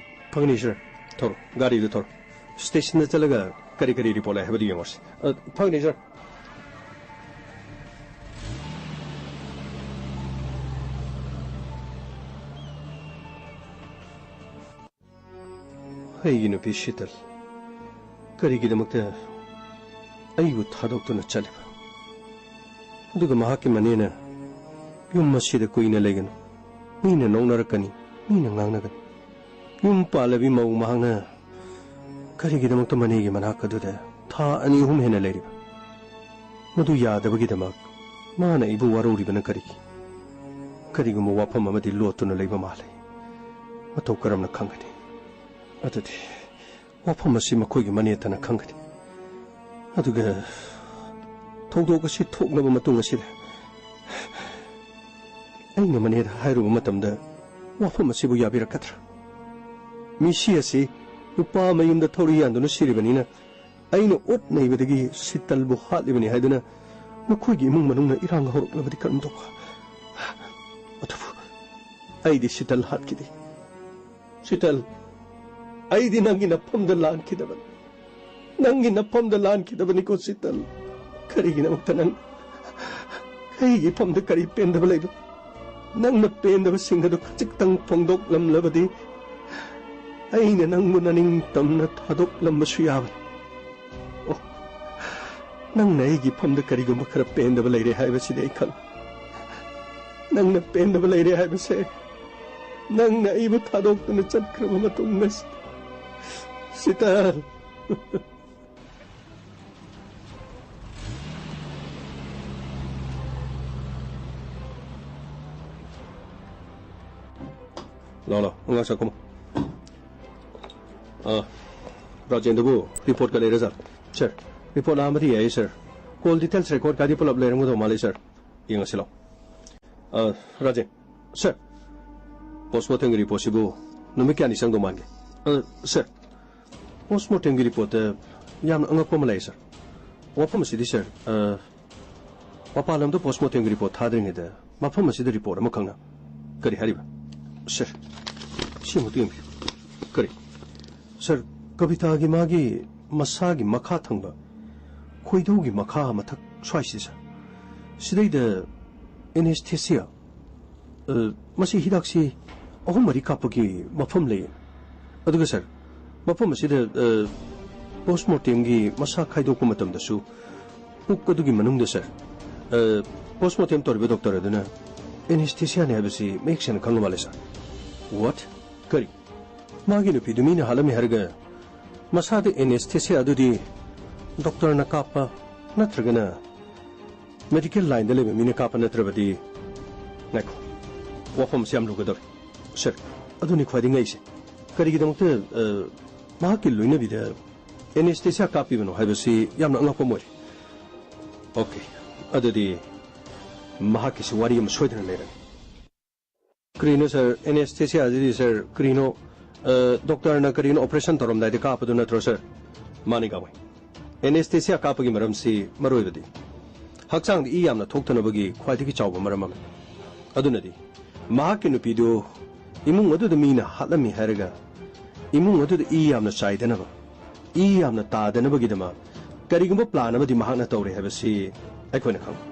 ꯐꯒꯅꯤ, ꯁꯥꯔ꯫ ꯊꯧꯔꯣ, ꯒꯥꯔꯤꯗꯨ ꯊꯧꯔꯣ꯫ ꯁ꯭ꯇꯦꯁꯟꯗ ꯆꯠꯂꯒ ꯀꯔꯤ ꯀꯔꯤ ꯔꯤꯄꯣꯔꯠ ꯂꯩ ꯍꯥꯏꯕꯗꯨ ꯌꯦꯡꯉꯨꯔꯁꯤ꯫ ꯑ, ꯐꯒꯅꯤ, ꯁꯥꯔ꯫ ꯑꯩꯒꯤ ꯅꯨꯄꯤ ꯁꯤꯇꯜ ꯀꯔꯤꯒꯤꯗꯃꯛꯇ ꯑꯩꯕꯨ ꯊꯥꯗꯣꯛꯇꯨꯅ ꯆꯠꯂꯤꯕ? ꯑꯗꯨꯒ ꯃꯍꯥꯛꯀꯤ ꯃꯅꯦꯅ ꯌꯨꯝ ꯑꯁꯤꯗ ꯀꯨꯏꯅ ꯂꯩꯒꯅꯨ, ꯃꯤꯅ ꯅꯣꯛꯅꯔꯛꯀꯅꯤ, ꯃꯤꯅ ꯉꯥꯡꯅꯒꯅꯤ꯫ ꯌꯨꯝ ꯄꯥꯜꯂꯕꯤ ꯃꯧ ꯃꯍꯥꯛꯅ ꯀꯔꯤꯒꯤꯗꯃꯛꯇ ꯃꯅꯦꯒꯤ ꯃꯅꯥꯛ ꯑꯗꯨꯗ ꯊꯥ ꯑꯅꯤ ꯑꯍꯨꯝ ꯍꯦꯟꯅ ꯂꯩꯔꯤꯕ? ꯃꯗꯨ ꯌꯥꯗꯕꯒꯤꯗꯃꯛ ꯃꯥꯅ ꯑꯩꯕꯨ ꯋꯥꯔꯧꯔꯤꯕꯅ ꯀꯔꯤꯒꯤ? ꯀꯔꯤꯒꯨꯝꯕ ꯋꯥꯐꯝ ꯑꯃꯗꯤ ꯂꯣꯠꯇꯨꯅ ꯂꯩꯕ ꯃꯥꯜꯂꯦ꯫ ꯃꯇꯧ ꯀꯔꯝꯅ ꯈꯪꯒꯅꯤ? ꯑꯗꯨꯗꯤ ꯋꯥꯐꯝ ꯑꯁꯤ ꯃꯈꯣꯏꯒꯤ ꯃꯅꯦꯇꯅ ꯈꯪꯒꯅꯤ꯫ ꯑꯗꯨꯒ ꯊꯧꯗꯣꯛ ꯑꯁꯤ ꯊꯣꯛꯂꯕ ꯃꯇꯨꯡ ꯑꯁꯤꯗ ꯑꯩꯅ ꯃꯅꯦꯗ ꯍꯥꯏꯔꯨꯕ ꯃꯇꯝꯗ ꯋꯥꯐꯝ ꯑꯁꯤꯕꯨ ꯌꯥꯕꯤꯔꯛꯀꯗ꯭ꯔꯥ? ꯃꯤꯁꯤ ꯑꯁꯤ ꯅꯨꯄꯥ ꯃꯌꯨꯝꯗ ꯊꯧꯔꯤ ꯌꯥꯟꯗꯨꯅ ꯁꯤꯔꯤꯕꯅꯤꯅ ꯑꯩꯅ ꯑꯣꯠ ꯅꯩꯕꯗꯒꯤ ꯁꯤꯇꯜꯕꯨ ꯍꯥꯠꯂꯤꯕꯅꯤ ꯍꯥꯏꯗꯨꯅ ꯃꯈꯣꯏꯒꯤ ꯏꯃꯨꯡ ꯃꯅꯨꯡꯅ ꯏꯔꯥꯡ ꯍꯧꯔꯛꯂꯕꯗꯤ ꯀꯔꯝ ꯇꯧꯕ? ꯑꯗꯨꯕꯨ ꯑꯩꯗꯤ ꯁꯤꯇꯜ ꯍꯥꯠꯈꯤꯗꯦ꯫ ꯁꯤꯇꯜ, ꯑꯩꯗꯤ ꯅꯪꯒꯤ ꯅꯐꯝꯗ ꯂꯥꯟꯈꯤꯗꯕꯅꯤ꯫ ꯅꯪꯒꯤ ꯅꯐꯝꯗ ꯂꯥꯟꯈꯤꯗꯕꯅꯤꯀꯣ ꯁꯤꯇꯜ꯫ ꯀꯔꯤꯒꯤꯗꯃꯛꯇ ꯅꯪ ꯑꯩꯒꯤ ꯏꯐꯝꯗ ꯀꯔꯤ ꯄꯦꯟꯗꯕ ꯂꯩꯕ? ꯅꯪꯅ ꯄꯦꯟꯗꯕꯁꯤꯡ ꯑꯗꯨ ꯈꯖꯤꯛꯇꯪ ꯐꯣꯡꯗꯣꯛꯂꯝꯂꯕꯗꯤ ꯑꯩꯅ ꯅꯪꯕꯨ ꯅꯅꯤꯡꯇꯝꯅ ꯊꯥꯗꯣꯛꯂꯝꯕꯁꯨ ꯌꯥꯕꯅꯤ꯫ ꯑꯣ, ꯅꯪꯅ ꯑꯩꯒꯤ ꯏꯐꯝꯗ ꯀꯔꯤꯒꯨꯝꯕ ꯈꯔ ꯄꯦꯟꯗꯕ ꯂꯩꯔꯦ ꯍꯥꯏꯕꯁꯤꯗꯤ ꯑꯩ ꯈꯪꯉꯤ꯫ ꯅꯪꯅ ꯄꯦꯟꯗꯕ ꯂꯩꯔꯦ ꯍꯥꯏꯕꯁꯦ ꯅꯪꯅ ꯑꯩꯕꯨ ꯊꯥꯗꯣꯛꯇꯨꯅ ꯆꯠꯈ꯭ꯔꯕ ꯃꯇꯨꯡꯗ ꯁꯤꯇꯜ꯫ ꯂꯥꯎ, ꯂꯥꯎ, ꯑꯉꯥꯡ ꯁꯛꯈꯨꯝ꯫ ꯑꯥ, ꯔꯥꯖꯦꯟꯗꯨꯕꯨ ꯔꯤꯄꯣꯔꯠꯀ ꯂꯩꯔꯖꯥꯠꯂꯣ? ꯁꯥꯔ, ꯔꯤꯄꯣꯔꯠ ꯂꯥꯛꯑꯝꯕꯗꯤ ꯌꯥꯏꯌꯦ, ꯁꯥꯔ꯫ ꯀꯣꯜ ꯗꯤꯇꯦꯜꯁ ꯔꯦꯀꯣꯔꯠꯀꯗꯤ ꯄꯨꯂꯞ ꯂꯩꯔꯝꯒꯗꯧ ꯃꯥꯜꯂꯤ, ꯁꯥꯔ꯫ ꯌꯦꯡꯉꯁꯤ ꯂꯥꯎ꯫ ꯑꯥ, ꯔꯥꯖꯦꯟ, ꯁꯥꯔ, ꯄꯣꯁꯃꯣꯔꯇꯦꯝꯒꯤ ꯔꯤꯄꯣꯔꯠꯁꯤꯕꯨ ꯅꯨꯃꯤꯠ ꯀꯌꯥꯅꯤ ꯆꯪꯗꯧ ꯃꯥꯟꯒꯦ? ꯑꯥ, ꯁꯥꯔ, ꯄꯣꯁꯃꯣꯔꯇꯦꯝꯒꯤ ꯔꯤꯄꯣꯔꯠꯇ ꯌꯥꯝꯅ ꯑꯉꯛꯄ ꯑꯃ ꯂꯩ, ꯁꯥꯔ꯫ ꯋꯥꯐꯝ ꯑꯁꯤꯗꯤ, ꯁꯥꯔ, ꯑ, ꯃꯄꯥꯟ ꯂꯝꯗ ꯄꯣꯁꯃꯣꯔꯇꯦꯝꯒꯤ ꯔꯤꯄꯣꯔꯠ ꯊꯥꯗ꯭ꯔꯤꯉꯩꯗ ꯃꯐꯝ ꯑꯁꯤꯗ ꯔꯤꯄꯣꯔꯠ ꯑꯃꯈꯛꯅ ꯀꯔꯤ ꯍꯥꯏꯔꯤꯕ? ꯁꯥꯔ, ꯁꯤ ꯑꯃꯨꯛꯇ ꯌꯦꯡꯕꯤꯌꯨ꯫ ꯀꯔꯤ? ꯁꯥꯔ, ꯀꯕꯤꯇꯥꯒꯤ ꯃꯥꯒꯤ ꯃꯁꯥꯒꯤ ꯃꯈꯥ ꯊꯪꯕ ꯈꯣꯏꯗꯧꯒꯤ ꯃꯈꯥ ꯃꯊꯛ ꯁ꯭ꯋꯥꯏꯁꯤ, ꯁꯥꯔ꯫ ꯁꯤꯗꯩꯗ ꯑꯦꯅꯦꯁꯊꯦꯁꯤꯌꯥ, ꯑ, ꯃꯁꯤ ꯍꯤꯗꯥꯛꯁꯤ ꯑꯍꯨꯝ ꯃꯔꯤ ꯀꯥꯞꯄꯒꯤ ꯃꯐꯝ ꯂꯩ꯫ ꯑꯗꯨꯒ ꯁꯥꯔ, ꯃꯐꯝ ꯑꯁꯤꯗ, ꯑ, ꯄꯣꯁꯃꯣꯔꯇꯦꯝꯒꯤ ꯃꯁꯥ ꯈꯥꯏꯗꯣꯛꯄ ꯃꯇꯝꯗꯁꯨ ꯄꯨꯛ ꯑꯗꯨꯒꯤ ꯃꯅꯨꯡꯗ, ꯁꯥꯔ, ꯑ, ꯄꯣꯁꯃꯣꯔꯇꯦꯝ ꯇꯧꯔꯤꯕ ꯗꯣꯛꯇꯔ ꯑꯗꯨꯅ ꯑꯦꯅꯦꯁꯊꯦꯁꯤꯌꯥꯅꯤ ꯍꯥꯏꯕꯁꯤ ꯃꯌꯦꯛ ꯁꯦꯡꯅ ꯈꯪꯕ ꯃꯥꯜꯂꯦ, ꯁꯥꯔ꯫ What? ꯀꯔꯤ? ꯃꯥꯒꯤ ꯅꯨꯄꯤꯗꯨ ꯃꯤꯅ ꯍꯥꯠꯂꯝꯃꯤ ꯍꯥꯏꯔꯒ ꯃꯁꯥꯗ ꯑꯦꯅꯦꯁꯊꯦꯁꯤꯌꯥ ꯑꯗꯨꯗꯤ ꯗꯣꯛꯇꯔꯅ ꯀꯥꯞꯄ ꯅꯠꯇ꯭ꯔꯒꯅ ꯃꯦꯗꯤꯀꯦꯜ ꯂꯥꯏꯟꯗ ꯂꯩꯕ ꯃꯤꯅ ꯀꯥꯞꯄ ꯅꯠꯇ꯭ꯔꯕꯗꯤ? ꯉꯥꯏꯈꯣ, ꯋꯥꯐꯝꯁꯦ ꯌꯥꯝ ꯂꯨꯒꯗꯧꯔꯦ, ꯁꯥꯔ꯫ ꯑꯗꯨꯅꯤ ꯈ꯭ꯋꯥꯏꯗꯒꯤ ꯉꯛꯏꯁꯦ꯫ ꯀꯔꯤꯒꯤꯗꯃꯛꯇ, ꯑ, ꯃꯍꯥꯛꯀꯤ ꯂꯣꯏꯅꯕꯤꯗ ꯑꯦꯅꯦꯁꯊꯦꯁꯤꯌꯥ ꯀꯥꯞꯄꯤꯕꯅꯣ ꯍꯥꯏꯕꯁꯤ ꯌꯥꯝꯅ ꯑꯉꯛꯄ ꯑꯃ ꯑꯣꯏꯔꯦ꯫ ꯑꯣꯀꯦ, ꯑꯗꯨꯗꯤ ꯃꯍꯥꯛꯀꯤꯁꯤ ꯋꯥꯔꯤ ꯑꯃ ꯁꯣꯏꯗꯅ ꯂꯩꯔꯅꯤ꯫ ꯀꯔꯤꯅꯣ, ꯁꯥꯔ? ꯑꯦꯅꯦꯁꯊꯦꯁꯤꯌꯥ ꯑꯗꯨꯗꯤ, ꯁꯥꯔ, ꯀꯔꯤꯅꯣ? ꯑ, ꯗꯣꯛꯇꯔꯅ ꯀꯔꯤꯅꯣ ꯑꯣꯄꯔꯦꯁꯟ ꯇꯧꯔꯝꯗꯥꯏꯗ ꯀꯥꯞꯄꯗꯨ ꯅꯠꯇ꯭ꯔꯣ, ꯁꯥꯔ? ꯃꯥꯅꯤ, ꯒꯥꯡꯃꯩ꯫ ꯑꯦꯅꯦꯁꯊꯦꯁꯤꯌꯥ ꯀꯥꯞꯄꯒꯤ ꯃꯔꯝꯁꯤ ꯃꯔꯨꯑꯣꯏꯕꯗꯤ ꯍꯛꯆꯥꯡꯗ ꯏ ꯌꯥꯝꯅ ꯊꯣꯛꯇꯅꯕꯒꯤ ꯈ꯭ꯋꯥꯏꯗꯒꯤ ꯆꯥꯎꯕ ꯃꯔꯝ ꯑꯃꯅꯤ꯫ ꯑꯗꯨꯅꯗꯤ ꯃꯍꯥꯛꯀꯤ ꯅꯨꯄꯤꯗꯨ ꯏꯃꯨꯡ ꯑꯗꯨꯗ ꯃꯤꯅ ꯍꯥꯠꯂꯝꯃꯤ ꯍꯥꯏꯔꯒ ꯏꯃꯨꯡ ꯑꯗꯨꯗ ꯏ ꯌꯥꯝꯅ ꯆꯥꯏꯗꯅꯕ, ꯏ ꯌꯥꯝꯅ ꯇꯥꯗꯅꯕꯒꯤꯗꯃꯛ ꯀꯔꯤꯒꯨꯝꯕ ꯄ꯭ꯂꯥꯟ ꯑꯃꯗꯤ ꯃꯍꯥꯛꯅ ꯇꯧꯔꯦ ꯍꯥꯏꯕꯁꯤ ꯑꯩꯈꯣꯏꯅ ꯈꯪꯏ꯫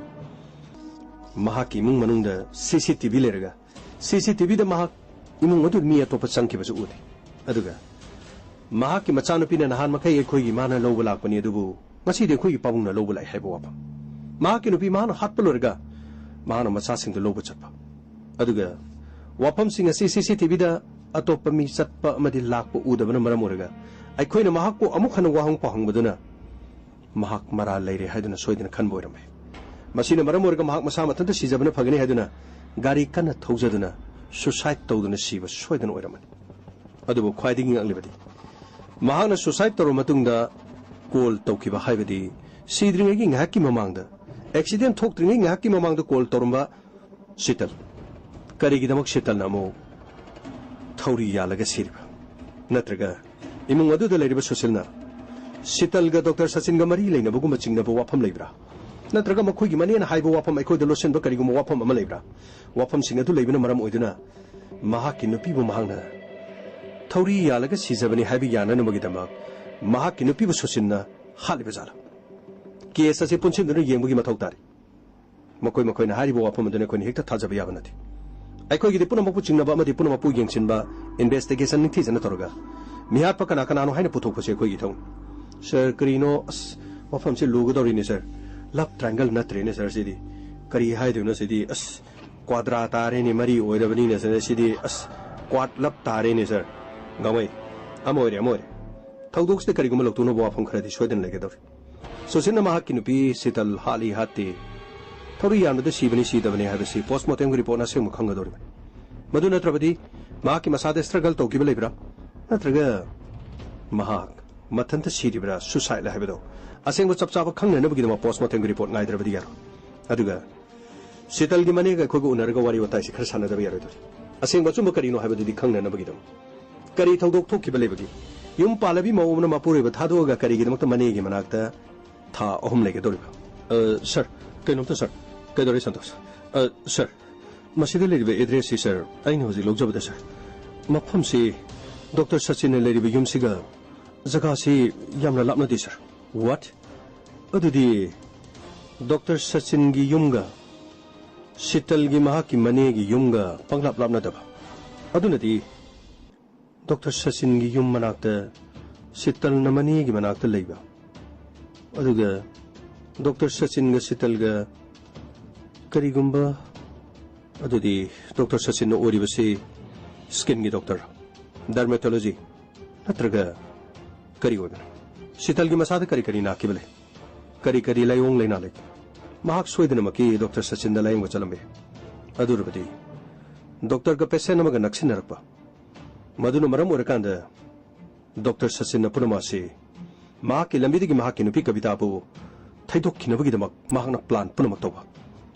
ꯃꯍꯥꯛꯀꯤ ꯏꯃꯨꯡ ꯃꯅꯨꯡꯗ ꯁꯤ ꯁꯤ ꯇꯤ ꯚꯤ ꯂꯩꯔꯒ, ꯁꯤ ꯁꯤ ꯇꯤ ꯚꯤꯗ ꯃꯍꯥꯛ ꯏꯃꯨꯡ ꯑꯗꯨ ꯃꯤ ꯑꯇꯣꯞꯄ ꯆꯪꯈꯤꯕꯁꯨ ꯎꯗꯦ꯫ ꯑꯗꯨꯒ ꯃꯍꯥꯛꯀꯤ ꯃꯆꯥꯅꯨꯄꯤꯅ ꯅꯍꯥꯟ ꯃꯈꯩ ꯑꯩꯈꯣꯏꯒꯤ ꯏꯃꯥꯅ ꯂꯧꯕ ꯂꯥꯛꯄꯅꯤ, ꯑꯗꯨꯕꯨ ꯉꯁꯤꯗꯤ ꯑꯩꯈꯣꯏꯒꯤ ꯄꯥꯕꯨꯡꯅ ꯂꯧꯕ ꯂꯥꯛꯑꯦ ꯍꯥꯏꯕ ꯋꯥꯐꯝ꯫ ꯃꯍꯥꯛꯀꯤ ꯅꯨꯄꯤ ꯃꯍꯥꯛꯅ ꯍꯥꯠꯄ ꯂꯣꯏꯔꯒ ꯃꯍꯥꯛꯅ ꯃꯆꯥꯁꯤꯡꯗꯨ ꯂꯧꯕ ꯆꯠꯄ꯫ ꯑꯗꯨꯒ ꯋꯥꯐꯝꯁꯤꯡ ꯑꯁꯤ ꯁꯤ ꯁꯤ ꯇꯤ ꯚꯤꯗ ꯑꯇꯣꯞꯄ ꯃꯤ ꯆꯠꯄ ꯑꯃꯗꯤ ꯂꯥꯛꯄ ꯎꯗꯕꯅ ꯃꯔꯝ ꯑꯣꯏꯔꯒ ꯑꯩꯈꯣꯏꯅ ꯃꯍꯥꯛꯄꯨ ꯑꯃꯨꯛ ꯍꯟꯅ ꯋꯥꯍꯪ ꯄꯥꯎꯍꯪꯕꯗꯨꯅ ꯃꯍꯥꯛ ꯃꯔꯥꯜ ꯂꯩꯔꯦ ꯍꯥꯏꯗꯨꯅ ꯁꯣꯏꯗꯅ ꯈꯟꯕ ꯑꯣꯏꯔꯝꯃꯦ꯫ ꯃꯁꯤꯅ ꯃꯔꯝ ꯑꯣꯏꯔꯒ ꯃꯍꯥꯛ ꯃꯁꯥ ꯃꯊꯟꯇ ꯁꯤꯖꯕꯅ ꯐꯒꯅꯤ ꯍꯥꯏꯗꯨꯅ ꯒꯥꯔꯤ ꯀꯟꯅ ꯊꯧꯖꯗꯨꯅ ꯁꯨꯁꯥꯏꯗ ꯇꯧꯗꯨꯅ ꯁꯤꯕ ꯁꯣꯏꯗꯅ ꯑꯣꯏꯔꯝꯃꯅꯤ꯫ ꯑꯗꯨꯕꯨ ꯈ꯭ꯋꯥꯏꯗꯒꯤ ꯉꯛꯂꯤꯕꯗꯤ ꯃꯍꯥꯛꯅ ꯁꯨꯁꯥꯏꯗ ꯇꯧꯔꯕ ꯃꯇꯨꯡꯗ ꯀꯣꯜ ꯇꯧꯈꯤꯕ, ꯍꯥꯏꯕꯗꯤ ꯁꯤꯗ꯭ꯔꯤꯉꯩꯒꯤ ꯉꯥꯏꯍꯥꯛꯀꯤ ꯃꯃꯥꯡꯗ, ꯑꯦꯛꯁꯤꯗꯦꯟ ꯊꯣꯛꯇ꯭ꯔꯤꯉꯩ ꯉꯥꯏꯍꯥꯛꯀꯤ ꯃꯃꯥꯡꯗ ꯀꯣꯜ ꯇꯧꯔꯝꯕ ꯁꯤꯇꯜ꯫ ꯀꯔꯤꯒꯤꯗꯃꯛ ꯁꯤꯇꯜꯅ ꯑꯃꯨꯛ ꯊꯧꯔꯤ ꯌꯥꯜꯂꯒ ꯁꯤꯔꯤꯕ? ꯅꯠꯇ꯭ꯔꯒ ꯏꯃꯨꯡ ꯑꯗꯨꯗ ꯂꯩꯔꯤꯕ ꯁꯨꯁꯤꯜꯅ ꯁꯤꯇꯜꯒ ꯗꯣꯛꯇꯔ ꯁꯆꯤꯟꯒ ꯃꯔꯤ ꯂꯩꯅꯕꯒꯨꯝꯕ ꯆꯤꯡꯅꯕ ꯋꯥꯐꯝ ꯂꯩꯕ꯭ꯔꯥ? ꯅꯠꯇ꯭ꯔꯒ ꯃꯈꯣꯏꯒꯤ ꯃꯅꯦꯅ ꯍꯥꯏꯕ ꯋꯥꯐꯝ ꯑꯩꯈꯣꯏꯗ ꯂꯣꯠꯁꯤꯟꯕ ꯀꯔꯤꯒꯨꯝꯕ ꯋꯥꯐꯝ ꯑꯃ ꯂꯩꯕ꯭ꯔꯥ? ꯋꯥꯐꯝꯁꯤꯡ ꯑꯗꯨ ꯂꯩꯕꯅ ꯃꯔꯝ ꯑꯣꯏꯗꯨꯅ ꯃꯍꯥꯛꯀꯤ ꯅꯨꯄꯤꯕꯨ ꯃꯍꯥꯛꯅ ꯊꯧꯔꯤ ꯌꯥꯜꯂꯒ ꯁꯤꯖꯕꯅꯤ ꯍꯥꯏꯕ ꯌꯥꯅꯅꯕꯒꯤꯗꯃꯛ ꯃꯍꯥꯛꯀꯤ ꯅꯨꯄꯤꯕꯨ ꯁꯨꯁꯤꯟꯅ ꯍꯥꯠꯂꯤꯕ ꯖꯥꯠꯂꯥ? ꯀꯦꯁ ꯑꯁꯤ ꯄꯨꯟꯁꯤꯟꯗꯨꯅ ꯌꯦꯡꯕꯒꯤ ꯃꯊꯧ ꯇꯥꯔꯤ꯫ ꯃꯈꯣꯏ ꯃꯈꯣꯏꯅ ꯍꯥꯏꯔꯤꯕ ꯋꯥꯐꯝ ꯑꯗꯨꯅ ꯑꯩꯈꯣꯏꯅ ꯍꯦꯛꯇ ꯊꯥꯖꯕ ꯌꯥꯕ ꯅꯠꯇꯦ꯫ ꯑꯩꯈꯣꯏꯒꯤꯗꯤ ꯄꯨꯝꯅꯃꯛꯄꯨ ꯆꯤꯡꯅꯕ ꯑꯃꯗꯤ ꯄꯨꯝꯅꯃꯛꯄꯨ ꯌꯦꯡꯁꯤꯟꯕ, ꯏꯟꯚꯦꯁꯇꯤꯒꯦꯁꯟ ꯅꯤꯡꯊꯤꯖꯅ ꯇꯧꯔꯒ ꯃꯤꯍꯥꯠꯄ ꯀꯅꯥ ꯀꯅꯥꯅꯣ ꯍꯥꯏꯅ ꯄꯨꯊꯣꯛꯄꯁꯦ ꯑꯩꯈꯣꯏꯒꯤ ꯏꯊꯧꯅꯤ꯫ ꯁꯥꯔ, ꯀꯔꯤꯅꯣ? ꯑꯁ, ꯋꯥꯐꯝꯁꯦ ꯂꯨꯒꯗꯧꯔꯤꯅꯦ, ꯁꯥꯔ꯫ ꯂꯚ ꯇ꯭ꯔꯥꯏꯡꯒꯜ ꯅꯠꯇ꯭ꯔꯦꯅꯦ, ꯁꯥꯔ, ꯁꯤꯗꯤ꯫ ꯀꯔꯤ ꯍꯥꯏꯗꯣꯏꯅꯣ ꯁꯤꯗꯤ? ꯑꯁ, ꯀ꯭ꯋꯥꯗ꯭ꯔꯥ ꯇꯥꯔꯦꯅꯦ, ꯃꯔꯤ ꯑꯣꯏꯔꯕꯅꯤꯅ, ꯁꯥꯔ, ꯁꯤꯗꯤ꯫ ꯑꯁ, ꯀ꯭ꯋꯥꯗ ꯂꯚ ꯇꯥꯔꯦꯅꯦ, ꯁꯥꯔ꯫ ꯒꯥꯡꯃꯩ, ꯑꯃ ꯑꯣꯏꯔꯦ, ꯑꯃ ꯑꯣꯏꯔꯦ꯫ ꯊꯧꯗꯣꯛꯁꯤꯗ ꯀꯔꯤꯒꯨꯝꯕ ꯂꯧꯊꯣꯛꯅꯕ ꯋꯥꯐꯝ ꯈꯔꯗꯤ ꯁꯣꯏꯗꯅ ꯂꯩꯒꯗꯧꯔꯤ꯫ ꯁꯨꯁꯤꯟꯅ ꯃꯍꯥꯛꯀꯤ ꯅꯨꯄꯤ ꯁꯤꯇꯜ ꯍꯥꯠꯂꯤ ꯍꯥꯠꯇꯦ, ꯊꯧꯔꯤ ꯌꯥꯟꯕꯗ ꯁꯤꯕꯅꯤ ꯁꯤꯗꯕꯅꯤ ꯍꯥꯏꯕꯁꯤ ꯄꯣꯁꯃꯣꯔꯇꯦꯝꯒꯤ ꯔꯤꯄꯣꯔꯠꯅ ꯑꯁꯦꯡꯕ ꯈꯪꯒꯗꯧꯔꯤꯕꯅꯤ꯫ ꯃꯗꯨ ꯅꯠꯇ꯭ꯔꯕꯗꯤ ꯃꯍꯥꯛꯀꯤ ꯃꯁꯥꯗ ꯁ꯭ꯇ꯭ꯔꯒꯜ ꯇꯧꯈꯤꯕ ꯂꯩꯕ꯭ꯔꯥ, ꯅꯠꯇ꯭ꯔꯒ ꯃꯍꯥꯛ ꯃꯊꯟꯇ ꯁꯤꯔꯤꯕ꯭ꯔꯥ, ꯁꯨꯁꯥꯏꯗ ꯍꯥꯏꯕꯗꯣ ꯑꯁꯦꯡꯕ ꯆꯞ ꯆꯥꯕ ꯈꯪꯅꯅꯕꯒꯤꯗꯃꯛ ꯄꯣꯁꯃꯣꯔꯇꯦꯝꯒꯤ ꯔꯤꯄꯣꯔꯠ ꯉꯥꯏꯗ꯭ꯔꯕꯗꯤ ꯌꯥꯔꯣꯏ꯫ ꯑꯗꯨꯒ ꯁꯤꯇꯜꯒꯤ ꯃꯅꯦꯒ ꯑꯩꯈꯣꯏꯒ ꯎꯅꯔꯒ ꯋꯥꯔꯤ ꯋꯥꯇꯥꯏꯁꯤ ꯈꯔ ꯁꯥꯟꯅꯗꯕ ꯌꯥꯔꯣꯏꯗꯧꯔꯤ꯫ ꯑꯁꯦꯡꯕ ꯑꯆꯨꯝꯕ ꯀꯔꯤꯅꯣ ꯍꯥꯏꯕꯗꯨꯗꯤ ꯈꯪꯅꯅꯕꯒꯤꯗꯃꯛ꯫ ꯀꯔꯤ ꯊꯧꯗꯣꯛ ꯊꯣꯛꯈꯤꯕ ꯂꯩꯕꯒꯦ? ꯌꯨꯝ ꯄꯥꯜꯂꯕꯤ ꯃꯧ ꯑꯃꯅ ꯃꯄꯨꯔꯣꯏꯕ ꯊꯥꯗꯣꯛꯑꯒ ꯀꯔꯤꯒꯤꯗꯃꯛꯇ ꯃꯅꯦꯒꯤ ꯃꯅꯥꯛꯇ ꯊꯥ ꯑꯍꯨꯝ ꯂꯩꯒꯗꯧꯔꯤꯕ? ꯑ, ꯁꯥꯔ, ꯀꯩꯅꯣꯝꯇ, ꯁꯥꯔ꯫ ꯀꯩꯗꯧꯔꯦ, ꯁꯟꯇꯣꯁ? ꯑ, ꯁꯥꯔ, ꯃꯁꯤꯗ ꯂꯩꯔꯤꯕ ꯑꯦꯗ꯭ꯔꯦꯁꯁꯤ, ꯁꯥꯔ, ꯑꯩꯅ ꯍꯧꯖꯤꯛ ꯂꯧꯖꯕꯗ, ꯁꯥꯔ, ꯃꯐꯝꯁꯤ ꯗꯣꯛꯇꯔ ꯁꯆꯤꯟꯅ ꯂꯩꯔꯤꯕ ꯌꯨꯝꯁꯤꯒ ꯖꯒꯥꯁꯤ ꯌꯥꯝꯅ ꯂꯥꯞꯅꯗꯦ, ꯁꯥꯔ꯫ ꯋꯥꯠ? ꯑꯗꯨꯗꯤ ꯗꯣꯛꯇꯔ ꯁꯆꯤꯟꯒꯤ ꯌꯨꯝꯒ ꯁꯤꯇꯜꯒꯤ, ꯃꯍꯥꯛꯀꯤ ꯃꯅꯦꯒꯤ ꯌꯨꯝꯒ ꯄꯪꯂꯥꯞ ꯂꯥꯞꯅꯗꯕ꯫ ꯑꯗꯨꯅꯗꯤ ꯗꯣꯛꯇꯔ ꯁꯆꯤꯟꯒꯤ ꯌꯨꯝ ꯃꯅꯥꯛꯇ ꯁꯤꯇꯜꯅ ꯃꯅꯦꯒꯤ ꯃꯅꯥꯛꯇ ꯂꯩꯕ, ꯑꯗꯨꯒ ꯗꯣꯛꯇꯔ ꯁꯆꯤꯟꯒ ꯁꯤꯇꯜꯒ ꯀꯔꯤꯒꯨꯝꯕ, ꯑꯗꯨꯗꯤ ꯗꯣꯛꯇꯔ ꯁꯆꯤꯟꯅ ꯑꯣꯏꯔꯤꯕꯁꯤ ꯁ꯭ꯀꯤꯟꯒꯤ ꯗꯣꯛꯇꯔ, ꯗꯔꯃꯦꯇꯣꯂꯣꯖꯤ, ꯅꯠꯇ꯭ꯔꯒ ꯀꯔꯤ ꯑꯣꯏꯕꯅꯣ? ꯁꯤꯇꯜꯒꯤ ꯃꯁꯥꯗ ꯀꯔꯤ ꯀꯔꯤ ꯅꯥꯈꯤꯕ ꯂꯩ? ꯀꯔꯤ ꯀꯔꯤ ꯂꯥꯏꯑꯣꯡ ꯂꯩꯅꯥ ꯂꯩ? ꯃꯍꯥꯛ ꯁꯣꯏꯗꯅꯃꯛꯀꯤ ꯗꯣꯛꯇꯔ ꯁꯆꯤꯟꯗ ꯂꯥꯌꯦꯡꯕ ꯆꯠꯂꯝꯕ ꯌꯥꯏ꯫ ꯑꯗꯨꯔꯕꯗꯤ ꯗꯣꯛꯇꯔꯒ ꯄꯦꯁꯦꯟ ꯑꯃꯒ ꯅꯛꯁꯤꯟꯅꯔꯛꯄ, ꯃꯗꯨꯅ ꯃꯔꯝ ꯑꯣꯏꯔꯀꯥꯟꯗ ꯗꯣꯛꯇꯔ ꯁꯆꯤꯟꯅ ꯄꯨꯝꯅꯃꯛ ꯑꯁꯤ ꯃꯍꯥꯛꯀꯤ ꯂꯝꯕꯤꯗꯒꯤ ꯃꯍꯥꯛꯀꯤ ꯅꯨꯄꯤ ꯀꯕꯤꯇꯥꯕꯨ ꯊꯩꯗꯣꯛꯈꯤꯅꯕꯒꯤꯗꯃꯛ ꯃꯍꯥꯛꯅ ꯄ꯭ꯂꯥꯟ ꯄꯨꯝꯅꯃꯛ ꯇꯧꯕ꯫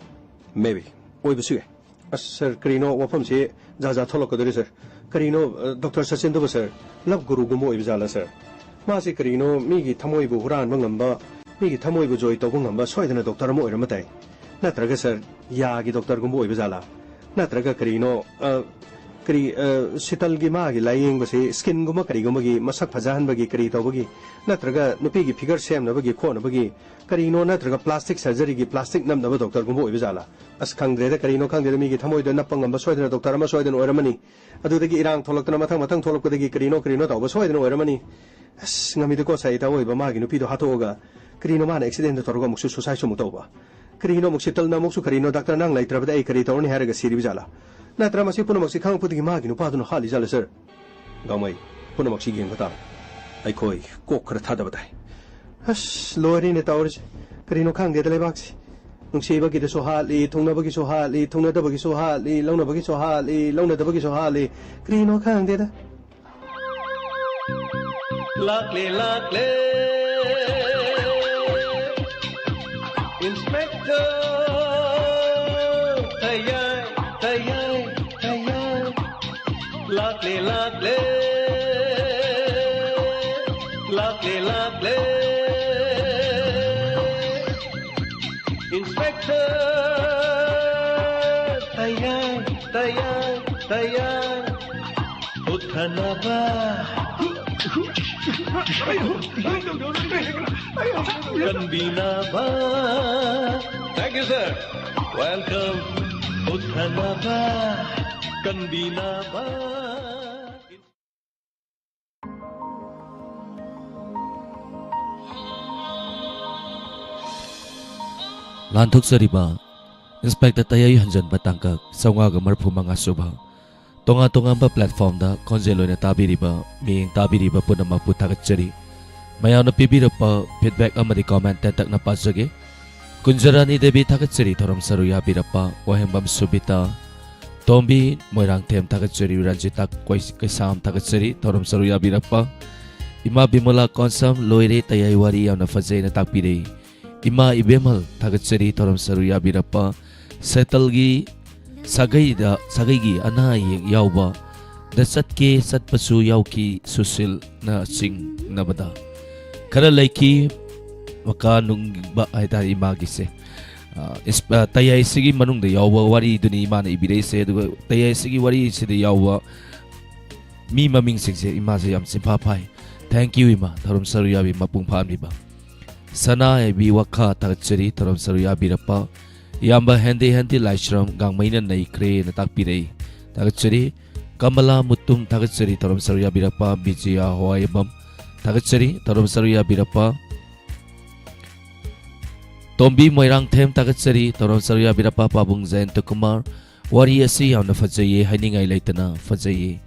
ꯃꯦꯕꯤ, ꯑꯣꯏꯕꯁꯨ ꯌꯥꯏ꯫ ꯑꯁ, ꯁꯥꯔ, ꯀꯔꯤꯅꯣ ꯋꯥꯐꯝꯁꯤ ꯖꯥꯠ ꯖꯥꯠ ꯊꯣꯛꯂꯛꯀꯗꯧꯔꯤ, ꯁꯥꯔ꯫ ꯀꯔꯤꯅꯣ, ꯑ, ꯗꯣꯛꯇꯔ ꯁꯆꯤꯟꯗꯨꯕꯨ, ꯁꯥꯔ, ꯂꯚ ꯒꯨꯔꯨꯒꯨꯝꯕ ꯑꯣꯏꯕ ꯖꯥꯠꯂꯥ, ꯁꯥꯔ? ꯃꯥꯁꯤ ꯀꯔꯤꯅꯣ, ꯃꯤꯒꯤ ꯊꯃꯣꯏꯕꯨ ꯍꯨꯔꯥꯟꯕ ꯉꯝꯕ, ꯃꯤꯒꯤ ꯊꯃꯣꯏꯕꯨ ꯖꯣꯏ ꯇꯧꯕ ꯉꯝꯕ ꯁꯣꯏꯗꯅ ꯗꯣꯛꯇꯔ ꯑꯃ ꯑꯣꯏꯔꯝꯕ ꯇꯥꯏ꯫ ꯅꯠꯇ꯭ꯔꯒ, ꯁꯥꯔ, ꯌꯥꯒꯤ ꯗꯣꯛꯇꯔꯒꯨꯝꯕ ꯑꯣꯏꯕ ꯖꯥꯠꯂꯥ? ꯅꯠꯇ꯭ꯔꯒ ꯀꯔꯤꯅꯣ, ꯑ, ꯀꯔꯤ, ꯑ, ꯁꯤꯇꯜꯒꯤ ꯃꯥꯒꯤ ꯂꯥꯏꯌꯦꯡꯕꯁꯤ skinꯒꯨꯝꯕ ꯀꯔꯤꯒꯨꯝꯕꯒꯤ ꯃꯁꯛ ꯐꯖꯍꯟꯕꯒꯤ ꯀꯔꯤ ꯇꯧꯕꯒꯤ, ꯅꯠꯇ꯭ꯔꯒ ꯅꯨꯄꯤꯒꯤ figure ꯁꯦꯝꯅꯕꯒꯤ ꯈꯣꯠꯅꯕꯒꯤ ꯀꯔꯤꯅꯣ, ꯅꯠꯇ꯭ꯔꯒ plastic surgeryꯒꯤ plastic ꯅꯝꯅꯕ doctorꯒꯨꯝꯕ ꯑꯣꯏꯕ ꯖꯥꯠꯂꯥ? ꯑꯁ, ꯈꯪꯗ꯭ꯔꯦꯗ, ꯀꯔꯤꯅꯣ ꯈꯪꯗꯦꯗ, ꯃꯤꯒꯤ ꯊꯃꯣꯏꯗ ꯅꯞꯄ ꯉꯝꯕ ꯁꯣꯏꯗꯅ doctor ꯑꯃ ꯁꯣꯏꯗꯅ ꯑꯣꯏꯔꯝꯃꯅꯤ꯫ ꯑꯗꯨꯗꯒꯤ ꯏꯔꯥꯡ ꯊꯣꯛꯂꯛꯇꯅ ꯃꯊꯪ ꯃꯊꯪ ꯊꯣꯛꯂꯛꯄꯗꯒꯤ ꯀꯔꯤꯅꯣ ꯀꯔꯤꯅꯣ ꯇꯧꯕ ꯁꯣꯏꯗꯅ ꯑꯣꯏꯔꯝꯃꯅꯤ꯫ ꯑꯁ, ꯉꯝꯃꯤꯗꯀꯣ, ꯁꯥꯏ ꯏꯇꯥꯎ ꯑꯣꯏꯕ ꯃꯥꯒꯤ ꯅꯨꯄꯤꯗꯣ ꯍꯥꯠꯇꯣꯛꯑꯒ ꯀꯔꯤꯅꯣ ꯃꯥꯅ accidentꯗ ꯇꯧꯔꯒ ꯑꯃꯨꯛꯁꯨ suicideꯁꯨ ꯑꯃꯨꯛ ꯇꯧꯕ? ꯀꯔꯤꯅꯣ ꯑꯃꯨꯛ ꯁꯤꯇꯜꯅ ꯑꯃꯨꯛꯁꯨ ꯀꯔꯤꯅꯣ, "Doctor, ꯅꯪ ꯂꯩꯇ꯭ꯔꯕꯗ ꯑꯩ ꯀꯔꯤ ꯇꯧꯔꯅꯤ?" ꯍꯥꯏꯔꯒ ꯁꯤꯔꯤꯕ ꯖꯥꯠꯂꯥ? ꯅꯠꯇ꯭ꯔ ꯃꯁꯤ ꯄꯨꯝꯅꯃꯛꯁꯤ ꯈꯪꯉꯛꯄꯗꯒꯤ ꯃꯥꯒꯤ ꯅꯨꯄꯥꯗꯨꯅ ꯍꯥꯠꯂꯤ ꯖꯥꯠꯂꯥ, sir? ꯒꯥꯡꯃꯩ, ꯄꯨꯝꯅꯃꯛꯁꯤ ꯌꯦꯡꯕ ꯇꯥꯔꯦ꯫ ꯑꯩꯈꯣꯏ ꯀꯣꯛ ꯈꯔ ꯊꯥꯗꯕ ꯇꯥꯏ꯫ ꯑꯁ, ꯂꯣꯏꯔꯦꯅꯦ ꯇꯧꯔꯤꯁꯦ꯫ ꯀꯔꯤꯅꯣ ꯈꯪꯗꯦꯗ ꯂꯩꯕꯥꯛꯁꯤ꯫ ꯅꯨꯡꯁꯤꯕꯒꯤꯗꯁꯨ ꯍꯥꯠꯂꯤ, ꯊꯨꯡꯅꯕꯒꯤꯁꯨ ꯍꯥꯠꯂꯤ, ꯊꯨꯡꯅꯗꯕꯒꯤꯁꯨ ꯍꯥꯠꯂꯤ, ꯂꯧꯅꯕꯒꯤꯁꯨ ꯍꯥꯠꯂꯤ, ꯂꯧꯅꯗꯕꯒꯤꯁꯨ ꯍꯥꯠꯂꯤ꯫ ꯀꯔꯤꯅꯣ ꯈꯪꯗꯦꯗ꯫ ꯂꯥꯛꯂꯦ, ꯂꯥꯛꯂꯦ, Inspector꯫ ꯇꯌꯥꯏ, ꯇꯌꯥꯏ, ꯇꯌꯥꯏ꯫ ꯂꯥꯛꯂꯦ, ꯂꯥꯛꯂꯦ, ꯂꯥꯛꯂꯦ, ꯂꯥꯛꯂꯦ꯫ Inspector꯫ ꯇꯌꯥꯏ, ꯇꯌꯥꯏ, ꯇꯌꯥꯏ꯫ ꯎꯠꯊꯅꯕ꯫ ꯀꯟꯕꯤꯅꯕ꯫ Thank you, sir. Welcome. ꯎꯠꯊꯅꯕ꯫ ꯀꯟꯕꯤꯅꯕ꯫ ꯂꯥꯟꯊꯣꯛꯆꯔꯤꯕ Inspector ꯇꯌꯥꯏ ꯍꯟꯖꯟꯕ ꯇꯥꯡꯀꯛ ꯆꯥꯝꯃꯉꯥꯒ ꯃꯔꯤꯐꯨ ꯃꯉꯥ ꯁꯨꯕ꯫ ꯇꯣꯉꯥꯟ ꯇꯣꯉꯥꯟꯕ platformꯗ ꯈꯣꯟꯖꯦꯜ ꯑꯣꯏꯅ ꯇꯥꯕꯤꯔꯤꯕ ꯃꯤꯠꯌꯦꯡ ꯇꯥꯕꯤꯔꯤꯕ ꯄꯨꯝꯅꯃꯛꯄꯨ ꯊꯥꯒꯠꯆꯔꯤ꯫ ꯃꯌꯥꯝꯅ ꯄꯤꯕꯤꯔꯛꯄ feedback ꯑꯃꯗꯤ comment ꯇꯦꯟꯇꯛꯅ ꯄꯥꯖꯒꯦ꯫ ꯀꯨꯟꯖꯔꯥꯅꯤ ꯗꯦꯕꯤ ꯊꯥꯒꯠꯆꯔꯤ ꯊꯧꯔꯝ ꯁꯔꯨꯛ ꯌꯥꯕꯤꯔꯛꯄ꯫ ꯋꯥꯍꯦꯡꯕꯝ ꯁꯨꯕꯤꯇꯥ꯫ ꯇꯣꯝꯕꯤ ꯃꯣꯏꯔꯥꯡꯊꯦꯝ ꯊꯥꯒꯠꯆꯔꯤ꯫ ꯔꯟꯖꯤꯇꯥ ꯀꯣꯏ-, ꯀꯩꯁꯥꯝ ꯊꯥꯒꯠꯆꯔꯤ ꯊꯧꯔꯝ ꯁꯔꯨꯛ ꯌꯥꯕꯤꯔꯛꯄ꯫ ꯏꯃꯥ ꯕꯤꯃꯣꯂꯥ ꯀꯣꯟꯁꯝ, ꯂꯣꯏꯔꯦ ꯇꯌꯥꯏ ꯋꯥꯔꯤ ꯌꯥꯝꯅ ꯐꯖꯩꯅ ꯇꯥꯛꯄꯤꯔꯛꯏ꯫ ꯏꯃꯥ ꯏꯕꯦꯝꯍꯜ ꯊꯥꯒꯠꯆꯔꯤ ꯊꯧꯔꯝ ꯁꯔꯨꯛ ꯌꯥꯕꯤꯔꯛꯄ꯫ ꯁꯦꯇꯜꯒꯤ ꯁꯥꯒꯩꯗ, ꯁꯥꯒꯩꯒꯤ ꯑꯅꯥ ꯑꯌꯦꯛ ꯌꯥꯎꯕ ꯗ ꯆꯠꯀꯦ ꯆꯠꯄꯁꯨ ꯌꯥꯎꯈꯤ ꯁꯨꯁꯤꯜꯅ ꯆꯤꯡꯅꯕꯗ꯫ ꯈꯔ ꯂꯩꯈꯤ ꯃꯀꯥ ꯅꯨꯡꯕ ꯍꯥꯏꯇꯥꯔꯦ ꯏꯃꯥꯒꯤꯁꯦ꯫ ꯑ, ꯏꯁ-, ꯑ, ꯇꯌꯥꯏꯁꯤꯒꯤ ꯃꯅꯨꯡꯗ ꯌꯥꯎꯕ ꯋꯥꯔꯤꯗꯨꯅꯤ ꯏꯃꯥꯅ ꯏꯕꯤꯔꯛꯏꯁꯦ꯫ ꯑꯗꯨꯒ ꯇꯌꯥꯏꯁꯤꯒꯤ ꯋꯥꯔꯤꯁꯤꯗ ꯌꯥꯎꯕ ꯃꯤ ꯃꯃꯤꯡꯁꯤꯡꯁꯦ ꯏꯃꯥꯁꯦ ꯌꯥꯝ ꯆꯤꯟꯐꯥ ꯐꯥꯏ꯫ Thank you, ꯏꯃꯥ꯫ ꯊꯧꯔꯝ ꯁꯔꯨꯛ ꯌꯥꯕꯤ ꯃꯄꯨꯡ ꯐꯥꯍꯟꯕꯤꯕ꯫ ꯁꯅꯥ ꯍꯥꯏꯕꯤ ꯋꯥꯈꯥ, ꯊꯥꯒꯠꯆꯔꯤ꯫ ꯊꯧꯔꯝ ꯁꯔꯨꯛ ꯌꯥꯕꯤꯔꯛꯄ ꯏꯌꯥꯝꯕ ꯍꯦꯟꯗꯦ ꯍꯦꯟꯗꯦ ꯂꯥꯏꯁ꯭ꯔꯝ, ꯒꯥꯡꯃꯩꯅ ꯅꯩꯈ꯭ꯔꯦꯅ ꯇꯥꯛꯄꯤꯔꯛꯏ꯫ ꯊꯥꯒꯠꯆꯔꯤ꯫ ꯀꯃꯂꯥ ꯃꯨꯇꯨꯝ, ꯊꯥꯒꯠꯆꯔꯤ꯫ ꯊꯧꯔꯝ ꯁꯔꯨꯛ ꯌꯥꯕꯤꯔꯛꯄ ꯕꯤꯖꯌ ꯍꯋꯥꯏꯕꯝ, ꯊꯥꯒꯠꯆꯔꯤ꯫ ꯊꯧꯔꯝ ꯁꯔꯨꯛ ꯌꯥꯕꯤꯔꯛꯄ ꯇꯣꯝꯕꯤ ꯃꯣꯏꯔꯥꯡꯊꯦꯝ, ꯊꯥꯒꯠꯆꯔꯤ꯫ ꯊꯧꯔꯝ ꯁꯔꯨꯛ ꯌꯥꯕꯤꯔꯛꯄ ꯄꯥꯕꯨꯡ ꯖꯌꯟꯇ ꯀꯨꯃꯥꯔ, ꯋꯥꯔꯤ ꯑꯁꯤ ꯌꯥꯝꯅ ꯐꯖꯩꯌꯦ, ꯍꯥꯏꯅꯤꯡꯉꯥꯏ ꯂꯩꯇꯅ ꯐꯖꯩꯌꯦ꯫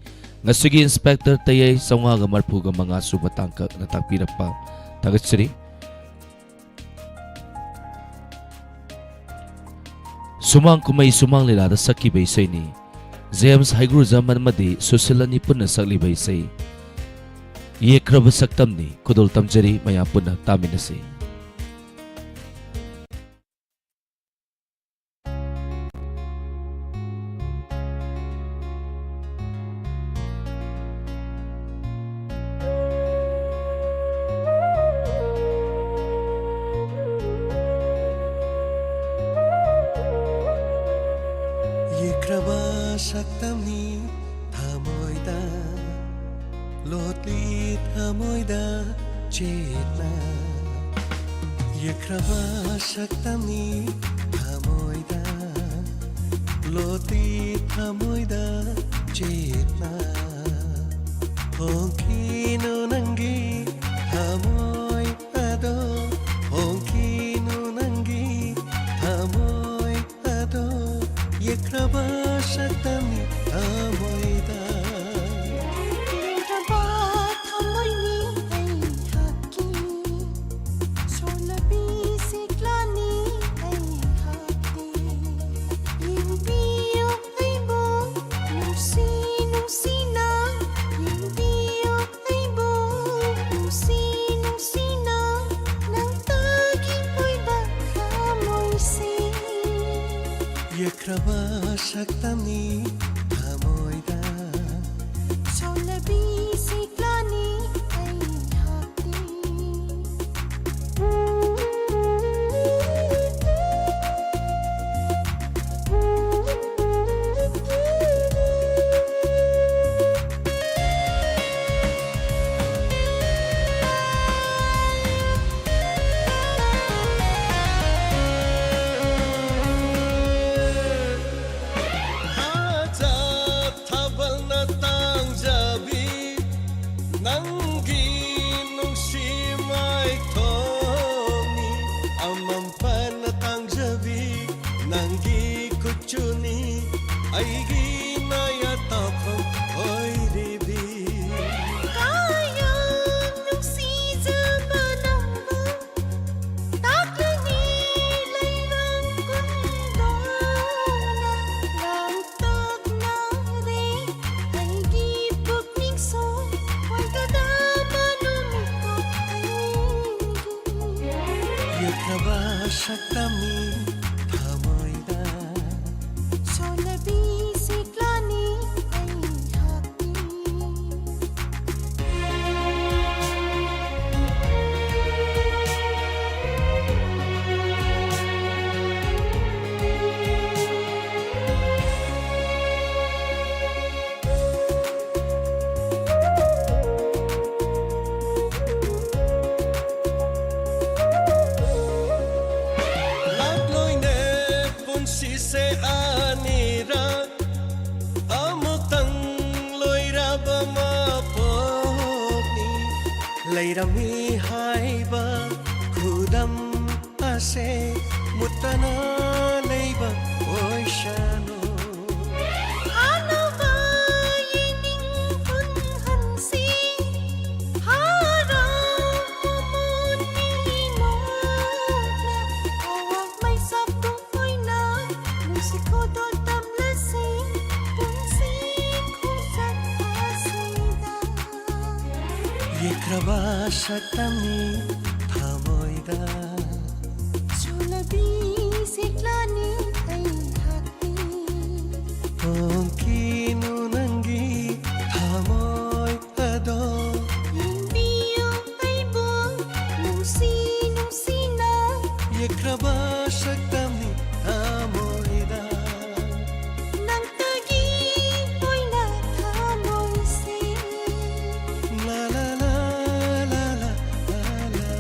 ꯉꯁꯤꯒꯤ ꯏꯟꯁꯄꯦꯛꯇꯔ ꯇꯌꯥꯏ ꯆꯥꯝꯃꯉꯥꯒ ꯃꯔꯤꯐꯨ ꯃꯉꯥ ꯁꯨꯕ ꯇꯥꯡꯀꯛꯅ ꯇꯥꯛꯄꯤꯔꯛꯄ, ꯊꯥꯒꯠꯆꯔꯤ꯫ ꯁꯨꯃꯥꯡ ꯀꯨꯝꯍꯩ ꯁꯨꯃꯥꯡ ꯂꯤꯂꯥꯗ ꯁꯛꯈꯤꯕ ꯏꯁꯩꯅꯤ꯫ ꯖꯦꯝꯁ ꯍꯩꯒ꯭ꯔꯨꯖꯝ ꯑꯃꯗꯤ ꯁꯨꯁꯤꯜ ꯑꯅꯤ ꯄꯨꯟꯅ ꯁꯛꯂꯤꯕ ꯏꯁꯩ ꯌꯦꯛꯈ꯭ꯔꯕ ꯁꯛꯇꯝꯅꯤ꯫ ꯈꯨꯗꯣꯜ ꯇꯝꯖꯔꯤ, ꯃꯌꯥꯝ ꯄꯨꯟꯅ ꯇꯥꯃꯤꯟꯅꯁꯤ꯫ ꯌꯦꯛꯈ꯭ꯔꯕ ꯁꯛꯇꯝꯅꯤ ꯊꯃꯣꯏꯗ, ꯂꯣꯠꯂꯤ ꯊꯃꯣꯏꯗ ꯆꯦꯠꯅ꯫ ꯌꯦꯛꯈ꯭ꯔꯕ ꯁꯛꯇꯝꯅꯤ ꯊꯃꯣꯏꯗ, ꯂꯣꯠꯂꯤ ꯊꯃꯣꯏꯗ ꯆꯦꯠꯅ꯫ ꯍꯣꯡꯈꯤꯅꯨ ꯅꯪꯒꯤ ꯊꯃꯣꯏ ꯑꯗꯣ, ꯍꯣꯡꯈꯤꯅꯨ ꯅꯪꯒꯤ ꯊꯃꯣꯏ ꯑꯗꯣ, ꯌꯦꯛꯈ꯭ꯔꯕ ꯁꯛꯇꯝꯅꯤ ꯊꯃꯣꯏꯗ꯫ ꯌꯦꯛꯈ꯭ꯔꯕ ꯊꯃꯣꯏꯅꯤ ꯑꯩꯍꯥꯛꯀꯤ, ꯁꯣꯜꯂꯕꯤ ꯁꯤꯛꯂꯥꯅꯤ ꯑꯩꯍꯥꯛꯀꯤ꯫ ꯌꯦꯡꯕꯤꯌꯨ ꯑꯩꯕꯨ ꯅꯨꯡꯁꯤ ꯅꯨꯡꯁꯤꯅ, ꯌꯦꯡꯕꯤꯌꯨ ꯑꯩꯕꯨ ꯅꯨꯡꯁꯤ ꯅꯨꯡꯁꯤꯅ, ꯅꯪꯇꯒꯤ ꯑꯣꯏꯕ ꯊꯃꯣꯏꯁꯤ꯫ ꯌꯦꯛꯈ꯭ꯔꯕ ꯁꯛꯇꯝꯅꯤ ꯇꯝꯃꯤ ꯊꯃꯣꯏꯗ꯫ ꯁꯣꯂꯕꯤ ꯁꯤꯛꯂꯥꯅꯤ ꯑꯩꯍꯥꯛꯀꯤ꯫ ꯂꯥꯛꯂꯣꯏꯅꯦ ꯄꯨꯟꯁꯤꯁꯦ ꯑꯅꯤꯔꯛ, ꯑꯃꯨꯛꯇꯪ ꯂꯣꯏꯔꯕ ꯃꯄꯣꯛꯅꯤ꯫ ꯂꯩꯔꯝꯃꯤ ꯍꯥꯏꯕ ꯈꯨꯗꯝ ꯑꯁꯦ ꯃꯨꯠꯇꯅ ꯂꯩꯕ ꯑꯣꯏꯁꯅꯨ꯫ ꯑꯅꯧꯕ ꯌꯦꯡꯅꯤꯡ ꯄꯨꯟꯍꯟꯁꯤ, ꯍꯔꯥꯎ ꯃꯃꯣꯟ ꯃꯤꯅꯣꯛꯅ ꯑꯋꯥꯡ ꯃꯩꯁꯥ ꯄꯨꯡ ꯑꯣꯏꯅ ꯅꯨꯡꯁꯤ ꯈꯨꯗꯣꯜ ꯇꯝꯂꯁꯤ ꯄꯨꯟꯁꯤ ꯈꯣꯡꯆꯠ ꯑꯁꯤꯗ꯫ ꯌꯦꯛꯈ꯭ꯔꯕ ꯁꯛꯇꯝꯅꯤ ꯊꯃꯣꯏꯗ꯫ ꯁꯣꯂꯕꯤ ꯁꯤꯛꯂꯥꯅꯤ ꯑꯩꯍꯥꯛꯀꯤ꯫ ꯍꯣꯡꯈꯤꯅꯨ ꯅꯪꯒꯤ ꯊꯃꯣꯏ ꯑꯗꯣ꯫ ꯌꯦꯡꯕꯤꯌꯨ ꯑꯩꯕꯨ ꯅꯨꯡꯁꯤ ꯅꯨꯡꯁꯤꯅ꯫ ꯌꯦꯛꯈ꯭ꯔꯕ ꯁꯛꯇꯝꯅꯤ ꯊꯃꯣꯏꯗ꯫ ꯅꯪꯇꯒꯤ ꯑꯣꯏꯅ ꯊꯃꯣꯏꯁꯦ꯫ ꯂꯥ ꯂꯥ ꯂꯥ ꯂꯥ ꯂꯥ ꯂꯥ ꯂꯥ꯫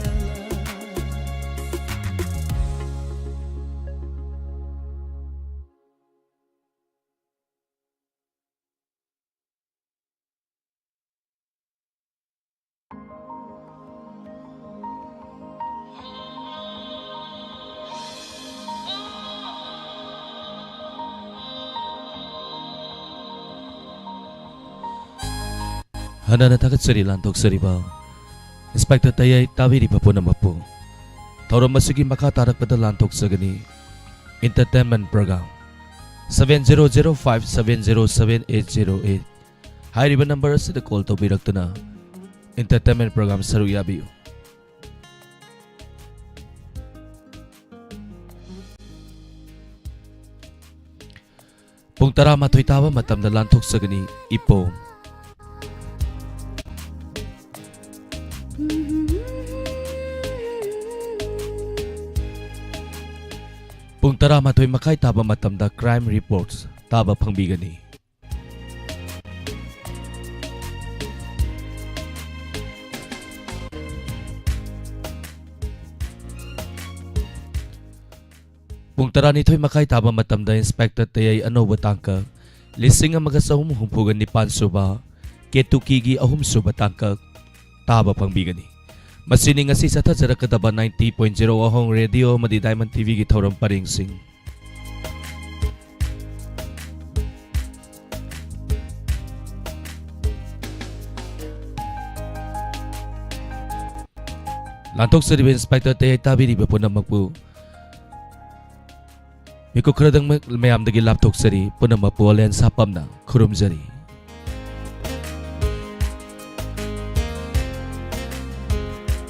ꯍꯟꯅ ꯊꯥꯒꯠꯆꯔꯤ ꯂꯥꯟꯊꯣꯛꯆꯔꯤꯕ ꯏꯟꯁꯄꯦꯛꯇꯔ ꯇꯌꯥꯏ ꯇꯥꯕꯤꯔꯤꯕ ꯄꯨꯝꯅꯃꯛꯄꯨ꯫ ꯊꯧꯔꯝ ꯑꯁꯤꯒꯤ ꯃꯈꯥ ꯇꯥꯔꯛꯄꯗ ꯂꯥꯟꯊꯣꯛꯆꯒꯅꯤ꯫ Entertainment program seven zero zero five seven zero seven eight zero eight ꯍꯥꯏꯔꯤꯕ ꯅꯝꯕꯔ ꯑꯁꯤꯗ ꯀꯣꯜ ꯇꯧꯕꯤꯔꯛꯇꯨꯅ entertainment program ꯁꯔꯨꯛ ꯌꯥꯕꯤꯌꯨ꯫ ꯄꯨꯡ ꯇꯔꯥꯃꯥꯊꯣꯏ ꯇꯥꯕ ꯃꯇꯝꯗ ꯂꯥꯟꯊꯣꯛꯆꯒꯅꯤ ꯏꯄꯣꯝ꯫ ꯄꯨꯡ ꯇꯔꯥꯃꯥꯊꯣꯏ ꯃꯈꯥꯏ ꯇꯥꯕ ꯃꯇꯝꯗ Crime Reports ꯇꯥꯕ ꯐꯪꯕꯤꯒꯅꯤ꯫ ꯄꯨꯡ ꯇꯔꯥꯅꯤꯊꯣꯏ ꯃꯈꯥꯏ ꯇꯥꯕ ꯃꯇꯝꯗ Inspector ꯇꯌꯥꯏ ꯑꯅꯧꯕ ꯇꯥꯡꯀꯛ, ꯂꯤꯁꯤꯡ ꯑꯃꯒ ꯆꯍꯨꯝ ꯍꯨꯝꯐꯨꯒ ꯅꯤꯄꯥꯟ ꯁꯨꯕ, ꯀꯦꯇꯨꯀꯤꯒꯤ ꯑꯍꯨꯝ ꯁꯨꯕ ꯇꯥꯡꯀꯛ ꯇꯥꯕ ꯐꯪꯕꯤꯒꯅꯤ꯫ ꯃꯁꯤꯅꯤ ꯉꯁꯤ ꯆꯠꯊꯖꯔꯛꯀꯗꯕ ninety point zero ꯑꯍꯣꯡ ꯔꯦꯗꯤꯑꯣ ꯑꯃꯗꯤ Diamond ꯇꯤꯚꯤꯒꯤ ꯊꯧꯔꯝ ꯄꯔꯦꯡꯁꯤꯡ꯫ ꯂꯥꯟꯊꯣꯛꯆꯔꯤꯕ Inspector ꯇꯌꯥꯏ ꯇꯥꯕꯤꯔꯤꯕ ꯄꯨꯝꯅꯃꯛꯄꯨ ꯃꯤꯀꯨꯞ ꯈꯔꯗꯪ ꯃꯌꯥꯝꯗꯒꯤ ꯂꯥꯞꯊꯣꯛꯆꯔꯤ, ꯄꯨꯝꯅꯃꯛꯄꯨ ꯑꯣꯂꯦꯟ ꯁꯥꯄꯝꯅ ꯈꯨꯔꯨꯝꯖꯔꯤ꯫